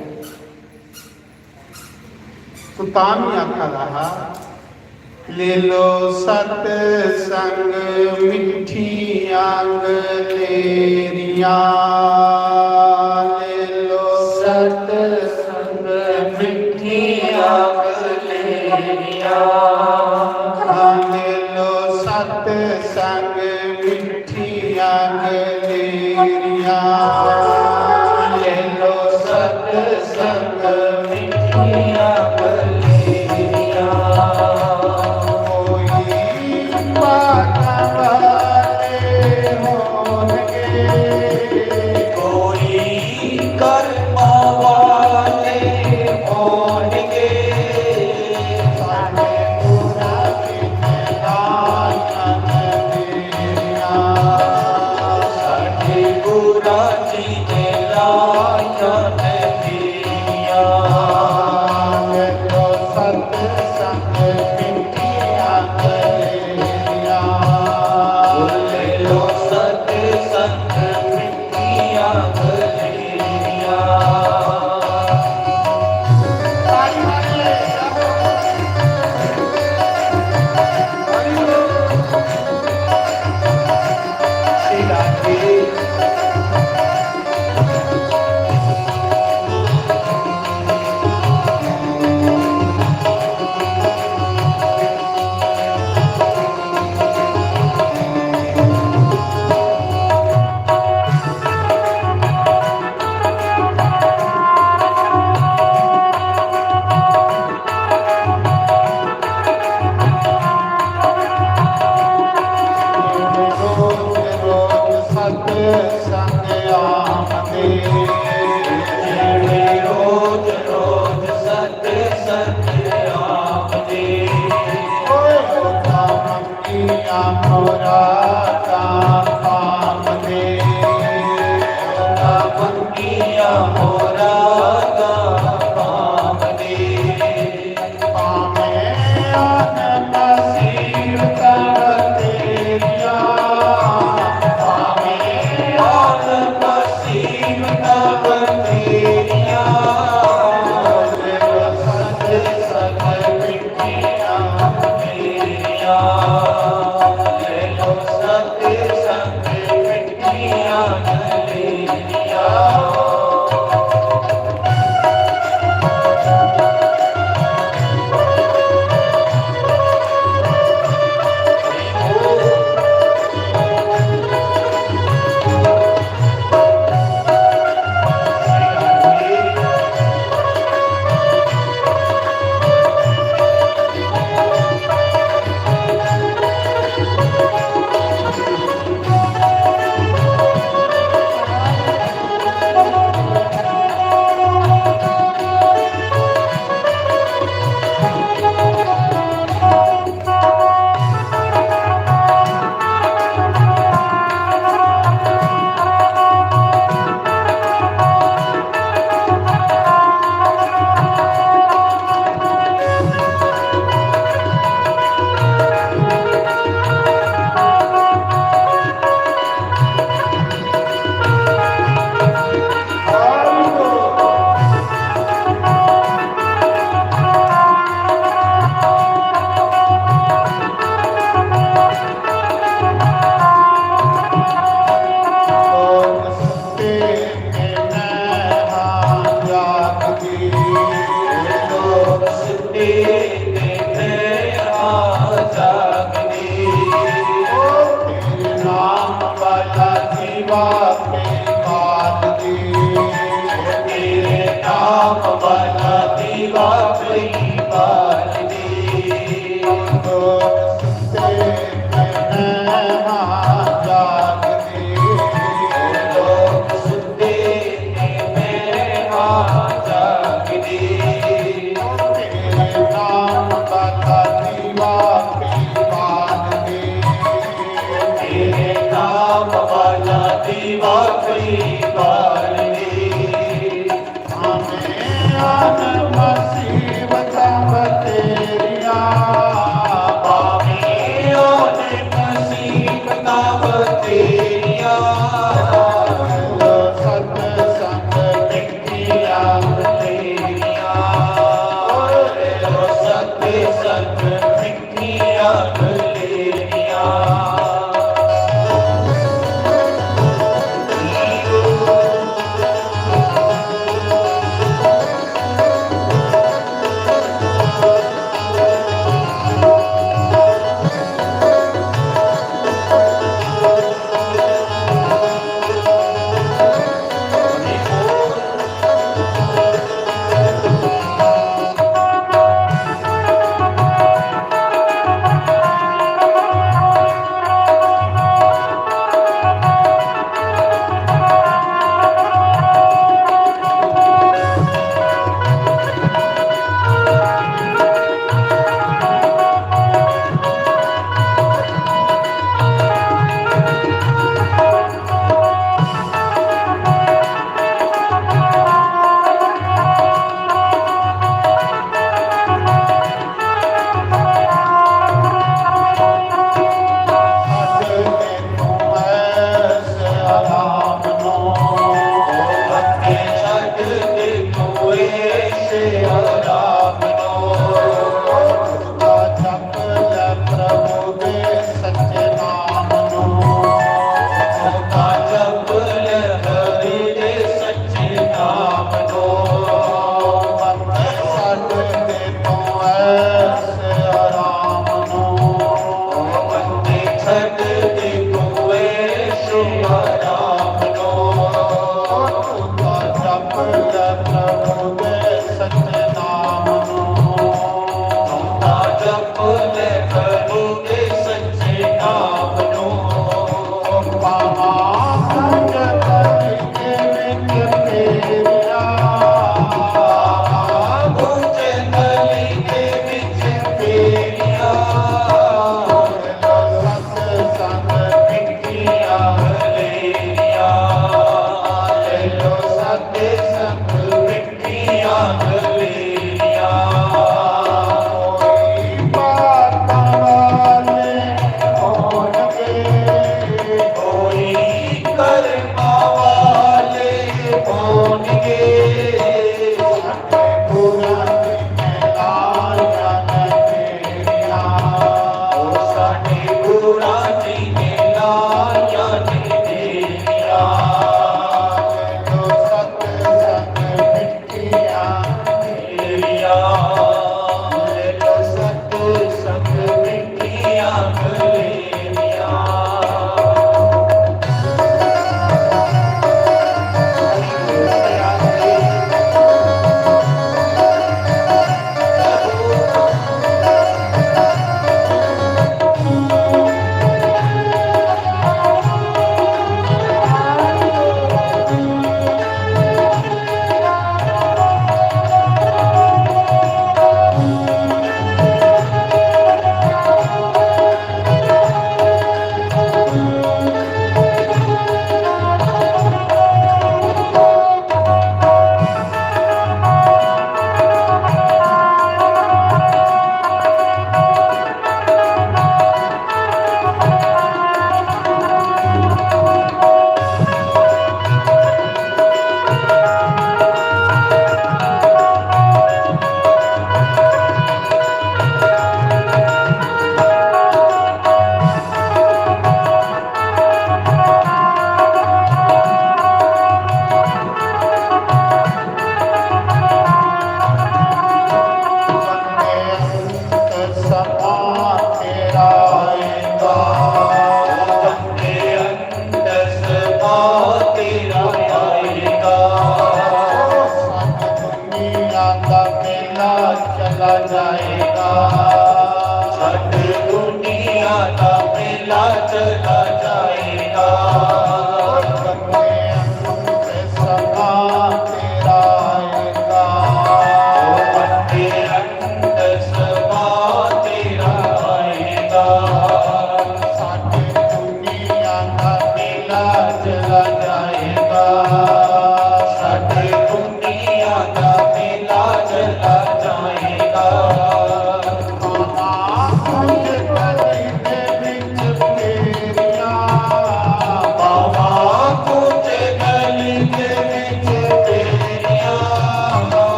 तो तां भी आखा दा हा, "ले लो सत्संग मिट्ठी आंगलेरिया, ले लो सत्संग मिट्ठी आंगलेरिया, हाँ, ले लो सत्संग मिट्ठी आंगलेरिया, ले लो सत्संग मिट्ठी आंगलेरिया।" कोई भाग्य वाले होणगे, कोई कर्मा वाले होणगे, साढ़े पूरा आपे बाल दी। तेरे नाम वाला दीवा कोई बाल दी। लोग सुनते हैं हाँ जाग दी। लोग सुनते हैं हाँ जाग दी। तेरे नाम वाला दीवा कोई बाल दी। तेरे नाम वाला दीवा कोई बाल दी। भावें आन मुसीबतां बतेरियां। भावें आन मुसीबतां बतेरियां। सतसंग मिट्ठियां बतेरियां। सतसंग मिट्ठियां बतेरियां।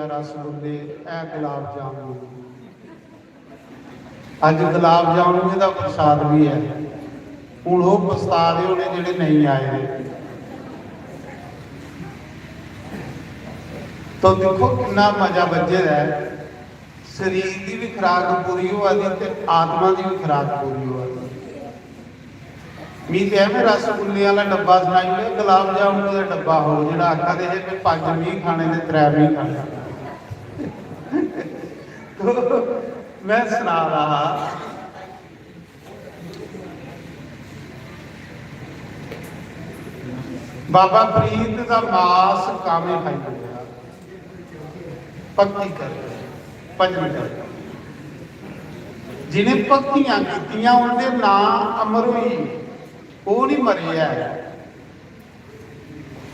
रसगुल्ले, ऐ गुलाब जामुन। अज्ज गुलाब जामुन दा प्रसाद बी ऐ। हुन ओह् पछता दे होने जेह्ड़े नेईं आए दे। तो दिक्खो किन्ना मजा बज्झे दा ऐ। शरीर दी बी खुराक पूरी होआ दी ते आत्मा दी बी खुराक पूरी होआ दी। मी ते ऐ, में रसगुल्ले आह्ला डब्बा सनाई ओड़ेआ, गुलाब जामुन दा डब्बा हो, जेह्ड़ा आखा दे हे कि पंज मी खाने ते त्रै मी खाने। तो में सना दा हा, बाबा फरीद दा मास कामें खाई ओड़ेआ। भक्ति कर, भजन कर। जिनें भक्तियां कीतियां, उंदे नां अमर होई गे। ओह् नहीं मरेआ ऐ,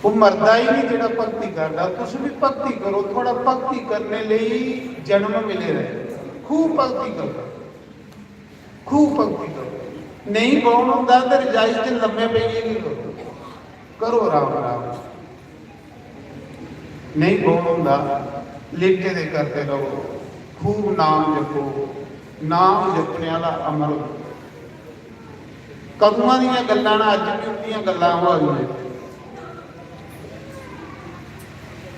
ओह् मरदा ही नहीं जेह्ड़ा भक्ति करदा। तुस भी भक्ति करो, थोड़ा भक्ति करने लेई जन्म मिले रहे। खूब भक्ति करो, खूब भक्ति करो। नहीं बौह्न होंदा ते रजाई च लम्मे पेइयै गै करो। करो आराम, आराम। नहीं बौह्न होंदा, लेटे दे करदे रहो, खूब नाम जपो। नाम जपने आह्ला अमर होंदा। कदुआं दियां गल्लां न, अज्ज बी उंदियां गल्लां होआ दियां।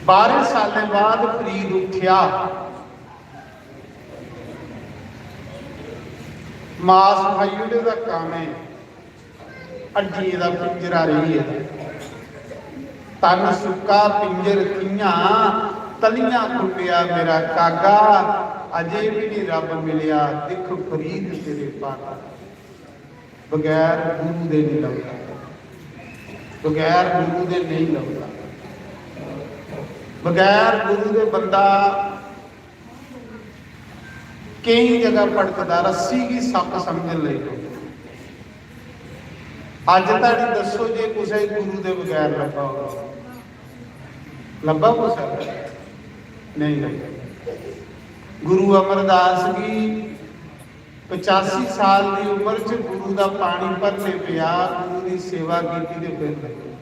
बारां सालें बाद फरीद उट्ठेआ, मास खाई ओड़े दा कामें, हड्डियें दा पिंजरा रेही गेदा। तन सुक्का पिंजर कि'यां, तलियां कुंडेआ मेरा कागा, अजे बी निं रब मिलेआ, दिक्ख फरीद तेरे पागा। बगैर गुरु दे नहीं लभदा, बगैर गुरु दे नहीं लभदा। बगैर गुरु दे बंदा केई जगह भटकदा, रस्सी गी सप्प समझन लगी पौंदा। अज्ज धोड़ी दस्सो जे कुसै गी गुरु दे बगैर लब्भा होग? लब्भा कुसै गी? नहीं लब्भा। गुरु अमरदास गी पचासी साल दी उम्र च गुरु दा पानी भरने पेआ, गुरु दी सेवा कीती ते फिर लग्गे।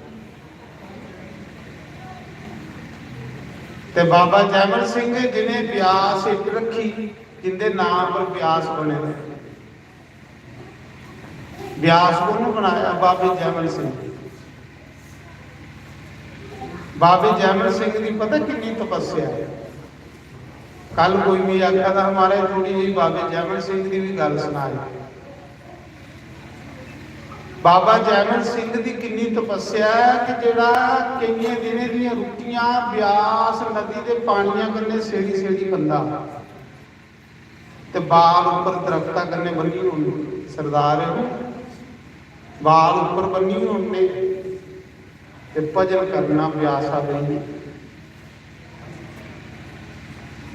ते बाबा जैमल सिंह जिन्हें ब्यास इट्ट रखी, जिंदे नां पर ब्यास बने दे। ब्यास कु'न बनाया? बाबे जैमल सिंह। बाबे जैमल सिंह दी पता किन्नी तपस्या है। कल कोई मिगी आखा दा, "महाराज, थोड़ी जेही बाबे जैमल सिंह दी भी गल्ल सनाए।" बाबा जैमल सिंह दी किन्नी तपस्या है कि जेह्ड़ा केइयें दिनें दियां रुट्टियां ब्यास नदी दे पानियां कन्नै सेड़ी सेड़ी खंदा। ते बाल उप्पर दरख्ता कन्नै बन्नी ओड़ने, सरदार है ना, बाल उप्पर बन्नी ओड़ने ते भजन करना ब्यासा बेहियै।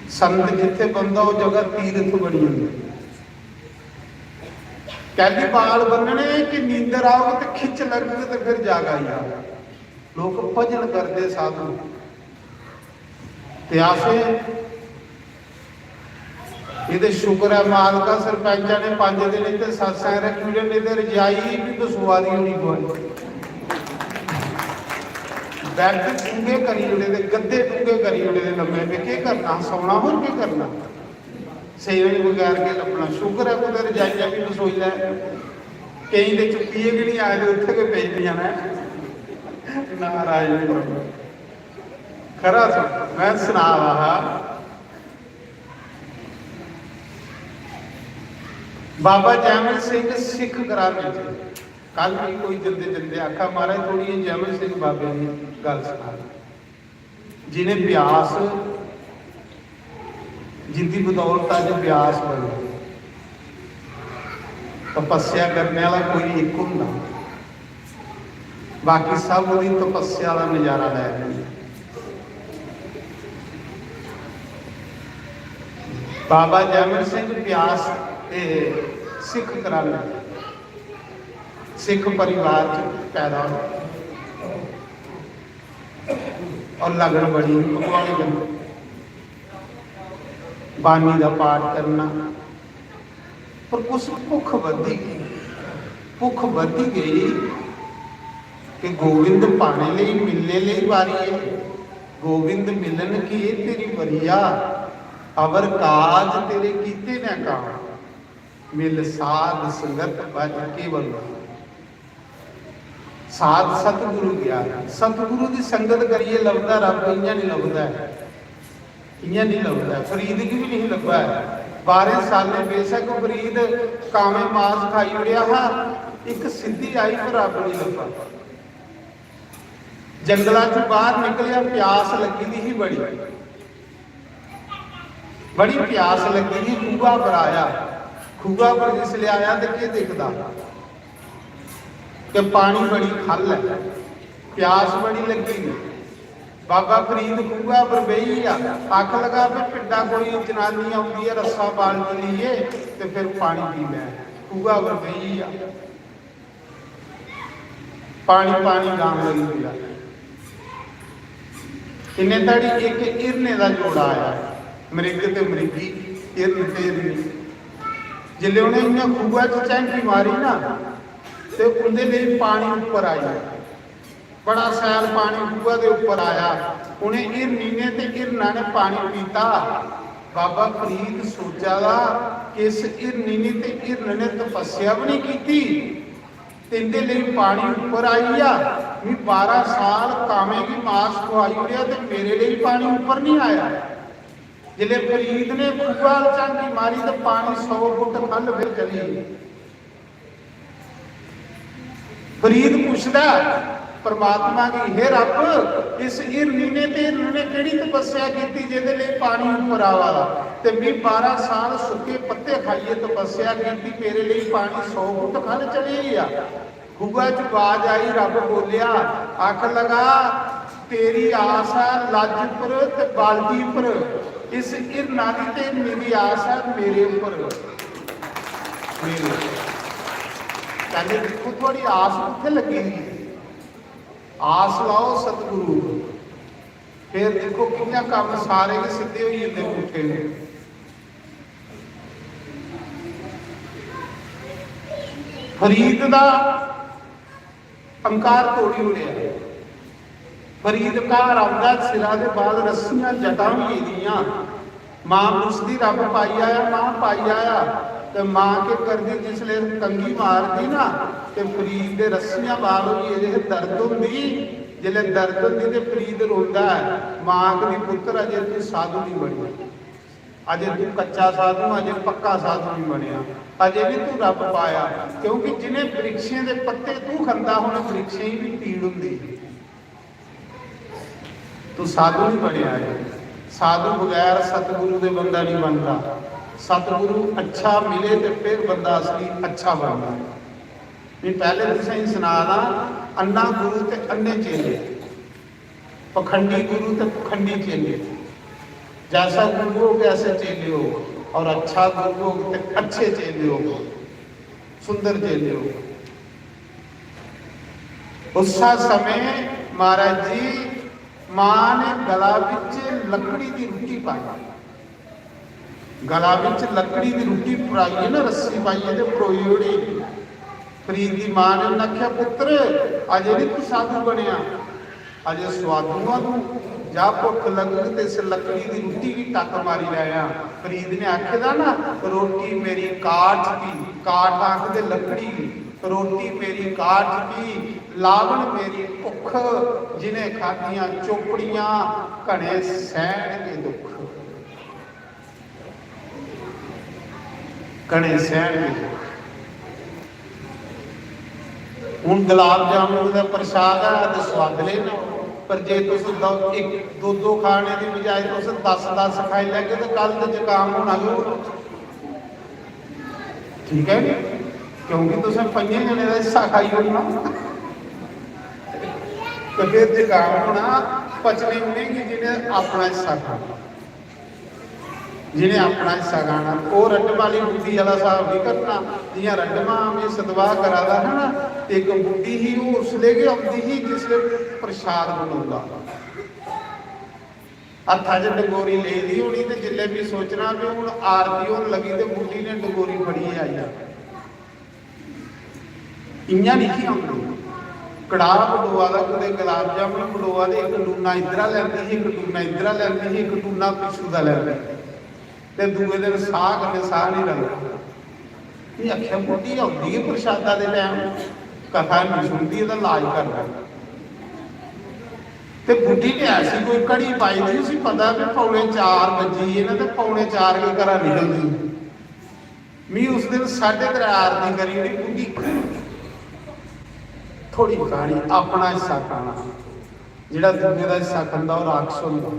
संत जित्थे बंदा, ओह् जगह तीर्थ बनी जंदी। कैदी बाल बन्नने कि नींदर आग ते खिच्च लगग ते फिर जाग आई जाग। लोक भजन करदे साधु। ते असें एह्दे शुक्र ऐ मालका, सरपैंचा ने पंज दिन इत्थै सत्संग रक्खी ओड़े, नेईं ते रजाई बी बसोआ दी होनी कोई। बैड डूंगे करी ओड़े दे, गद्दे डूंगे करी ओड़े दे लम्मे, में केह् करना, सौना होर केह् करना? सेवन बगैर केह् लब्भना? शुक्र ऐ कुतै रजाइयां बी बसोई लै। केईं ते चुक्कियै बी निं आए दे, उत्थै गै पेई दियां न। नारायण प्रभु। खरा सुन, में सना दा हा, बाबा जैमल सिंह सिख घराने च। कल भी कोई जंदे जंदे आखा, "महाराज, थोड़ी जेही जैमल सिंह बाबे दी गल्ल सना।" जिन्हें ब्यास, जिंदी बदौलत अज्ज ब्यास बने, तपस्या करने वाला कोई इक होंदा, बाकी सब ओह्दी तपस्या दा नजारा लै दे। बाबा जैमल सिंह ब्यास ते सिख घराने, सिख परिवार च पैदा होए और लगन बड़ी भगवान कन्नै बाणी दा पाठ करना। पर कुछ भुख बधी गई, भुख बधी गई कि गोविंद पाने लेई, मिलने लेई बारी है। गोविंद मिलन किए तेरी वरिया, अवर काज तेरे कीते न काम। मिल साध संगत भज केवल। साध सतगुरु गया, सतगुरु दी संगत करिए लभदा रब, इयां नहीं लभदा है, इयां नहीं लभदा है। फरीद गी भी नहीं लब्भा है। बारह सालें बेशक फरीद कामें मास खाई उड़ेआ हा, एक सिद्धि आई पर रब नहीं लब्भा। जंगला च बाहर निकलिया, प्यास लगी दी ही बड़ी, बड़ी प्यास लगी ही। खूहा पर आया, खूहा पर जिसले आया ते केह् दिखदा कि पानी बड़ी खल है, प्यास बड़ी लगी दी। बाबा फरीद खूहा पर बेही गेआ, आख लगा, "भी पिंडा कोई जनानी औंदी ऐ, रस्सा बाल्टी लेइयै, ते फिर पानी पी लै।" खूहा पर बेही गेआ, पानी पानी गान लगी पेआ। इन्ने धड़ी इक हिरने दा जोड़ा आया, मृग ते मृगी, हिरन ते हिरनी। जिसले उ'नें इ'यां खूहा च झैंकी मारी ना, ते उं'दे लेई पानी उप्पर आई गेआ। बड़ा शैल पानी खूहा दे उप्पर आया। उ'नें हिरनी ने ते हिरना ने पानी पीता। बाबा फरीद सोचा दा कि इस हिरनी ने ते हिरन ने तपस्या भी नहीं कीती, ते इंदे लेई पानी उप्पर आई गेआ। मी बारां साल कामें गी मास खुआई ओड़ेआ ते मेरे लेई पानी उप्पर नहीं आया। जिसले फरीद ने खूहा अल झांकी मारी ते पानी सौ फुट ख'ल्ल फिर चली गेआ। फरीद पुछदा परमात्मा गी, "हे रब, इस हिरनी ने ते हिरन ने केह्ड़ी तपस्या कीती जेह्दे लेई पानी उप्पर आवा दा? ते मी बारां साल सुक्के पत्ते खाइयै तपस्या कीती, मेरे लेई पानी सौ फुट ख'ल्ल चली गेआ।" खूहा च बाज आई, रब बोलेआ, आख लगा, "तेरी आस ऐ लज्ज उप्पर ते बाल्टी उप्पर, इस हिरना दी ते मेरी आस ऐ मेरे उप्पर।" मेरे। पैह्ले दिक्खो, थुआढ़ी आस कुत्थै लग्गी दी ऐ? आस लाओ सतगुरु पर। फिर दिक्खो, कि'यां कम्म सारे गै सिद्धे होई जंदे, पुट्ठे न। फरीद दा अहंकार तोड़ी ओड़ेआ। फरीद घर आंदा, सिरा दे बाल रस्सियां जटां होई गेदियां। मां पुछदी, "रब पाई आया, मां पाई आया?" ते मां केह् करदी, जिसले कंघी मारदी ना, ते फरीद दे रस्सियां बाल होई गेदे हे, दर्द होंदी। जिसले दर्द होंदी ते फरीद रोंदा ऐ। मां आखदी, "पुत्तर, अजें तू साधु नहीं बनेआ, अजें तू कच्चा साधु, अजें पक्का साधु नहीं बनेआ, अजें नहीं तू रब पाया।" क्योंकि जिन्हें वृक्षें दे पत्ते तू खंदा, उन्हें वृक्षें गी भी पीड़ होंदी। तू साधु नहीं बनेआ है। साधु बगैर सतगुरु दे बंदा नहीं बनदा। सतगुरु अच्छा मिले ते फिर बंदा असली अच्छा बनदा। मैं पहले तुसें ही सुना दा, अन्ना गुरु ते अन्ने चेले, पखंडी गुरु ते पखंडी चेले। जैसा गुरु हो, वैसे चेले हो, और अच्छा गुरु हो ते अच्छे चेले हो, सुंदर चेले हो। उस समय महाराज जी, मां ने गला विच लकड़ी दी रुट्टी पाई, गला विच लकड़ी दी रुट्टी पुराइयै ना, रस्सी पाइयै ते परोई ओड़ी। फरीद दी मां ने उन्हें आख्या, "पुत्र, अजे नहीं तू साधु बनेआ, अजे सुआदू आ तू। जा, भुख लगग ते इस लकड़ी दी रुट्टी गी टक मारी लैया।" फरीद ने आखे दा ना, "रोटी मेरी काठ की", काठ आखदे लकड़ी गी, "रोटी मेरी काठ की, लावण मेरी भुख, जिन्हें खादियां चोपड़ियां, घने सैहणगे दुख।" घने सैहणगे। हुण गुलाब जामुन दा प्रसाद ऐ ते स्वादले न, पर जे तुस दो, इक, दो, दो खाने दी बजाय तुस दस, दस खाई लैगे ते कल ते जुकाम होना गै होना। ठीक है नी? क्योंकि तुसें पंजे जने दा हिस्सा खाई ओड़ना। ते फिर जुकाम होना, पचने उ'नेंगी जि'नें अपना हिस्सा खाना। जि'नें अपना हिस्सा खाना, ओह् रड्डम आह्ली बुद्धि आह्ला स्हाब नहीं करना। जि'यां रड्डमा में सतवाह् करा दा हा ना, ते इक बुद्धि ही, ओह् उसलै गै औंदी ही जिसलै प्रसाद बंडोंदा। हत्था च डंगोरी लेई दी होनी ते जिसलै भी सोचना भी हून आरती होन लगी ते बुड्ढी ने डंगोरी फड़ियै आई जाना। इ'यां नहीं औंदी। कड़ाह बटोआ दा, कुतै गुलाब जामुन बटोआ दे, इक डूना इद्धरा लैंदी ही, इक डूना इद्धरा लैंदी ही, इक डूना पिच्छू दा लैंदी ही। ते दूए दिन साह् कन्नै साह् निं रलदा। मी आखेआ, "बुड्ढी औंदी गै प्रशादा दे टैम, कथा निं सुनदी, एह्दा लाज करना।" ते बुड्ढी ने ऐसी कोई घड़ी पाई दी, उसी पता कि पौने चार बज्जी गे न ते पौने चार गै घरा निकलदी। मी उस दिन साढ़े त्रै आरती करी ओड़ी बुड्ढी। थोड़ी खानी, अपना हिस्सा खाना। जेह्ड़ा दूए दा हिस्सा खंदा, ओह् राक्षस होंदा।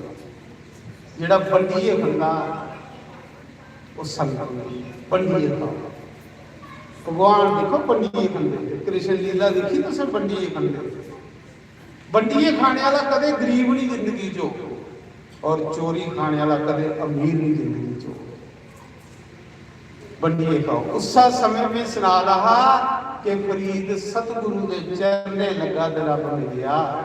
जेह्ड़ा बंडियै खंदा, ओह् संत होंदा। बंडियै खाओ। भगवान दिक्खो, बंडियै खंदे। कृष्ण लीला दिक्खी तुसें, बंडियै खंदे। बंडियै खाने वाला कदें गरीब नहीं जिंदगी च होग, और चोरी खाने वाला कदें अमीर नहीं जिंदगी च होग। बंडियै खाओ। उस्सा समय में सना रहा कि फरीद सतगुरु दे चरणें लग्गा ते रब मिलेआ।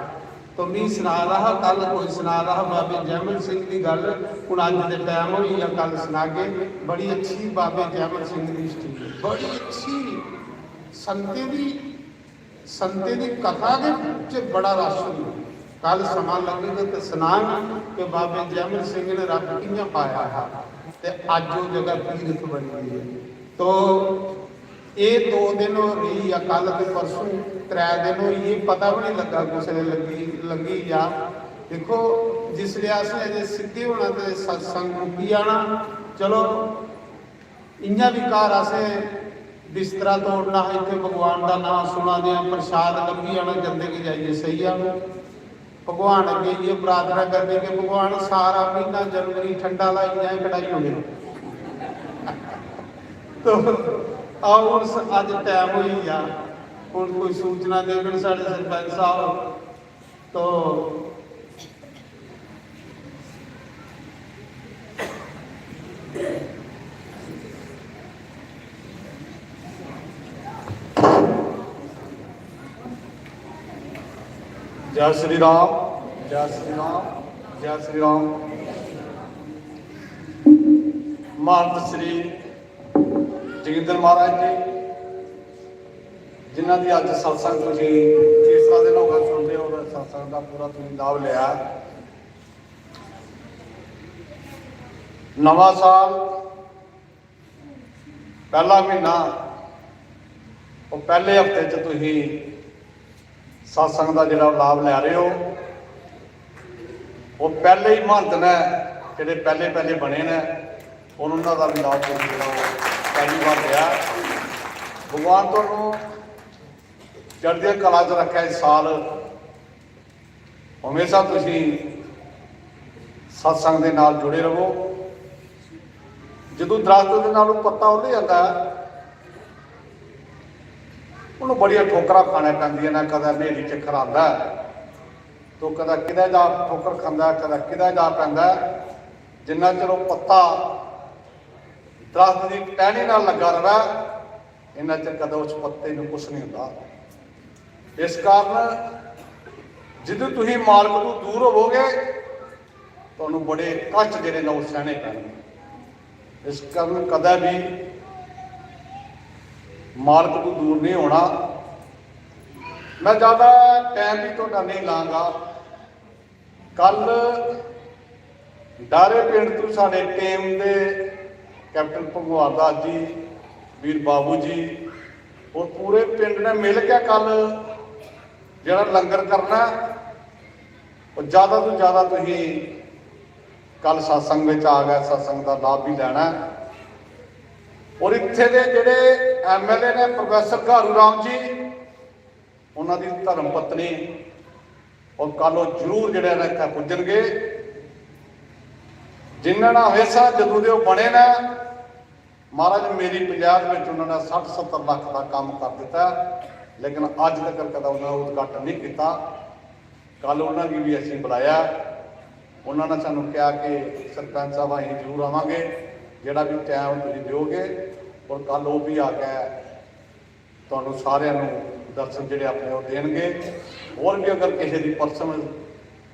तो मी सना रहा, कल कोई सना रहा बाबे जैमल सिंह दी गल्ल, हुन अज्ज दे टैम होई गेआ, कल सनागे। बड़ी अच्छी बाबे जैमल सिंह दी हिस्ट्री, बड़ी अच्छी। संतें दी, संतें दी कथा दे च बड़ा रश होंदा। कल समां लग्गग ते सनांग कि बाबे जैमल सिंह ने रब कि'यां पाया हा ते अज्ज ओह् जगह तीर्थ बनी गई है। तो एह् दो दिन होर रेही, या कल ते परसों त्रै दिन होई गे, पता बी निं लग्गा कुसलै लग्गी, लंघी गेआ। दिक्खो, जिसलै असें अजें सिद्धे होना ते सत्संग मुक्की जाना। चलो, इ'यां बी घर असें बिस्तरा तोड़ना हा, इत्थै भगवान दा नांऽ सुना दे आं, प्रसाद लब्भी जाना, जंदे गै जाइयै सेई जाना। भगवान अग्गें इ'यै प्रार्थना करनी कि भगवान, सारा म्हीना जनवरी ठंडा लाई जाए, कटाई ओड़े। तो आओ, हून स-, अज्ज टैम होई गेआ, हून कोई सूचना देङन साढ़े सरपंच साहब। तो जय श्री राम, जय श्री राम, जय श्री राम। महंत श्री जोगिंदर महाराज जी, जिन्हां दी अज्ज सत्संग तुसीं तीसरा दिन होगा सुनदे हो, और सत्संग दा पूरा तुसीं लाभ लिया। नवां साल, पैह्ला म्हीना, ओह् पैह्ले हफ्ते च तुसीं सत्संग दा जेह्ड़ा लाभ लै रहे हो, ओह् पैह्ले ही महंत ने, जेह्ड़े पैह्ले पैह्ले बने ने, उन्होंने दा भी लाभ तुसें जेह्ड़ा ओह् पैह्ली बार लिया। भगवान तुहानू चढ़दियां कला च रक्खे। इस साल हमेशा तुसीं सत्संग दे नाल जुड़े रवो। जदूं दरख्त दे नालों पत्ता उल्ली जंदा ऐ, उन्हें बड़ियां ठोकरां खाने पैंदियां ने। कदें न्हेरी झक्खर आंदा ऐ, तो कदें किदै जा ठोकर खांदा ऐ, कदें किदै जा पैंदा ऐ। जिन्ना चिर ओह् पत्ता दरख्त दी टहनी नाल लग्गा रवै, इन्ना चिर कदें उस पत्ते नूं कुछ नहीं होंदा। इस कारण जदूं तुसीं मालक तों दूर होवोगे, तुहानू बड़े कष्ट जेह्ड़े न, ओह् सैहने पैणगे। इस कारण कदें भी मालक तों दूर नहीं होना। मैं ज्यादा टाइम भी तुहाडा नहीं लांगा। कल डारे पिंड तों साढ़े टीम दे कैप्टन भगवान दास जी, वीर बाबू जी और पूरे पिंड ने मिल के कल जेह्ड़ा लंगर करना है, और ज्यादा तों ज्यादा तुसीं कल सत्संग विच आ गए, सत्संग दा लाभ भी लैना है। और इत्थे दे जेह्ड़े एमएलए ने प्रोफेसर घारू राम जी, उन्हां दी धर्म पत्नी, और कल ओह जरूर जेह्ड़े ने इत्थे पुज्जणगे, जिन्हां ने हमेशा जदूं दे ओह बने ने, महाराज, मेरी पंचायत विच उन्हां ने सट्ठ सत्तर लख दा काम कर दित्ता है, लेकिन अज्ज तक कदा उन्हां उद्घाटन नहीं किया। कल उन्हां गी भी असीं बुलाया, उन्हां ने सानू कहा कि सरपंच साहब, असीं जरूर आवांगे, जेह्ड़ा भी टाइम तुसीं दोगे। और कल ओह भी आके तुहानू सारियां नू दर्शन जेह्ड़े अपने ओह देणगे। और भी अगर किसी दी पर्सनल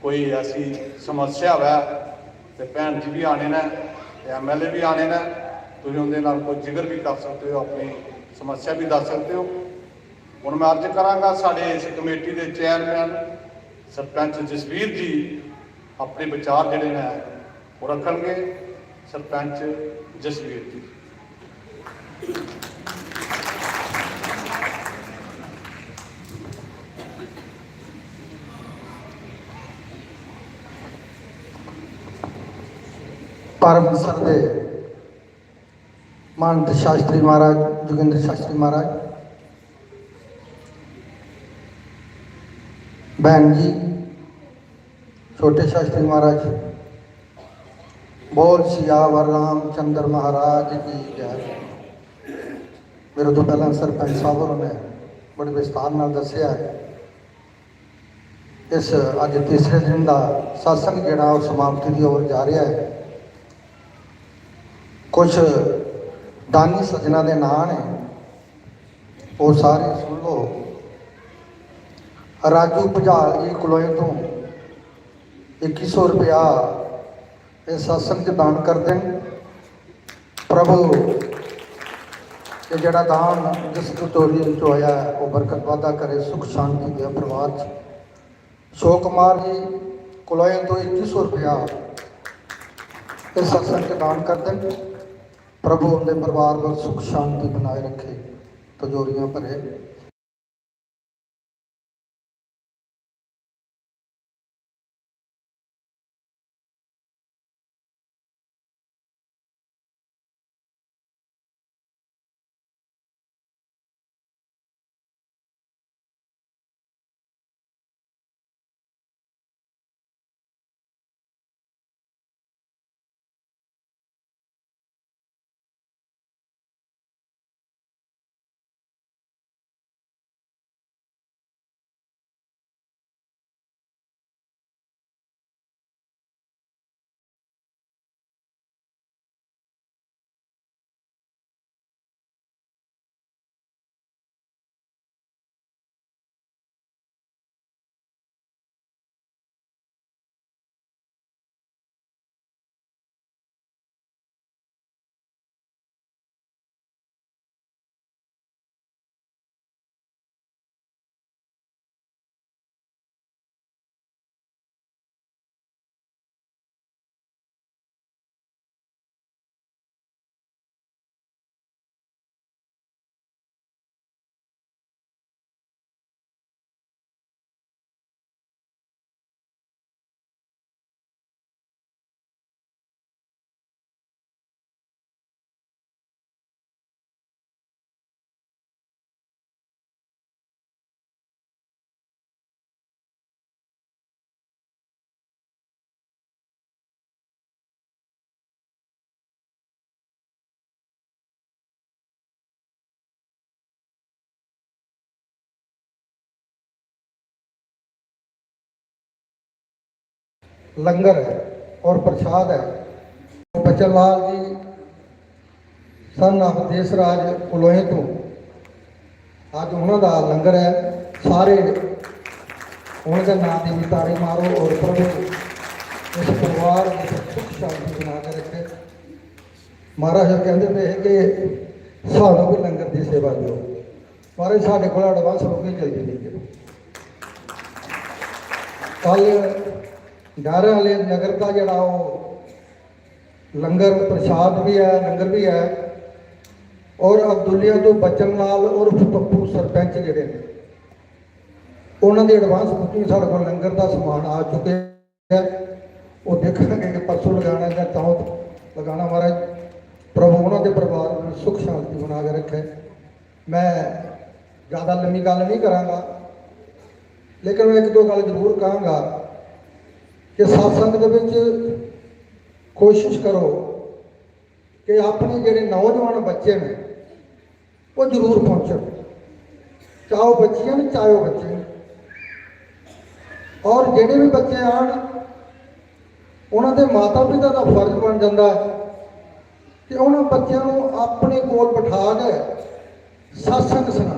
कोई ऐसी समस्या होऐ ते भैन जी भी आने न ते एमएलए भी आने न, तुसीं उंदे नाल कोई जिक्र भी कर सकते हो, अपनी समस्या भी दस सकते हो। हुन मैं अर्ज करांगा साढ़े इस कमेटी दे चेयरमैन सरपंच जसवीर जी अपने विचार जेह्ड़े न ओह् रक्खणगे। सरपंच जसवीर जी। परम सरदे महंत शास्त्री महाराज, जोगेंद्र शास्त्री महाराज, बहन जी, छोटे शास्त्री महाराज, बोल सियावर रामचंद्र महाराज की जय। मेरे तो पहला सरपंच साहब होरों ने बड़े विस्तार नाल दस्सेआ है। इस अज्ज तीसरे दिन दा सत्संग जेह्ड़ा ओह् समाप्ति दी ओर जा रेहा ऐ। कुछ दानी सज्जना दे नांऽ न, ओह् सारे सुन लो। राजू भुजाल जी कलोए तों इक्की सौ रपेआ इस सत्संग च दान करदे न। प्रभु एह् जेह्ड़ा दान जिस टोली च होया ऐ, ओह् बरकत बाद्धा करे, सुख शांति दे परिवार च। अशोक कुमार जी कलोए तों इक्की सौ रपेआ इस सत्संग च दान करदे न। प्रभु उंदे परिवार पर सुख शांति बनाए रखे, तजोरियां भरे। लंगर है और प्रसाद है। बचन लाल जी सन ऑफ देसराज कुलोए तों अज्ज उन्हों का लंगर है। सारे उन्होंने नाम की भी ताड़ी मारो और प्रभु इस परिवार की सुख शांति बना के रखे। महाराज कहते थे कि सानू भी लंगर की सेवा दो, महाराज साढ़े को एडवांस रुपये जल्दी नहीं है। कल डारे वाले नगर का जरा लंगर प्रसाद भी है, लंगर भी है। और अब्दुल्लिया तो बचन लाल और पप्पू सरपंच जेह्ड़े ने, उन्होंने एडवांस बुकिंग साढ़े को लंगर का समान आ चुके है। वो देखेंगे कि परसों लगाना या चौथ लगाना। महाराज प्रभु उन्होंने परिवार में सुख शांति बना के रखे। मैं ज़्यादा लम्मी गल नहीं करांगा, लेकिन मैं एक दो गल जरूर कहांगा कि सत्संग दे विच कोशिश करो कि अपने जेह्ड़े नौजवान बच्चे ने, वो जरूर पहुंचन, चाहे ओह् बच्चियां न, चाहे ओह् बच्चे न। और जेह्ड़े भी बच्चे आन, उन्होंने माता पिता का फर्ज बन जाता है कि उन्होंने बच्चों को अपने कोल बिठा के सत्संग सुना,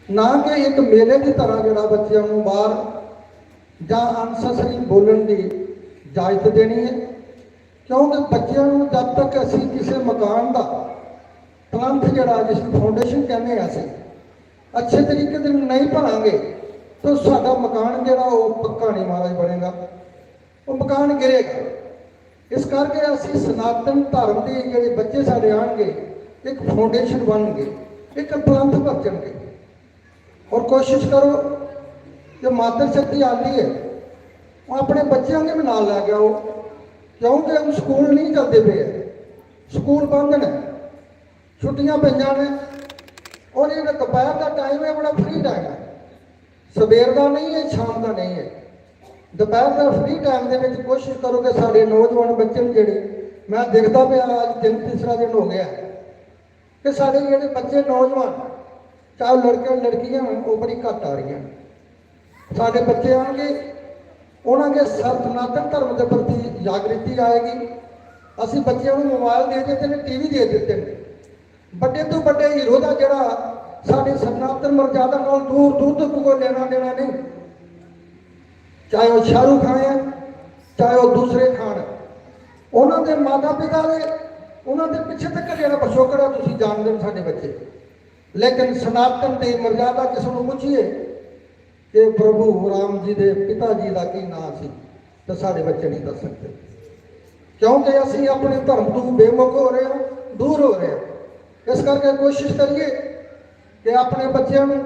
ना कि एक मेले की तरह जेह्ड़ा बच्चों को बाहर या अनसेसरी बोलने की इजाजत देनी है। क्योंकि बच्चों को जब तक असी किसी मकान का प्लंथ जेह्ड़ा, जिसको फाउंडेशन कहने हैं असी, ਅੱਛੇ ਤਰੀਕੇ ਦੇ ਨਹੀਂ ਭਰਾਂਗੇ, ਤਾਂ ਸਾਡਾ ਮਕਾਨ ਜਿਹੜਾ ਉਹ ਪੱਕਾ ਨਹੀਂ, ਮਹਾਰਾਜ, ਬਣੇਗਾ, ਉਹ ਮਕਾਨ ਗਿਰੇਗਾ। ਇਸ ਕਰਕੇ ਅਸੀਂ ਸਨਾਤਨ ਧਰਮ ਦੇ ਜਿਹੜੇ ਬੱਚੇ ਸਾਡੇ ਆਣਗੇ, ਇੱਕ ਫਾਊਂਡੇਸ਼ਨ ਬਣਨਗੇ, ਇੱਕ ਪਲੰਥ ਬਚਣਗੇ। ਔਰ ਕੋਸ਼ਿਸ਼ ਕਰੋ ਕਿ ਮਾਤਰ ਸ਼ਕਤੀ ਆਉਂਦੀ ਹੈ, ਉਹ ਆਪਣੇ ਬੱਚਿਆਂ ਨੂੰ ਵੀ ਨਾਲ ਲੈ ਕੇ ਆਓ, ਕਿਉਂਕਿ ਹੁਣ ਸਕੂਲ ਨਹੀਂ ਚੱਲਦੇ ਪਏ, ਸਕੂਲ ਬੰਦ ਨੇ, ਛੁੱਟੀਆਂ ਪਈਆਂ ਨੇ। ਔਰ ਇਹ ਦੁਪਹਿਰ ਦਾ ਟਾਈਮ ਹੈ, ਬੜਾ ਫ੍ਰੀ ਟਾਈਮ ਹੈ, ਸਵੇਰ ਦਾ ਨਹੀਂ ਹੈ, ਸ਼ਾਮ ਦਾ ਨਹੀਂ ਹੈ, ਦੁਪਹਿਰ ਦਾ ਫ੍ਰੀ ਟਾਈਮ ਦੇ ਵਿੱਚ ਕੋਸ਼ਿਸ਼ ਕਰੋ ਕਿ ਸਾਡੇ ਨੌਜਵਾਨ ਬੱਚੇ ਨੇ ਜਿਹੜੇ, ਮੈਂ ਦੇਖਦਾ ਪਿਆ, ਅੱਜ ਦਿਨ ਤੀਸਰਾ ਦਿਨ ਹੋ ਗਿਆ, ਕਿ ਸਾਡੇ ਜਿਹੜੇ ਬੱਚੇ ਨੌਜਵਾਨ, ਚਾਹੇ ਲੜਕੇ ਲੜਕੀਆਂ ਨੇ, ਉਹ ਬੜੀ ਘੱਟ ਆ ਰਹੀਆਂ ਨੇ। ਸਾਡੇ ਬੱਚੇ ਆਣਗੇ, ਉਹਨਾਂ ਦੇ ਸਰ ਸਨਾਤਨ ਧਰਮ ਦੇ ਪ੍ਰਤੀ ਜਾਗਰੂਕਤਾ ਆਏਗੀ। ਅਸੀਂ ਬੱਚਿਆਂ ਨੂੰ ਮੋਬਾਈਲ ਦੇ ਦਿੱਤੇ ਨੇ, ਟੀਵੀ ਦੇ ਦਿੱਤੇ ਨੇ। ਵੱਡੇ ਤੋਂ ਵੱਡੇ ਹੀਰੋ ਦਾ ਜਿਹੜਾ ਸਾਡੇ ਸਨਾਤਨ ਮਰਜ਼ਾਦਾ ਨਾਲ ਦੂਰ ਦੂਰ ਤੱਕ ਕੋਈ ਲੈਣਾ ਦੇਣਾ ਨਹੀਂ, ਚਾਹੇ ਉਹ ਸ਼ਾਹਰੁਖ ਖਾਨ ਹੈ, ਚਾਹੇ ਉਹ ਦੂਸਰੇ ਖਾਨ ਹੈ। ਉਹਨਾਂ ਦੇ ਮਾਤਾ ਪਿਤਾ ਦੇ, ਉਹਨਾਂ ਦੇ ਪਿੱਛੇ ਤੱਕ ਜਿਹੜਾ ਪਿਛੋਕੜ ਹੈ, ਤੁਸੀਂ ਜਾਣਦੇ ਹੋ ਸਾਡੇ ਬੱਚੇ। ਲੇਕਿਨ ਸਨਾਤਨ ਦੀ ਮਰਜ਼ਾਦਾ ਕਿਸ ਨੂੰ ਪੁੱਛੀਏ ਕਿ ਪ੍ਰਭੂ ਰਾਮ ਜੀ ਦੇ ਪਿਤਾ ਜੀ ਦਾ ਕੀ ਨਾਂ ਸੀ, ਤਾਂ ਸਾਡੇ ਬੱਚੇ ਨਹੀਂ ਦੱਸ ਸਕਦੇ, ਕਿਉਂਕਿ ਅਸੀਂ ਆਪਣੇ ਧਰਮ ਤੋਂ ਬੇਮੁਖ ਹੋ ਰਹੇ ਹਾਂ, ਦੂਰ ਹੋ ਰਹੇ ਹਾਂ। ਇਸ ਕਰਕੇ ਕੋਸ਼ਿਸ਼ ਕਰੀਏ ਕਿ ਆਪਣੇ ਬੱਚਿਆਂ ਨੂੰ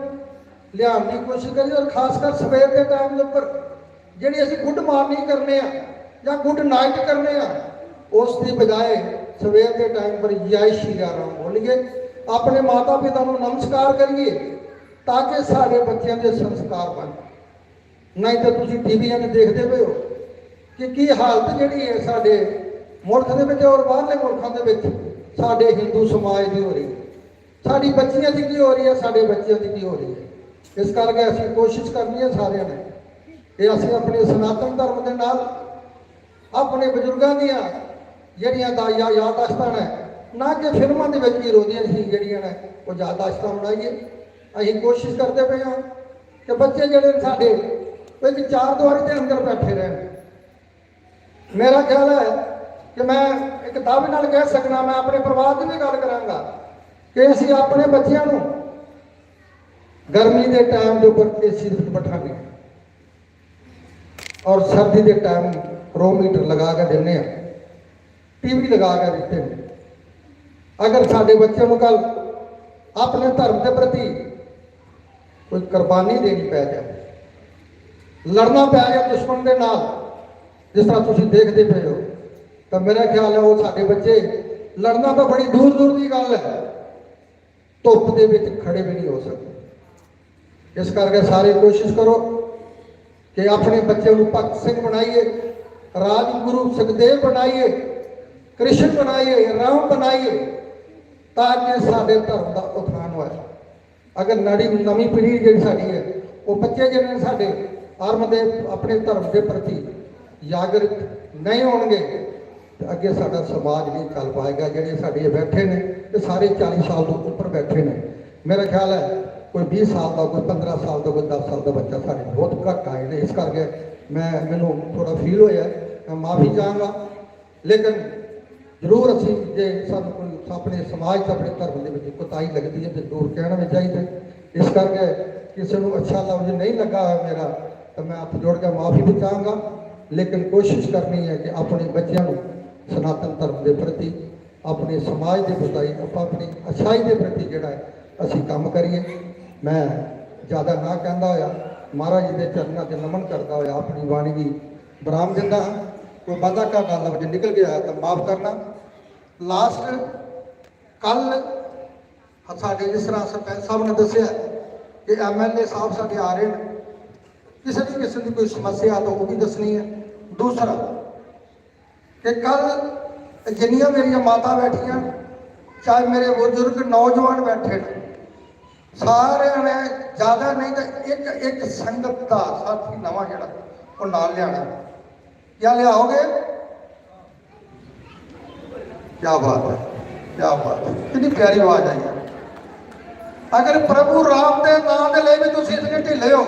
ਲਿਆਉਣ ਦੀ ਕੋਸ਼ਿਸ਼ ਕਰੀਏ, ਔਰ ਖਾਸ ਕਰ ਸਵੇਰ ਦੇ ਟਾਈਮ ਦੇ ਉੱਪਰ ਜਿਹੜੀ ਅਸੀਂ ਗੁੱਡ ਮਾਰਨਿੰਗ ਕਰਨੇ ਆ ਜਾਂ ਗੁੱਡ ਨਾਈਟ ਕਰਨੇ ਆ, ਉਸ ਦੀ ਬਜਾਏ ਸਵੇਰ ਦੇ ਟਾਈਮ ਪਰ ਜੈ ਸ਼੍ਰੀ ਰਾਮ ਬੋਲੀਏ, ਆਪਣੇ ਮਾਤਾ ਪਿਤਾ ਨੂੰ ਨਮਸਕਾਰ ਕਰੀਏ, ਤਾਂ ਕਿ ਸਾਡੇ ਬੱਚਿਆਂ ਦੇ ਸੰਸਕਾਰ ਬਣ। ਨਹੀਂ ਤਾਂ ਤੁਸੀਂ ਟੀਵੀਆਂ 'ਤੇ ਦੇਖਦੇ ਪਏ ਹੋ ਕਿ ਕੀ ਹਾਲਤ ਜਿਹੜੀ ਹੈ ਸਾਡੇ ਮੁਲਕ ਦੇ ਵਿੱਚ ਔਰ ਬਾਹਰਲੇ ਮੁਲਕਾਂ ਦੇ ਵਿੱਚ ਸਾਡੇ ਹਿੰਦੂ ਸਮਾਜ ਦੀ ਹੋ ਰਹੀ ਹੈ, ਸਾਡੀ ਬੱਚੀਆਂ ਦੀ ਕੀ ਹੋ ਰਹੀ ਹੈ, ਸਾਡੇ ਬੱਚਿਆਂ ਦੀ ਕੀ ਹੋ ਰਹੀ ਹੈ। ਇਸ ਕਰਕੇ ਅਸੀਂ ਕੋਸ਼ਿਸ਼ ਕਰਨੀ ਹੈ ਸਾਰਿਆਂ ਨੇ ਕਿ ਅਸੀਂ ਆਪਣੇ ਸਨਾਤਨ ਧਰਮ ਦੇ ਨਾਲ, ਆਪਣੇ ਬਜ਼ੁਰਗਾਂ ਦੀਆਂ ਜਿਹੜੀਆਂ ਦਾ ਯਾ- ਯਾਦਾਸ਼ਤਾਂ ਨੇ, ਨਾ ਕਿ ਫਿਲਮਾਂ ਦੇ ਵਿੱਚ ਹੀਰੋ ਦੀਆਂ ਅਸੀਂ ਜਿਹੜੀਆਂ ਨੇ ਉਹ ਯਾਦਾਸ਼ਤਾਂ ਬਣਾਈਏ। ਅਸੀਂ ਕੋਸ਼ਿਸ਼ ਕਰਦੇ ਪਏ ਹਾਂ ਕਿ ਬੱਚੇ ਜਿਹੜੇ ਨੇ ਸਾਡੇ, ਉਹ ਇੱਕ ਚਾਰ ਦੀਵਾਰੀ ਦੇ ਅੰਦਰ ਬੈਠੇ ਰਹਿਣ। ਮੇਰਾ ਖਿਆਲ ਹੈ ਕਿ ਮੈਂ ਇੱਕ ਦਾਅਵੇ ਨਾਲ ਕਹਿ ਸਕਣਾ, ਮੈਂ ਆਪਣੇ ਪਰਿਵਾਰ ਦੀ ਵੀ ਗੱਲ ਕਰਾਂਗਾ ਕਿ ਅਸੀਂ ਆਪਣੇ ਬੱਚਿਆਂ ਨੂੰ ਗਰਮੀ ਦੇ ਟਾਈਮ ਦੇ ਉੱਪਰ ਏਸੀ ਦੇ ਵਿੱਚ ਬਿਠਾਉਂਦੇ ਹਾਂ ਔਰ ਸਰਦੀ ਦੇ ਟਾਈਮ ਰੂਮ ਹੀਟਰ ਲਗਾ ਕੇ ਦਿੰਦੇ ਹਾਂ, ਟੀਵੀ ਲਗਾ ਕੇ ਦਿੱਤੇ ਨੇ। ਅਗਰ ਸਾਡੇ ਬੱਚਿਆਂ ਨੂੰ ਕੱਲ ਆਪਣੇ ਧਰਮ ਦੇ ਪ੍ਰਤੀ ਕੋਈ ਕੁਰਬਾਨੀ ਦੇਣੀ ਪੈ ਜਾਏ, ਲੜਨਾ ਪੈ ਗਿਆ ਦੁਸ਼ਮਣ ਦੇ ਨਾਲ, ਜਿਸ ਤਰ੍ਹਾਂ ਤੁਸੀਂ ਦੇਖਦੇ ਪਏ ਹੋ, ਤਾਂ ਮੇਰਾ ਖਿਆਲ ਹੈ ਉਹ ਸਾਡੇ ਬੱਚੇ, ਲੜਨਾ ਤਾਂ ਬੜੀ ਦੂਰ ਦੂਰ ਦੀ ਗੱਲ ਹੈ, ਧੁੱਪ ਦੇ ਵਿੱਚ ਖੜੇ ਵੀ ਨਹੀਂ ਹੋ ਸਕਦੇ। ਇਸ ਕਰਕੇ ਸਾਰੇ ਕੋਸ਼ਿਸ਼ ਕਰੋ ਕਿ ਆਪਣੇ ਬੱਚਿਆਂ ਨੂੰ ਭਗਤ ਸਿੰਘ ਬਣਾਈਏ, ਰਾਜਗੁਰੂ ਸੁਖਦੇਵ ਬਣਾਈਏ, ਕ੍ਰਿਸ਼ਨ ਬਣਾਈਏ, ਰਾਮ ਬਣਾਈਏ, ਤਾਂ ਕਿ ਸਾਡੇ ਧਰਮ ਦਾ ਉਥਾਨ ਹੋਏ। ਅਗਰ ਨੜੀ ਨਵੀਂ ਪੀੜ੍ਹੀ ਜਿਹੜੀ ਸਾਡੀ ਹੈ, ਉਹ ਬੱਚੇ ਜਿਹੜੇ ਨੇ ਸਾਡੇ ਆਰਮ ਦੇ, ਆਪਣੇ ਧਰਮ ਦੇ ਪ੍ਰਤੀ ਜਾਗਰੂਕ ਨਹੀਂ ਹੋਣਗੇ, ਤੇ ਅੱਗੇ ਸਾਡਾ ਸਮਾਜ ਨਹੀਂ ਚੱਲ ਪਾਏਗਾ। ਜਿਹੜੇ ਸਾਡੇ ਬੈਠੇ ਨੇ, ਇਹ ਸਾਰੇ ਚਾਲੀ ਸਾਲ ਤੋਂ ਉੱਪਰ ਬੈਠੇ ਨੇ। ਮੇਰਾ ਖਿਆਲ ਹੈ ਕੋਈ ਵੀਹ ਸਾਲ ਦਾ, ਕੋਈ ਪੰਦਰਾਂ ਸਾਲ ਦਾ, ਕੋਈ ਦਸ ਸਾਲ ਦਾ ਬੱਚਾ ਸਾਡੇ ਬਹੁਤ ਘੱਟ ਆਏ ਨੇ। ਇਸ ਕਰਕੇ ਮੈਂ, ਮੈਨੂੰ ਥੋੜਾ ਫੀਲ ਹੋਇਆ, ਮੈਂ ਮਾਫੀ ਚਾਹਾਂਗਾ। ਲੇਕਿਨ ਜ਼ਰੂਰ ਅਸੀਂ ਜੇ ਸਾਨੂੰ ਕੋਈ ਆਪਣੇ ਸਮਾਜ ਤੇ ਆਪਣੇ ਧਰਮ ਦੇ ਵਿੱਚ ਕੁਤਾਹੀ ਲੱਗਦੀ ਹੈ ਤੇ ਜ਼ਰੂਰ ਕਹਿਣਾ ਵੀ ਚਾਹੀਦਾ ਹੈ। ਇਸ ਕਰਕੇ ਕਿਸੇ ਨੂੰ ਅੱਛਾ ਲਫ਼ਜ਼ ਨਹੀਂ ਲੱਗਾ ਹੋਇਆ ਮੇਰਾ, ਤਾਂ ਮੈਂ ਹੱਥ ਜੋੜ ਕੇ ਮਾਫੀ ਵੀ ਚਾਹਾਂਗਾ। ਲੇਕਿਨ ਕੋਸ਼ਿਸ਼ ਕਰਨੀ ਹੈ ਕਿ ਆਪਣੇ ਬੱਚਿਆਂ ਨੂੰ ਸਨਾਤਨ ਧਰਮ ਦੇ ਪ੍ਰਤੀ, ਆਪਣੇ ਸਮਾਜ ਦੇ ਪ੍ਰਤੀ, ਆਪਾਂ ਆਪਣੀ ਅਛਾਈ ਦੇ ਪ੍ਰਤੀ ਜਿਹੜਾ ਹੈ, ਅਸੀਂ ਕੰਮ ਕਰੀਏ। ਮੈਂ ਜ਼ਿਆਦਾ ਨਾ ਕਹਿੰਦਾ ਹੋਇਆ, ਮਹਾਰਾਜ ਜੀ ਦੇ ਚਰਨਾਂ 'ਚ ਨਮਨ ਕਰਦਾ ਹੋਇਆ ਆਪਣੀ ਬਾਣੀ ਦੀ ਵਿਰਾਮ ਦਿੰਦਾ ਹਾਂ। ਕੋਈ ਵਾਧਾ ਘਾਟਾ ਲਫ਼ਜ਼ ਨਿਕਲ ਗਿਆ ਹੈ ਤਾਂ ਮਾਫ ਕਰਨਾ। ਲਾਸਟ, ਕੱਲ ਸਾਡੇ, ਜਿਸ ਤਰ੍ਹਾਂ ਸਰਪੰਚ ਸਾਹਿਬ ਨੇ ਦੱਸਿਆ ਕਿ ਐਮਐਲਏ ਸਾਹਿਬ ਸਾਡੇ ਆ ਰਹੇ ਨੇ, ਕਿਸੇ ਦੀ, ਕਿਸੇ ਦੀ ਕੋਈ ਸਮੱਸਿਆ ਤਾਂ ਉਹ ਵੀ ਦੱਸਣੀ ਹੈ। ਦੂਸਰਾ, ਕਿ ਕੱਲ ਜਿੰਨੀਆਂ ਮੇਰੀਆਂ ਮਾਤਾ ਬੈਠੀਆਂ, ਚਾਹੇ ਮੇਰੇ ਬਜ਼ੁਰਗ ਨੌਜਵਾਨ ਬੈਠੇ ਨੇ, ਸਾਰਿਆਂ ਨੇ, ਜ਼ਿਆਦਾ ਨਹੀਂ ਤਾਂ ਇੱਕ ਇੱਕ ਸੰਗਤ ਦਾ ਸਾਥੀ ਨਵਾਂ ਜਿਹੜਾ, ਉਹ ਨਾਲ ਲਿਆਣਾ। ਕਿਆ ਲਿਆਓਗੇ? ਕਿਆ ਬਾਤ ਹੈ, ਕਿਆ ਬਾਤ ਹੈ, ਕਿੰਨੀ ਪਿਆਰੀ ਆਵਾਜ਼ ਆਈ ਹੈ। ਅਗਰ ਪ੍ਰਭੂ ਰਾਮ ਦੇ ਨਾਂ ਦੇ ਲਈ ਵੀ ਤੁਸੀਂ ਇਤਨੇ ਢਿੱਲੇ ਹੋ,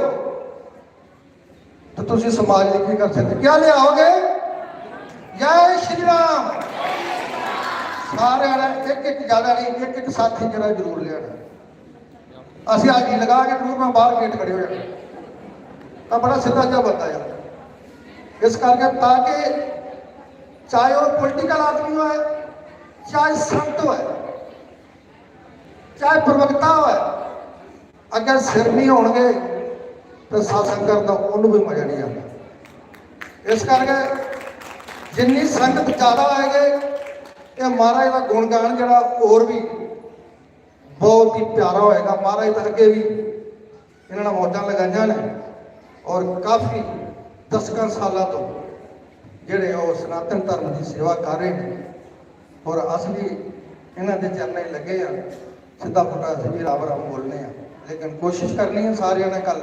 ਤਾਂ ਤੁਸੀਂ ਸਮਾਜ ਲਈ ਕੀ ਕਰ ਸਕਦੇ? ਕਿਆ ਲਿਆਓਗੇ? ਜੈ ਸ਼੍ਰੀ ਰਾਮ। ਸਾਰਿਆਂ ਨੇ ਇੱਕ ਇੱਕ, ਜ਼ਿਆਦਾ ਨਹੀਂ, ਇੱਕ ਇੱਕ ਸਾਥੀ ਜਿਹੜਾ ਜ਼ਰੂਰ ਲਿਆਣਾ। ਅਸੀਂ ਹਾਜ਼ਰੀ ਲਗਾ ਕੇ ਜ਼ਰੂਰ ਮੈਂ ਬਾਹਰ ਗੇਟ ਖੜੇ ਹੋ ਜਾਣਾ। ਤਾਂ ਬੜਾ ਸਿੱਧਾ ਜਿਹਾ ਬੰਦਾ ਆ। ਇਸ ਕਰਕੇ ਤਾਂ ਕਿ ਚਾਹੇ ਉਹ ਪੋਲੀਟੀਕਲ ਆਦਮੀ ਹੋਏ, ਚਾਹੇ ਸੰਤ ਹੋਏ, ਚਾਹੇ ਪ੍ਰਵਕਤਾ ਹੋਏ, ਅਗਰ ਸਿਰ ਨਹੀਂ ਹੋਣਗੇ ਤਾਂ ਸਤਸੰਗ ਕਰਨ ਦਾ ਉਹਨੂੰ ਵੀ ਮਜ਼ਾ ਨਹੀਂ ਆਉਂਦਾ। ਇਸ ਕਰਕੇ ਜਿੰਨੀ ਸੰਗਤ ਜ਼ਿਆਦਾ ਹੋਏਗੀ, ਇਹ ਮਹਾਰਾਜ ਦਾ ਗੁਣਗਾਨ ਜਿਹੜਾ ਹੋਰ ਵੀ ਬਹੁਤ ਹੀ ਪਿਆਰਾ ਹੋਏਗਾ। ਮਹਾਰਾਜ ਤਾਂ ਅੱਗੇ ਵੀ ਇਹਨਾਂ ਨਾਲ ਮੌਜਾਂ ਲਗਾਈਆਂ ਨੇ ਔਰ ਕਾਫੀ ਦਸਕਾਂ ਸਾਲਾਂ ਤੋਂ ਜਿਹੜੇ ਉਹ ਸਨਾਤਨ ਧਰਮ ਦੀ ਸੇਵਾ ਕਰ ਰਹੇ ਨੇ ਔਰ ਅਸੀਂ ਵੀ ਇਹਨਾਂ ਦੇ ਚਰਨਾਂ 'ਚ ਲੱਗੇ ਆ। ਸਿੱਧਾ ਪੁੱਟਾ ਅਸੀਂ ਵੀ ਰਾਮ ਰਾਮ ਬੋਲਨੇ ਆ, ਲੇਕਿਨ ਕੋਸ਼ਿਸ਼ ਕਰਨੀ ਹੈ ਸਾਰਿਆਂ ਨੇ ਕੱਲ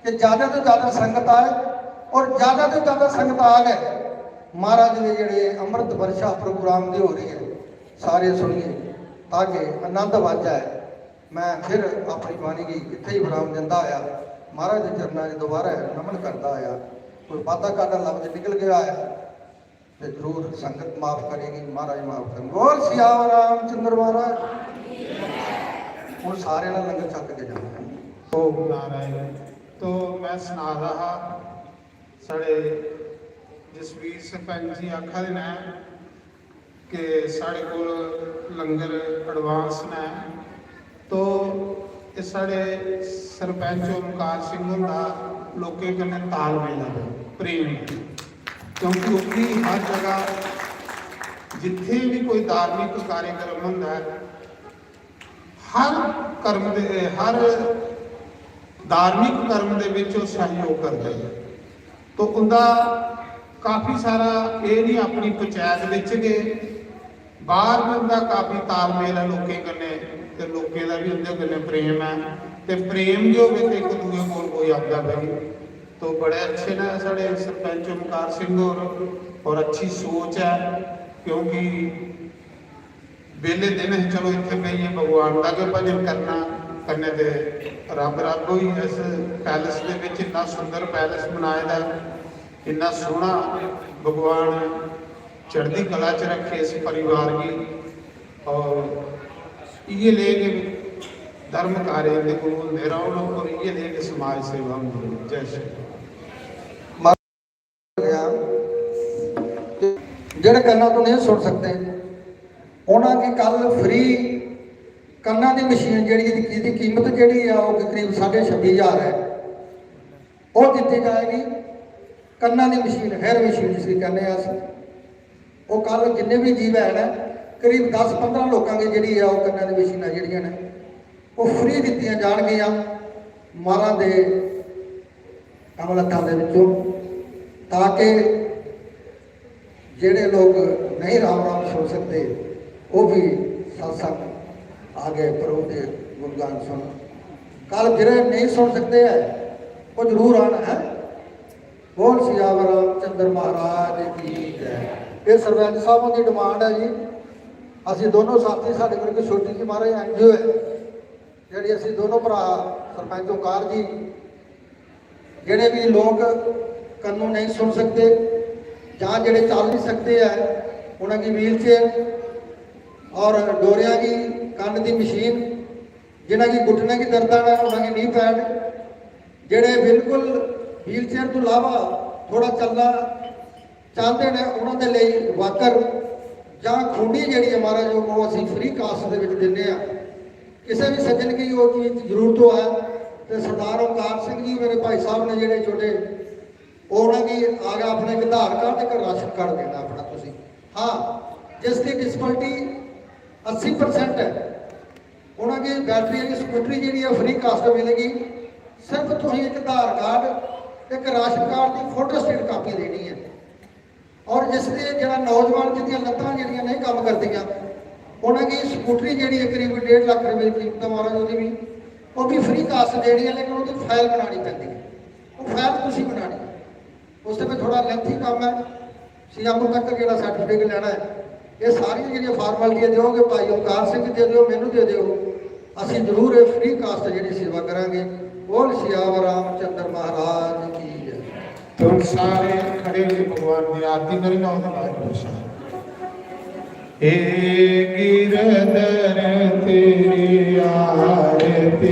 ਕਿ ਜ਼ਿਆਦਾ ਤੋਂ ਜ਼ਿਆਦਾ ਸੰਗਤ ਆਏ ਔਰ ਜ਼ਿਆਦਾ ਤੋਂ ਜ਼ਿਆਦਾ ਸੰਗਤ ਆ ਗਏ। ਮਹਾਰਾਜ ਦੇ ਜਿਹੜੇ ਅੰਮ੍ਰਿਤ ਵਰਸ਼ਾ ਪ੍ਰੋਗਰਾਮ ਦੀ ਹੋ ਰਹੀ ਹੈ, ਸਾਰੇ ਸੁਣੀਏ ਤਾਂ ਕਿ ਆਨੰਦ ਵਾਜਾ ਹੈ। ਮੈਂ ਫਿਰ ਆਪਣੀ ਬਾਣੀ ਦੀ ਇੱਥੇ ਹੀ ਵਿਰਾਮ ਦਿੰਦਾ ਹੋਇਆ ਮਹਾਰਾਜ ਦੇ ਚਰਨਾਂ 'ਚ ਦੁਬਾਰਾ ਨਮਨ ਕਰਦਾ ਹੋਇਆ। ਕੋਈ ਵਾਧਾ ਘਾਟਾ ਲਫ਼ਜ਼ ਨਿਕਲ ਗਿਆ ਹੈ ਤੇ ਜ਼ਰੂਰ ਸੰਗਤ ਮਾਫ ਕਰੇਗੀ, ਮਹਾਰਾਜ ਮਾਫ ਕਰਨਗੇ। ਬੋਲ ਸਿਆਵਰ ਰਾਮਚੰਦਰ ਮਹਾਰਾਜ। ਹੁਣ ਸਾਰਿਆਂ ਨੇ ਲੰਗਰ ਛਕ ਕੇ ਜਾਣਾ ਹੈ। ਉਹ ਨਾਰਾਇਣ। ਤੋ ਮੈਂ ਸੁਣਾ ਰਹਾ ਸਾਡੇ ਜਸਵੀਰ ਸਰਪੰਚ ਜੀ ਆਖਾ ਦੇ ਨੇ ਕਿ ਸਾਡੇ ਕੋਲ ਲੰਗਰ ਐਡਵਾਂਸ ਨੇ, ਤੋ ਇਹ ਸਾਡੇ ਸਰਪੰਚ ਓਮਕਾਰ ਸਿੰਘ ਹੁੰਦਾ ਲੋਕੇ ਕਨੇ ਤਾਲਮੇਲ ਹੈ, ਪ੍ਰੇਮ ਹੈ, ਕਿਉਂਕਿ ਉੱਥੇ ਹਰ ਜਗ੍ਹਾ ਜਿੱਥੇ ਵੀ ਕੋਈ ਧਾਰਮਿਕ ਕਾਰਜਕ੍ਰਮ ਹੁੰਦਾ ਹੈ, ਹਰ ਕਰਮ ਦੇ, ਹਰ ਧਾਰਮਿਕ ਕਰਮ ਦੇ ਵਿੱਚ ਉਹ ਸਹਿਯੋਗ ਕਰਦੇ ਨੇ। ਤੋ ਉਹਦਾ ਕਾਫੀ ਸਾਰਾ ਇਹ ਨਹੀਂ ਆਪਣੀ ਪੰਚਾਇਤ ਵਿੱਚ ਗਏ, ਬਾਹਰ ਵੀ ਉਹਦਾ ਕਾਫੀ ਤਾਲਮੇਲ ਹੈ ਲੋਕਾਂ ਕਨੇ, ਤੇ ਲੋਕਾਂ ਦਾ ਵੀ ਉਹਦੇ ਕਨੇ ਪ੍ਰੇਮ ਹੈ। ਤੇ ਪ੍ਰੇਮ ਜੋ ਹੋਵੇ ਤੇ ਇੱਕ ਦੂਜੇ ਕੋਲ ਕੋਈ ਆਉਂਦਾ ਬਈ। ਤੋ ਬੜੇ ਅੱਛੇ ਨੇ ਸਾਡੇ ਸਰਪੰਚ ਓਮਕਾਰ ਸਿੰਘ ਔਰ ਔਰ ਅੱਛੀ ਸੋਚ ਹੈ, ਕਿਉਂਕਿ ਵੇਲੇ ਦਿਨ ਹੈ, ਚਲੋ ਇੱਥੇ ਬਈਏ, ਭਗਵਾਨ ਦਾ ਵੀ ਭਜਨ ਕਰਨਾ, ਕਰਨੇ ਤੇ ਰੱਬ ਰੱਬ ਹੀ। ਇਸ ਪੈਲਸ ਦੇ ਵਿੱਚ ਇੰਨਾ ਸੁੰਦਰ ਪੈਲਸ ਬਣਾਇਆ ਦਾ, ਇੰਨਾ ਸੋਹਣਾ। ਭਗਵਾਨ ਚੜ੍ਹਦੀ ਕਲਾ ਚ ਰੱਖੇ ਇਸ ਪਰਿਵਾਰ ਕੀ। ਔਰ ਇਹ ਲੈ ਕੇ ਧਰਮ ਕਾਰੇ ਦੇ ਗੁਰੂ ਅੰਧੇਰਾ ਉਹ ਲੋਕ, ਔਰ ਇਹ ਲੈ ਕੇ ਸਮਾਜ ਸੇਵਾ ਹੁੰਦੀ ਹੈ। ਜੈ ਸ਼੍ਰੀ ਗਿਆ। ਜਿਹੜੇ ਕੰਨਾਂ ਤੋਂ ਨਹੀਂ ਸੁਣ ਸਕਦੇ, ਉਹਨਾਂ ਕੀ ਕੱਲ ਫ੍ਰੀ ਕੰਨਾਂ ਦੀ ਮਸ਼ੀਨ, ਜਿਹੜੀ ਇਹਦੀ ਇਹਦੀ ਕੀਮਤ ਜਿਹੜੀ ਆ, ਉਹ ਕਰੀਬ ਛੱਬੀ ਹਜ਼ਾਰ ਹੈ, ਉਹ ਦਿੱਤੀ ਜਾਏਗੀ। ਕੰਨਾਂ ਦੀ ਮਸ਼ੀਨ, ਹੇਅਰ ਮਸ਼ੀਨ ਜਿਸ ਨੂੰ ਕਹਿੰਦੇ ਆ ਅਸੀਂ, ਉਹ ਕੱਲ ਜਿੰਨੇ ਵੀ ਜੀਵ ਹੈ ਨਾ, ਕਰੀਬ ਦਸ ਪੰਦਰਾਂ ਲੋਕਾਂ ਦੀ ਜਿਹੜੀ ਆ, ਉਹ ਕੰਨਾਂ ਦੀ ਮਸ਼ੀਨਾਂ ਜਿਹੜੀਆਂ ਨੇ, ਉਹ ਫ੍ਰੀ ਦਿੱਤੀਆਂ ਜਾਣਗੀਆਂ ਮਾਰਾਂ ਦੇ ਅਮਲਤਾਂ ਦੇ ਵਿੱਚੋਂ, ਤਾਂ ਕਿ ਜਿਹੜੇ ਲੋਕ ਨਹੀਂ ਰਾਮ ਰਾਮ ਸੁਣ ਸਕਦੇ, ਉਹ ਵੀ ਸਤਸੰਗ ਆ ਕੇ ਪ੍ਰਭੂ ਦੇ ਗੁਣਗਾਨ ਸੁਣ। ਕੱਲ ਜਿਹੜੇ ਨਹੀਂ ਸੁਣ ਸਕਦੇ ਹੈ, ਉਹ ਜ਼ਰੂਰ ਆਉਣ ਹੈ। ਬੋਲ ਸਿਆਵਰ ਰਾਮਚੰਦਰ ਮਹਾਰਾਜ ਕੀ ਜੈ। ਇਹ ਸਰਪੰਚ ਸਾਹਿਬ ਦੀ ਡਿਮਾਂਡ ਹੈ ਜੀ। ਅਸੀਂ ਦੋਨੋਂ ਸਾਥੀ, ਸਾਡੇ ਕੋਲ ਇੱਕ ਛੋਟੀ ਜਿਹੀ ਮਹਾਰਾਜ ਐਨਜੀਓ ਹੈ, ਜਿਹੜੀ ਅਸੀਂ ਦੋਨੋਂ ਭਰਾ, ਸਰਪੰਚ ਓਮਕਾਰ ਜੀ, ਜਿਹੜੇ ਵੀ ਲੋਕ ਕੰਨੋਂ ਨਹੀਂ ਸੁਣ ਸਕਦੇ ਜਾਂ ਜਿਹੜੇ ਚੱਲ ਨਹੀਂ ਸਕਦੇ ਹੈ, ਉਹਨਾਂ ਦੀ ਵੀਲਚੇਅਰ ਔਰ ਡੋਰਿਆਂ ਦੀ, ਕੰਨ ਦੀ ਮਸ਼ੀਨ, ਜਿਨ੍ਹਾਂ ਦੀ ਘੁਟਨੇ ਦੀ ਦਰਦਾਂ ਨੇ, ਉਹਨਾਂ ਦੀ ਨੀ ਪੈਡ, ਜਿਹੜੇ ਬਿਲਕੁਲ ਵੀਲਚੇਅਰ ਤੋਂ ਇਲਾਵਾ ਥੋੜਾ ਚੱਲਣਾ ਚਾਹੁੰਦੇ ਨੇ, ਉਹਨਾਂ ਦੇ ਲਈ ਵਾਕਰ ਜਾਂ ਖੁੰਡੀ ਜਿਹੜੀ ਹੈ ਮਹਾਰਾਜ, ਉਹ ਅਸੀਂ ਫ੍ਰੀ ਕਾਸਟ ਦੇ ਵਿੱਚ ਦਿੰਦੇ ਆ। ਕਿਸੇ ਵੀ ਸੱਜਣ ਕੀ ਉਹ ਚੀਜ਼ ਦੀ ਜ਼ਰੂਰਤ ਹੋਆ ਤੇ ਸਰਦਾਰ ਓਮਕਾਰ ਸਿੰਘ ਜੀ, ਮੇਰੇ ਭਾਈ ਸਾਹਿਬ ਨੇ ਜਿਹੜੇ ਛੋਟੇ, ਉਹ ਉਹਨਾਂ ਦੀ ਆ ਗਿਆ ਆਪਣਾ ਇੱਕ ਆਧਾਰ ਕਾਰਡ ਤੇ ਇੱਕ ਰਾਸ਼ਨ ਕਾਰਡ ਦੇਣਾ ਆਪਣਾ ਤੁਸੀਂ। ਹਾਂ, ਜਿਸ ਦੀ ਡਿਸੇਬਿਲਟੀ ਅੱਸੀ ਪਰਸੈਂਟ ਹੈ, ਉਹਨਾਂ ਦੀ ਬੈਟਰੀ ਵਾਲੀ ਸਕੂਟਰੀ ਜਿਹੜੀ ਹੈ ਫ੍ਰੀ ਕਾਸਟ ਮਿਲੇਗੀ। ਸਿਰਫ ਤੁਸੀਂ ਇੱਕ ਆਧਾਰ ਕਾਰਡ, ਇੱਕ ਰਾਸ਼ਨ ਕਾਰਡ ਦੀ ਫੋਟੋ ਸਟੇਟ ਕਾਪੀ ਦੇਣੀ ਹੈ। ਔਰ ਜਿਸ ਦੇ ਜਿਹੜਾ ਨੌਜਵਾਨ ਜਿਹਦੀਆਂ ਲੱਤਾਂ ਜਿਹੜੀਆਂ ਨਹੀਂ ਕੰਮ ਕਰਦੀਆਂ, ਉਹਨਾਂ ਦੀ ਸਕੂਟਰੀ ਜਿਹੜੀ ਹੈ ਕਰੀਬ ਡੇਢ ਲੱਖ ਰੁਪਏ ਦੀ ਕੀਮਤ ਹੈ ਮਹਾਰਾਜ ਉਹਦੀ ਵੀ, ਉਹ ਵੀ ਫ੍ਰੀ ਕਾਸਟ ਦੇਣੀ ਹੈ, ਲੇਕਿਨ ਉਹਦੀ ਫਾਈਲ ਬਣਾਉਣੀ ਪੈਂਦੀ ਹੈ। ਉਹ ਫਾਈਲ ਤੁਸੀਂ ਬਣਾਉਣੀ ਹੈ। ਉਸ ਤੇ ਵਿੱਚ ਥੋੜਾ ਲੈਂਥੀ ਕੰਮ ਹੈ। ਸੀਐਮ ਤੱਕ ਜਿਹੜਾ ਸਰਟੀਫਿਕੇਟ ਲੈਣਾ ਹੈ, ਇਹ ਸਾਰੀਆਂ ਜਿਹੜੀਆਂ ਫਾਰਮੈਲਿਟੀਆਂ ਦਿਓਗੇ, ਭਾਈ ਓਮਕਾਰ ਸਿੰਘ ਦੇ ਦਿਓ, ਮੈਨੂੰ ਦੇ ਦਿਓ, ਅਸੀਂ ਜ਼ਰੂਰ ਇਹ ਫ੍ਰੀ ਕਾਸਟ ਜਿਹੜੀ ਸੇਵਾ ਕਰਾਂਗੇ। ਬੋਲ ਸਿਆਵਰ ਰਾਮਚੰਦਰ ਮਹਾਰਾਜ ਕੀ ਜੈ। तुम सारे खड़े होके भगवान की आरती करें ना, उसके बाद। हे गिरधर तेरी आरती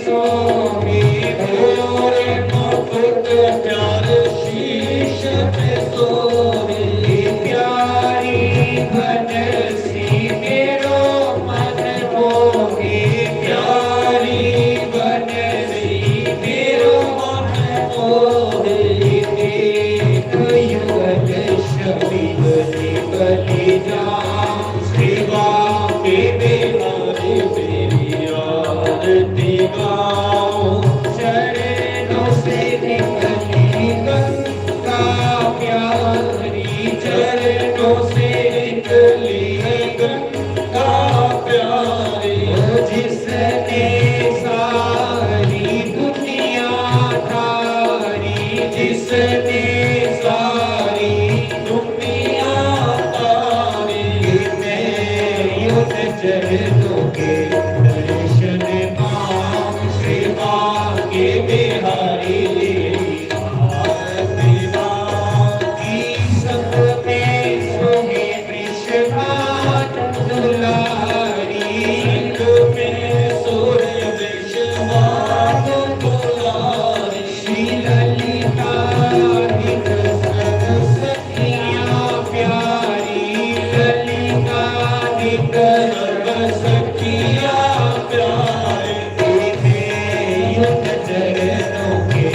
सोहे और मुकुट प्यार शीश पे सोहे। प्यारी बनसी मेरो मन मोहे, प्यारी बनसी मेरो मन मोहे। एक युगल शबील बलि जाऊं, सेवा के बिहारी तेरी आरती गाऊं। चरणों से निकली गंगा प्यारी, चरणों से निकली गंगा प्यारी। ओ जिसने सारी दुनिया तारी, जिसने सारी दुनिया तारी, मैं उन चरणों के दर्शन पाऊं, सेवा के बिहारी आरती गाऊं। की संग में सोहे वृषभानु दुलारी, संग में सोहे वृषभानु दुलारी। श्री ललिता नित सर्व सखियां प्यारी, ललिता नित सर्व सखियां प्यारी। तेरे युग चरणों के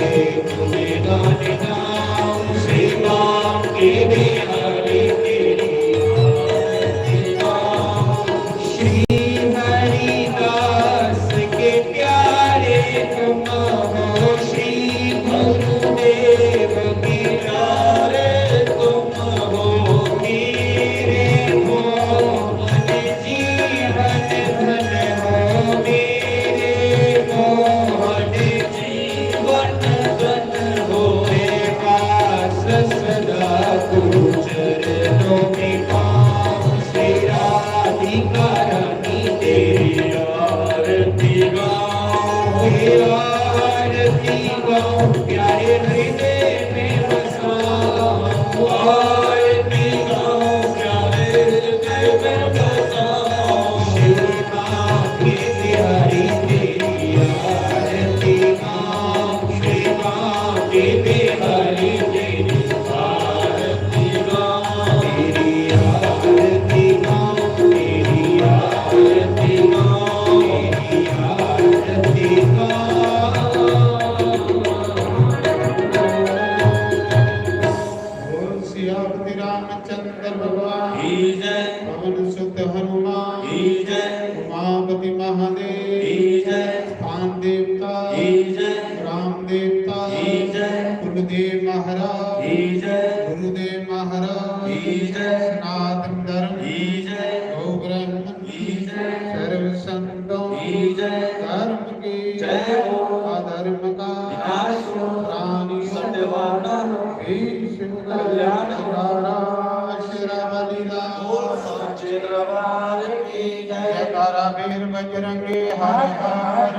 गुणगान गाऊं, सेवा के बिहारी तेरी आरती गाऊं। श्री हरिदास के प्यारे तुम हो, श्री गुरुदेव के प्यारे तुम हो। मेरे मोहन जीवन धन हो, मेरे मोहन जीवन धन होए। पास सदा तू चरणों में पाऊं, श्री राधिका रानी तेरी आरती गाऊं, आरती गाऊं। प्यारे हृदय में बसाऊं, आरती गाऊं। प्यारे हृदय में बसाऊं, श्री राधे प्यारी तेरी आरती गाऊं, श्री राधे प्यारी तेरी आरती गाऊं, तेरी आरती गाऊं, तेरी आरती गाऊं, तेरी आरती गाऊं। बोल सियापति रामचंद्र भगवान की जय। पवन सुत हनुमान की जय। उमापति महादेव की जय। स्थान देवता की जय। राम देवता की जय। कुलदेव महाराज की जय। गुरुदेव महाराज की जय। सनातन धर्म की जय। गौ ब्राह्मण की जय। सर्व संतों की जय। धर्म की जय हो। अधर्म का विनाश हो। प्राणी सत्यवान हो। विश्व कल्याण हो। राम लीला। बोल साचे दरबार की जय। जयकारा वीर बजरंगी हर हर